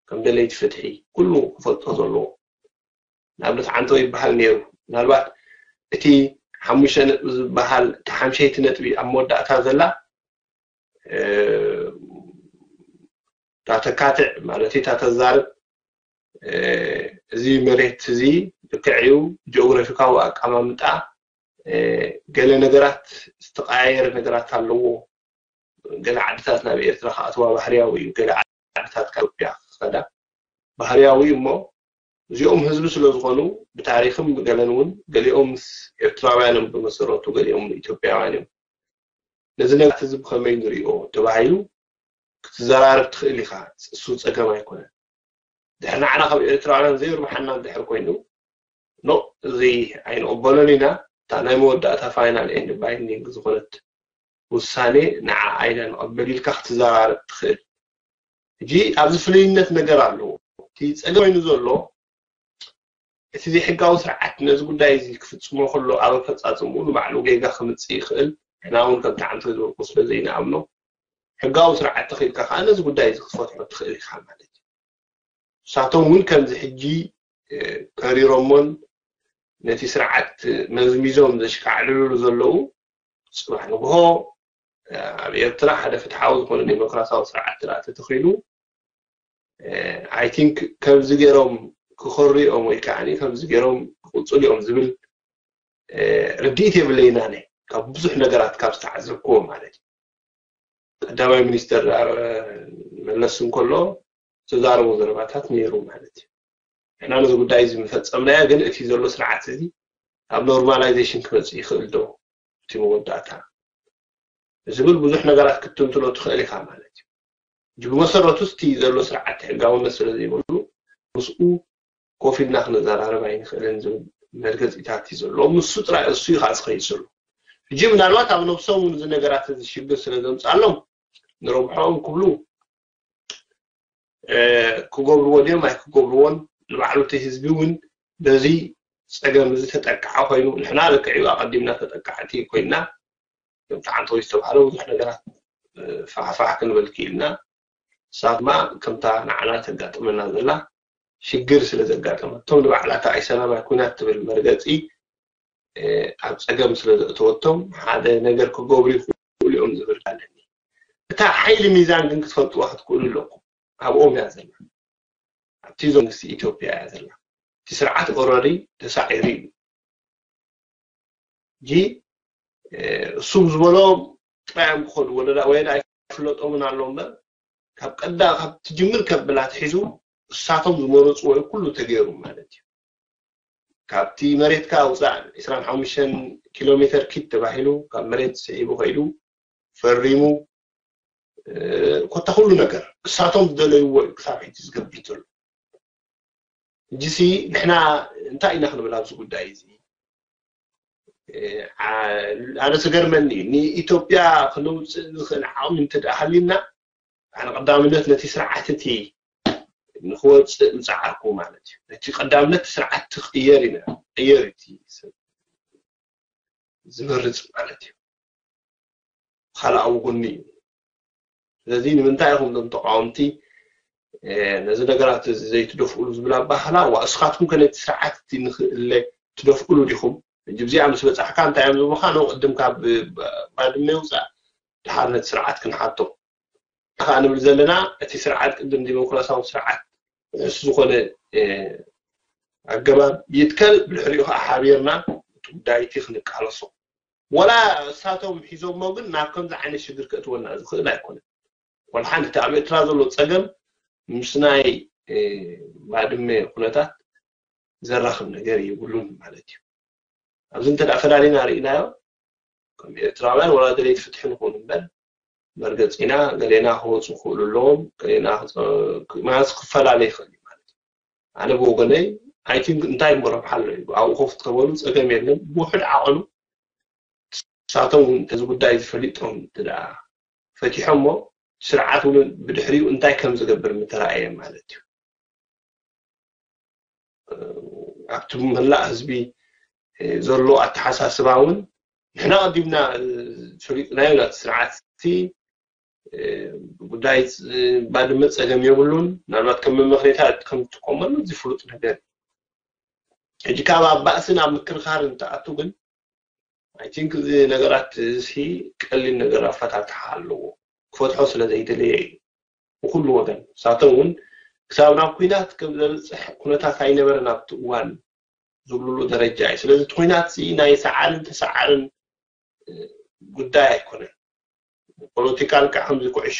ከም ደለይቲ ፍትሒ ኩሉ ክፈልጦ ዘለዎ። ንኣብነት ዓንቶ ይበሃል ነይሩ። ምናልባት እቲ ሓሙሽተ ነጥቢ ዝበሃል እቲ ሓምሸይቲ ነጥቢ ኣብ መወዳእታ ዘላ እታ ተካትዕ ማለት እታ ተዛርብ እዚ መሬት እዚ ልክዕ እዩ ጂኦግራፊካዊ ኣቀማምጣ ገለ ነገራት ዝተቀያየረ ነገራት ኣለዎ። ገለ ዓድታት ናብ ኤርትራ ክኣትዋ ባህርያዊ እዩ። ገለ ዓድታት ካብ ኢትዮጵያ ክኸዳ ባህርያዊ እዩ። እሞ እዚኦም ህዝቢ ስለ ዝኾኑ ብታሪኽም ብገለን እውን ገሊኦም ምስ ኤርትራውያን እዮም ብመሰረቱ፣ ገሊኦም ኢትዮጵያውያን እዮም። ነዚ ነገር እዚ ብኸመይ ንሪኦ ተባሂሉ ክትዘራረብ ትኽእል ኢኻ። እሱ ጸገም ኣይኮነን። ድሕሪ ንዓና ካብ ኤርትራውያን ዘይርብሓና እንድሕር ኮይኑ ኖ እዚ ኣይንቕበሎን ኢና። እታ ናይ መወዳእታ ፋይናል ኤንድ ባይንዲንግ ዝኾነት ውሳኔ ንዓ ኣይና ንቐበል ኢልካ ክትዘራረብ ትኽእል። ሕጂ ኣብዚ ፍልይነት ነገር ኣለዎ። እቲ ጸገም ኮይኑ ዘሎ እቲ ዘይሕጋዊ ስርዓት ነዚ ጉዳይ እዚ ክፍጽሞ ከሎ ኣብ ኣፈጻጽምኡ ንባዕሉ ጌጋ ክምጽእ ይኽእል። ንሕና እውን ከምቲ ዓንቶ ዝበልኩ ስለ ዘይንኣምኖ ሕጋዊ ስርዓት ተኺልካ ከዓ ነዚ ጉዳይ እዚ ክትፈትሖ ትኽእል ኢኻ ማለት እዩ። ንሳቶም እውን ከምዚ ሕጂ ከሪሮሞን ነቲ ስርዓት መዝሚዞም ዘሽካዕልሉ ዘለዉ ጽባሕ ንግሆ ኣብ ኤርትራ ሓደ ፍትሓዊ ዝኾነ ዴሞክራሲያዊ ስርዓት ትርኣ ተተኺሉ ኣይ ቲንክ ከምዚ ገይሮም ክኸርዮም ወይ ከዓ ከምዚ ገይሮም ክቕፅሉ እዮም ዝብል ርድኢት የብለይን ኣነ ካብ ብዙሕ ነገራት ካብ ዝተዓዘብክዎ ማለት እዩ። ቀዳማይ ሚኒስተር መለስ እንከሎ ዝተዛረቦ ዘረባታት ነይሩ ማለት እዩ። ንሕና ነዚ ጉዳይ እዚ ምፈፀምናዮ ግን እቲ ዘሎ ስርዓት እዚ ኣብ ኖርማላይዜሽን ክመፅእ ይኽእል ዶ? እቲ መወዳእታ ዝብል ብዙሕ ነገራት ክትትንትኖ ትኽእል ኢኻ ማለት እዩ። ብመሰረቱ እቲ ዘሎ ስርዓት ሕጋውነት ስለ ዘይብሉ ምስኡ ኮፍ ኢልና ክንዘራረብ ኣይንኽእልን ዝብል መርገፂታት እዩ ዘለዎ። ንሱ ጥራይ እሱ እዩ ከዓ ዝኸይድ ዘሎ። ሕጂ ምናልባት ኣብ ነብሶም እውን እዚ ነገራት እዚ ሽግር ስለ ዘምፅኣሎም ንረብሖኦም ክብሉ ክገብርዎ ድዮም ኣይክገብርዎን ንባዕሉ እቲ ህዝቢ እውን በዚ ፀገም እዚ ተጠቃዒ ኮይኑ ንሕና ልክዕ እዩ ኣቐዲምና ተጠቃዕቲ ኮይና ከምቲ ዓንተወይ ዝተባሃለ ብዙሕ ነገራት ፋሕፋሕ ክንብል ክኢልና ሳማ ከምታ ንዓና ተጋጥመና ዘላ ሽግር ስለ ዘጋጠመቶም ንባዕላታ ኣይሰላማይ ኩናት ትብል መርገፂ ኣብ ፀገም ስለ ዘእተወቶም ሓደ ነገር ክገብሩ ይኽእሉ እዮም ዝብል ኣለኒ። እታ ሓይሊ ሚዛን ግን ክትፈልጥዋ ክትክእሉ ኣለኩም። ኣብኦም እያ ዘላ፣ ኣብቲ መንግስቲ ኢትዮጵያ እያ ዘላ። እቲ ስርዓት ኦረዲ ተሳዒሩ እዩ። ሕጂ እሱ ዝበሎ ጥራዮም ክኸዱ ወለዳ ወይ ኣይፍለጦምን ኣሎ እምበር ካብ ቀዳ ካብ ትጅምር ከብላ ትሒዙ እሳቶም ዝመረፅዎ ኩሉ ተገይሩ ማለት እዩ። ካብቲ መሬትካ ውፃእ ዕስራን ሓሙሽተን ኪሎ ሜተር ኪድ ተባሂሉ ካብ መሬት ስዒቡ ከይዱ ፈሪሙ ኮታ ኩሉ ነገር እሳቶም ዝደለይዎ እዩ ክሳብ ሕጂ ዝገብር ዘሎ። እጅሲ ንሕና እንታይ ኢና ክንብል ኣብዚ ጉዳይ እዚ ኣነ ዝገርመኒ እዩ ንኢትዮጵያ ክነውፅእ ዝኽእል ዓቕሚ እንተ ደኣ ሃልዩና ኣነ ቀዳምነት ነቲ ስርዓት እቲ ንክወፅእ ምፅዓርኩ ማለት እዩ። ነቲ ቀዳምነት ስርዓት ትቕየር ኢና ቅየር እቲ ሰብ ዝመርፅ ማለት እዩ። ካልኣዊ ጎኒ እዩ። ስለዚ ንምንታይ ኢኹም ዞም ተቃወምቲ ነዚ ነገራት እዚ ዘይትደፍእሉ ዝብል ኣባህላ ዋ እስኻትኩም ከ ነቲ ስርዓት እቲ ንክእለ ትደፍእሉ ዲኹም? ሕጂ ብዚኣ ምስ በፃሕካ እንታይ እዮም ዝብሉካ ነው ቅድም ካብ ባድመ ይውፃእ ድሓር ነቲ ስርዓት ክንሓቶ ከዓ ንብል ዘለና እቲ ስርዓት ቅድም ዲሞክራሲያዊ ስርዓት ንሱ ዝኾነ ኣገባብ ይትከል ብድሕሪኡ ከዓ ሓቢርና እቲ ጉዳይ እቲ ክንቃለሶ ወላ እሳቶም ሒዞሞ ግን ናብ ከምዚ ዓይነት ሽግር ከእትወና ዝኽእል ኣይኮነን። ወላ ሓንቲ እቲ ኣብ ኤርትራ ዘሎ ፀገም ምስ ናይ ባድመ ኩነታት ዘራኽብ ነገር የብሉን ማለት እዩ። ኣብዚ እንተ ፈላሊና ርኢናዮ ከም ኤርትራውያን ወላ ደለይቲ ፍትሒ ንኹን እምበር መርገፂና ገሌና ክወፁ ክኽእሉ ኣለዎም ገሌና ማለት ክፈላለ ይኽእል እዩ ማለት እዩ። ኣነ ብወገነይ ኣይቲንክ እንታይ እሞ ረብሓ ኣሎ እዩ ኣብኡ ኮፍ ተበሉ ፀገም የለን ብውሕድ ዓቐኑ ንሳቶም እውን እዚ ጉዳይ ዝፈሊጦም እንተ ደኣ ፈቲሖሞ ስርዓት እውን ብድሕሪኡ እንታይ ከም ዝገብር ምተረኣየ ማለት እዩ። ኣብቲ መላእ ህዝቢ ዘሎ ኣተሓሳስባ እውን ንሕና ቀዲምና ፈሊጥናዮ ናቲ ስርዓት እቲ ጉዳይ ባድመ ፀገም የብሉን ምናልባት ከም መመክሬታ ከም ትጥቀመሉ እዚ ፍሉጥ ነገር ሕጂ ካብ ኣብ ባእስን ኣብ ምክርኻር እንትኣቱ ግን ኣይቲንክ እዚ ነገራት እዚ ቀሊል ነገር ኣፈታትሓ ኣለዎ ክፈትሖ ስለ ዘይደለየ እዩ ብኩሉ ወገን ንሳቶም እውን ክሳብ ናብ ኩናት ከም ዘብፅሕ ኩነታት ኣይነበረን ኣብቲ እዋን ዝብልሉ ደረጃ እዩ ስለዚ እቲ ኩናት ናይ ሰዓርን ተሰዓርን ጉዳይ ኣይኮነን ፖለቲካ ልክዕ ከምዚ ኩዕሾ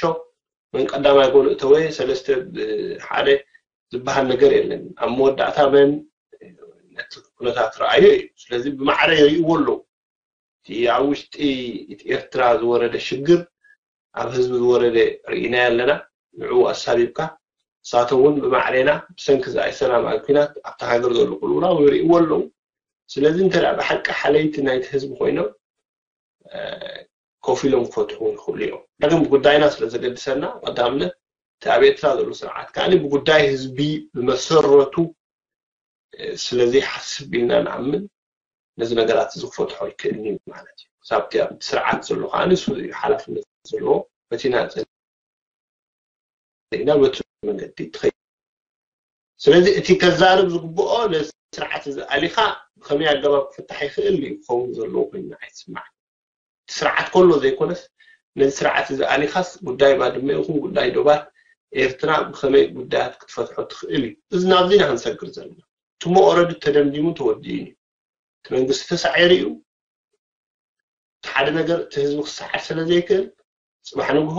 መን ቀዳማይ ጎል እተወ ሰለስተ ሓደ ዝበሃል ነገር የለን ኣብ መወዳእታ መን ነቲ ኩነታት ረኣዮ እዩ ስለዚ ብማዕረ ይርእይዎ ኣለዉ እቲ ኣብ ውሽጢ እቲ ኤርትራ ዝወረደ ሽግር ኣብ ህዝቢ ዝወረደ ርኢናዮ ኣለና ንዕኡ ኣሳቢብካ ንሳቶም እውን ብማዕሬና ብሰንኪ እዚ ኣይሰላም ኣብ ኩናት ኣብቲ ሃገር ዘሎ ቅልውላው ይርእይዎ ኣለዉ ስለዚ እንተ ብሓቂ ሓለይቲ ናይቲ ህዝቢ ኮይኖም ኮፍ ኢሎም ክፈትሑ ይኽእሉ እዮም። ዳግም ጉዳይና ስለ ዘገድሰና ቀዳምነት እቲ ኣብ ኤርትራ ዘሎ ስርዓት ከኣ ብጉዳይ ህዝቢ ብመሰረቱ ስለ ዘይሓስብ ኢልና ንኣምን ነዚ ነገራት እዚ ክፈትሖ ይክእልን እዩ ማለት እዩ። ክሳብ እቲ ኣብቲ ስርዓት ዘሎ ከዓ ንሱ እዩ ሓላፍነት ዘለዎ በቲ ናፀ ኢና በቲ መንገዲ ትኸይድ። ስለዚ እቲ ከዛርብ ዝግብኦ ነዚ ስርዓት እዚ ኣሊኻ ብኸመይ ኣገባብ ክፍታሕ ይኽእል እዩ ክኸውን ዘለዎ ኮይኑ ኣይስማዕ። እቲ ስርዓት ከሎ ዘይኮነስ ነዚ ስርዓት እዚ ኣሊኻስ ጉዳይ ባድመ ይኹን ጉዳይ ዶባት ኤርትራ ብኸመይ ጉዳያት ክትፈትሖ ትኽእል እዩ። እዚ ናብዚ ኢና ክንሰግር ዘለና። ትሞ ኦረዲ ተደምዲሙ ተወዲኡ እዩ። እቲ መንግስቲ ተሳዒሩ እዩ። እቲ ሓደ ነገር እቲ ህዝቢ ክሰዓር ስለ ዘይክእል ፅባሕ ንግሆ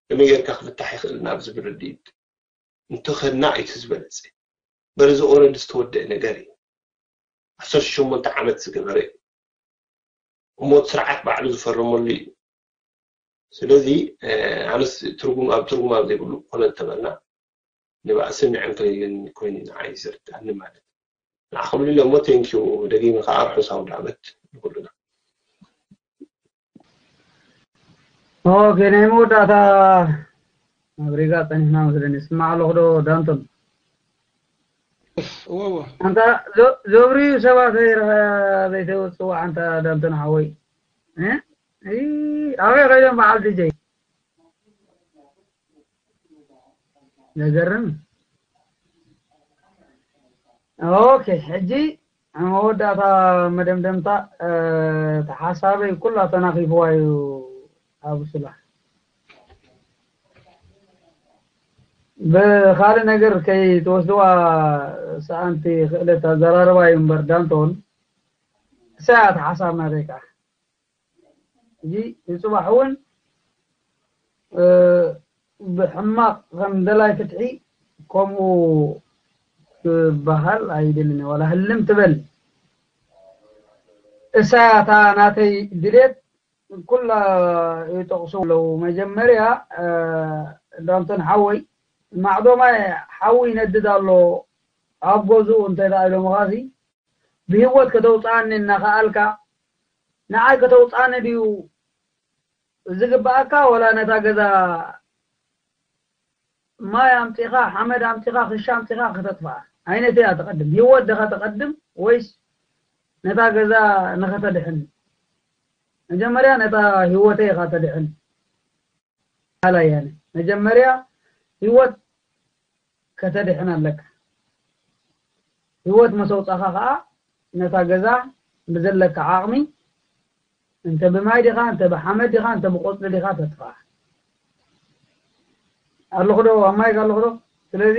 ከመይ ጌርካ ክፍታሕ ይኽእል ናብ ዝብል ርድኢት እንተኸድና እቲ ዝበለፀ በርዚ ኦረዲ ዝተወደአ ነገር እዩ ዓሰርተ ሸሞንተ ዓመት ዝገበረ እዩ ሞት ስርዓት ባዕሉ ዝፈረመሉ እዩ። ስለዚ ኣነስ ትርጉም ኣብ ትርጉም ኣብ ዘይብሉ ኮነ እንተበልና ንባእስን ንዕንክሊልን ኮይኑ ንዓይ ይስርዳኒ ማለት። ንዓኹም ኢለ እሞ ቴንኪዩ። ደጊመ ከዓ ርሑስ ኣውደ ዓመት ንኩልና። ኦኬ፣ ናይ መወዳእታ ኣብ ሪጋ ጸኒሕና መስለኒ። ስማዕ ኣለኹ ዶ ዳንቶን? እወ እወ። ኣንታ ዞ- ዞብሪ ሰባት ዘይረኸ ዘይተውፅዋ ኣንታ ዳንቶን ሓወይ እ? እ፣ ኣበይ ኸይዶም በዓል ዲጀይ? ዘገርም። ኦኬ፣ ሕጂ መወዳእታ መደምደምታ እ፣ ተሓሳበይ ኩላ ተናኺፍዋ እዩ። ኣብሱላ ብኻልእ ነገር ከይትወስድዋ ሰኣንቲ ክእለት ኣዘራርባ እዩ እምበር ዳንቶን እሳያ ተሓሳብ ናተይ ከዓ ሕጂ ንፅባሕ እውን እ፣ ብሕማቕ ከም ደላይ ፍትሒ ከምኡ ክበሃል ኣይደልን ዋላ ህልም ትበል እሳያ እታ ናተይ ድሌት ኩላ ይጠቕሱ ኣለዉ። መጀመርያ እ፣ ዳንቶን ሓወይ ማዕዶማይ ሓዊ ይነድድ ኣሎ ኣብ ገዝኡ እንተ ደኣ ኢሎምኻሲ ብህይወት ከተውፅኣኒ እናኸኣልካ ንዓይ ከተውፅኣኒ ድዩ ዝግብኣካ ወላ ነታ ገዛ ማይ ኣምፂኻ ሓመድ ኣምፂኻ ክሻ ኣምፂኻ ከተጥፍኣ ዓይነት እያ ተቐድም ህይወት ድኻ ተቐድም ወይስ ነታ ገዛ ንኸተድሕን መጀመርያ ነታ ህይወተይ ኢኻ ተድሕን ኣላያነ መጀመርያ ህይወት ከተድሕን ኣለካ ህይወት መሰውፃኻ ከዓ ነታ ገዛ ብዘለካ ዓቕሚ እንተ ብማይ ዲኻ እንተ ብሓመድ ዲኻ እንተ ብቆፅሊ ዲኻ ተጥፋ ኣለኹ ዶ ኣብ ማይ ኣለኹ ዶ ስለዚ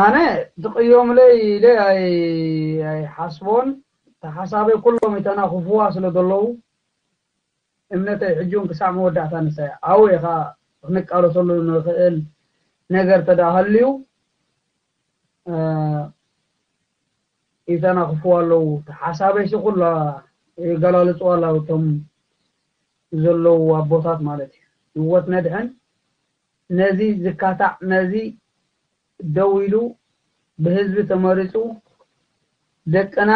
ኣነ ትቕዮምለይ ኢለ ኣይሓስቦን ተሓሳበይ ኩሎም ይተናኽፍዋ ስለ ዘለዉ እምነተይ ሕጂ እውን ክሳዕ መወዳእታ ንሳይ ኣብኡ ኢኻ ክንቃለሰሉ ንኽእል ነገር ተደኣ ሃልዩ ይተናኽፍዋ ኣለዉ ተሓሳበይ ሲ ኩላ ይገላልፅዋ ኣለዉ እቶም ዘለዉ ኣቦታት ማለት እዩ ህወት ነድሕን ነዚ ዝካታዕ ነዚ ደው ኢሉ ብህዝቢ ተመሪፁ ደቅና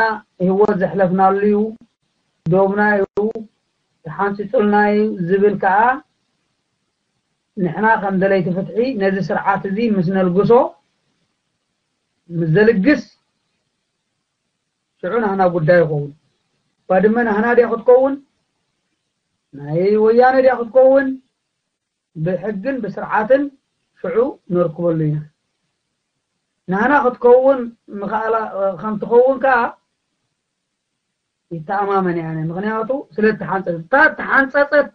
ህወት ዘሕለፍናሉ እዩ ዶብና እዩ ተሓንፂፁልና እዩ ዝብል ከዓ ንሕና ከም ደለይቲ ፍትሒ ነዚ ስርዓት እዚ ምስ ነልግሶ ምስ ዘልግስ ሽዑ ናህና ጉዳይ ይኸውን ባድመ ናህና ድያ ክትከውን ናይ ወያነ ድያ ክትከውን ብሕግን ብስርዓትን ሽዑ ነርክበሉ ኢና ናህና ክትከውን ምኽኣላ ከም ትኸውን ከዓ ይተኣማመን እየ ኣነ ምኽንያቱ ስለ እተሓንፀፀት እታ እተሓንፀፀት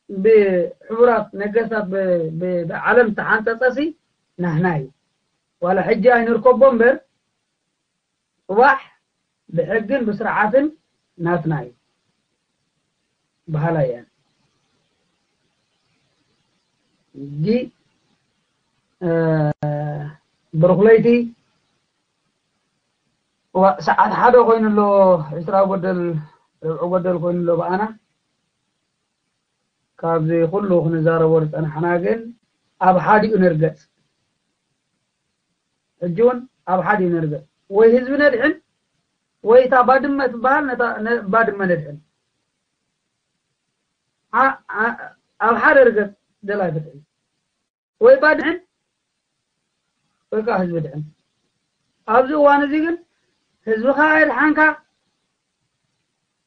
ብሕቡራት ነገስታት ብዓለም እተሓንፀፀ ሲ ናህና እዩ ዋላ ሕጂ ኣይንርከቦ እምበር ፅባሕ ብሕግን ብስርዓትን ናትና እዩ በሃላ እየን ሕጂ ብሩክ ለይቲ ሰዓት ሓደ ኮይኑ ኣሎ ዕስራ ጎደል ርብዒ ጎደል ኮይኑ ኣሎ ብኣና ካብዚ ኩሉ ክንዛረቦ ዝፀናሕና ግን ኣብ ሓዲኡ ንርገፅ ሕጂ እውን ኣብ ሓዲኡ ንርገፅ ወይ ህዝቢ ነድሕን ወይ እታ ባድመ ትበሃል ነታ ባድመ ነድሕን ኣብ ሓደ ርገፅ ደላይ ፍትሒ ወይ ባድሕን ወይ ከዓ ህዝቢ ድሕን ኣብዚ እዋን እዚ ግን ህዝብኻ ኣየድሓንካ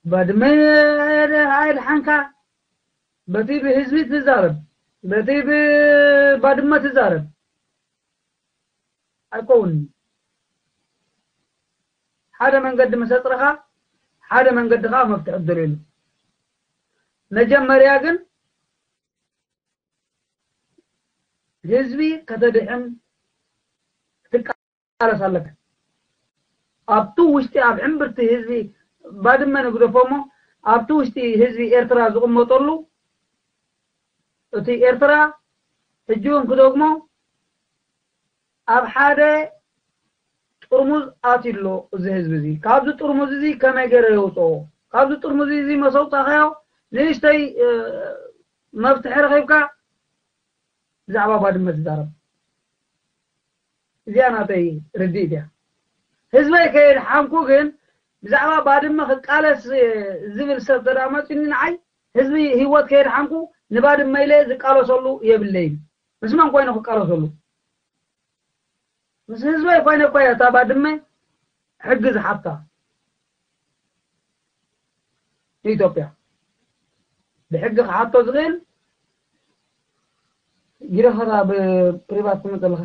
ባድመ ኣየድሓንካ በቲ ብህዝቢ ትዛረብ በቲ ብባድመ ትዛረብ ኣይኮውን ሓደ መንገዲ መሰጥርኻ ሓደ መንገዲ ከዓ መፍትሒ ደልየሉ መጀመርያ ግን ህዝቢ ከተድሕን ክትቃለስ ኣለካ ኣብቲ ውሽጢ ኣብ ዕምብርቲ ህዝቢ ባድመ ንግደፎ እሞ ኣብቲ ውሽጢ ህዝቢ ኤርትራ ዝቕመጠሉ እቲ ኤርትራ ሕጂ እውን ክደግሞ ኣብ ሓደ ጥርሙዝ ኣትዩ ኣሎ እዚ ህዝቢ እዚ። ካብዚ ጥርሙዝ እዚ ከመይ ገይረ የውፅኦ? ካብዚ ጥርሙዝ እዚ መሰውፃኻዮ ንእሽተይ መፍትሒ ረኺብካ ብዛዕባ ባድመ ትዛረብ። እዚኣ ናተይ ርድኢት እያ። ህዝበይ ከየድሓንኩ ግን ብዛዕባ ባድመ ክቃለስ ዝብል ሰብ ተዳ መፅኒ ንዓይ ህዝቢ ህይወት ከየድሓንኩ ንባድመ ኢለ ዝቃለሰሉ የብለይን። ምስ መን ኮይኑ ክቃለሰሉ? ምስ ህዝበይ ኮይነ እኮ እያ እታ ባድመ ሕጊ ዝሓታ። ኢትዮጵያ ብሕጊ ክሓቶ ዝኽእል ጊደኸታ ብፕሪቫት ትመፀልኻ።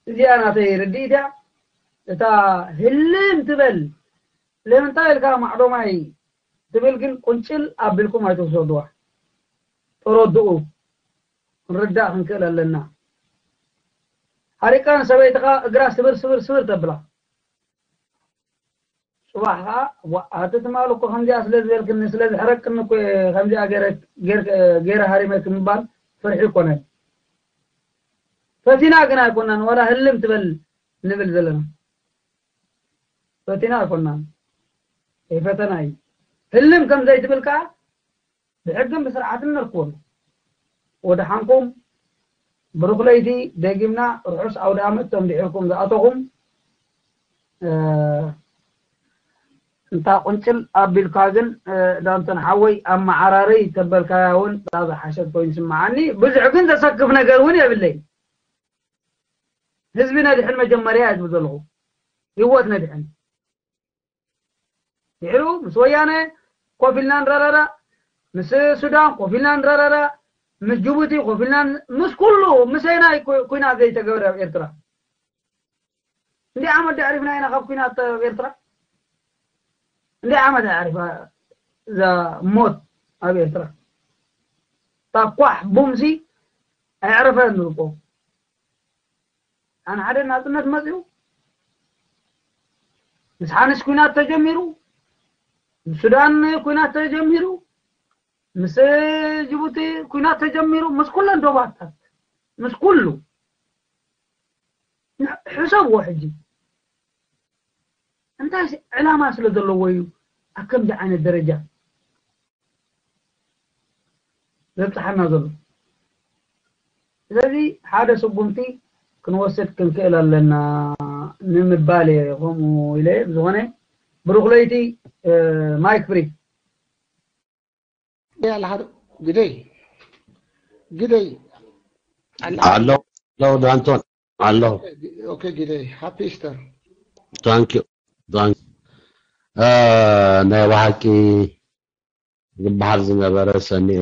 እዚኣ ናተይ ርድኢት እያ። እታ ህልም ትበል ለምንታይ ኢልካ ማዕዶማይ ትብል ግን ቁንጭል ኣቢልኩም ኣይትውሰድዋ። ተረድኡ። ክንርዳእ ክንክእል ኣለና። ሓሪቃን ሰበይትኻ እግራ ስብር ስብር ስብር ተብላ። ጽባሕ ኸዓ ኣቲ ትማል እኮ ከምዚኣ ስለ ዝበልክኒ ስለ ዝሕረቅኒ እኮ ከምዚኣ ገይረ ሃሪመ ክምባል ፍርሒ ይኮነን። ፈቲና ግን ኣይኮናን ዋላ ህልም ትበል ንብል ዘለና። ፈቲና ኣይኮናን። ይፈተና እዩ። ህልም ከም ዘይትብል ከዓ ብሕግን ብስርዓትን ነርክቦም። ወደሓንኩም ብሩኽ ለይቲ ደጊምና ርሑስ ኣውደ ኣመት ቶም ድሒርኩም ዝኣተኹም። እንታ ቁንጭል ኣቢልካ ግን ዳንቶን ሓወይ ኣመዓራረይ ተበልካያ እውን እዛ ዝሓሸት ኮይኑ ስምዓኒ። ብዙሕ ግን ዘሰክፍ ነገር እውን የብለይ። ህዝቢ ነድሕን መጀመርያ እየ ዝብል ዘለኹ። ህይወት ነድሕን። ድሕሩ ምስ ወያነ ኮፍ ኢልና ንረዳዳእ፣ ምስ ሱዳን ኮፍ ኢልና ንረዳዳእ፣ ምስ ጅቡቲ ኮፍ ኢልና ን- ምስ ኩሉ ምስ ኣየናይ ኩ- ኩናት ዘይተገበረ ኣብ ኤርትራ? እንዲ ዓመት ዶ ኣዕሪፍና ኢና ካብ ኩናት ኣብ ኤርትራ? እንዲ ዓመት ኣዕሪፋ እዛ ሞት ኣብ ኤርትራ? ታኳሕ ቡምሲ ኣየዕረፈን ንርቆ ኣን ሓደ ናጽነት መጽኡ ምስ ሓንስ ኩናት ተጀሚሩ፣ ምስ ሱዳን ኩናት ተጀሚሩ፣ ምስ ጅቡቲ ኩናት ተጀሚሩ፣ ምስ ኩለን ዶባታት ምስ ኩሉ ሕሰብዎ ሕጂ እንታይ ዕላማ ስለ ዘለዎ እዩ ኣብ ከምዚ ዓይነት ደረጃ ዘብፅሓና ዘሎ። ስለዚ ሓደ ስጉምቲ ክንወስድ ክንክእል ኣለና ንምባል እየ ከምኡ ኢለ። ብዝኾነ ብሩኽ ለይቲ። ማይክ ፍሪ። ግደይ ኣለኻ ዶ? ግደይ ግደይ ኣለኻ? ኣሎ ኣሎ ዳንቶን ኣሎ። ኦኬ ግደይ ሃፒ ኢስተር። ታንክ ዩ ታንክ ናይ ብሓቂ ዝበሃል ዝነበረ ሰኒኤ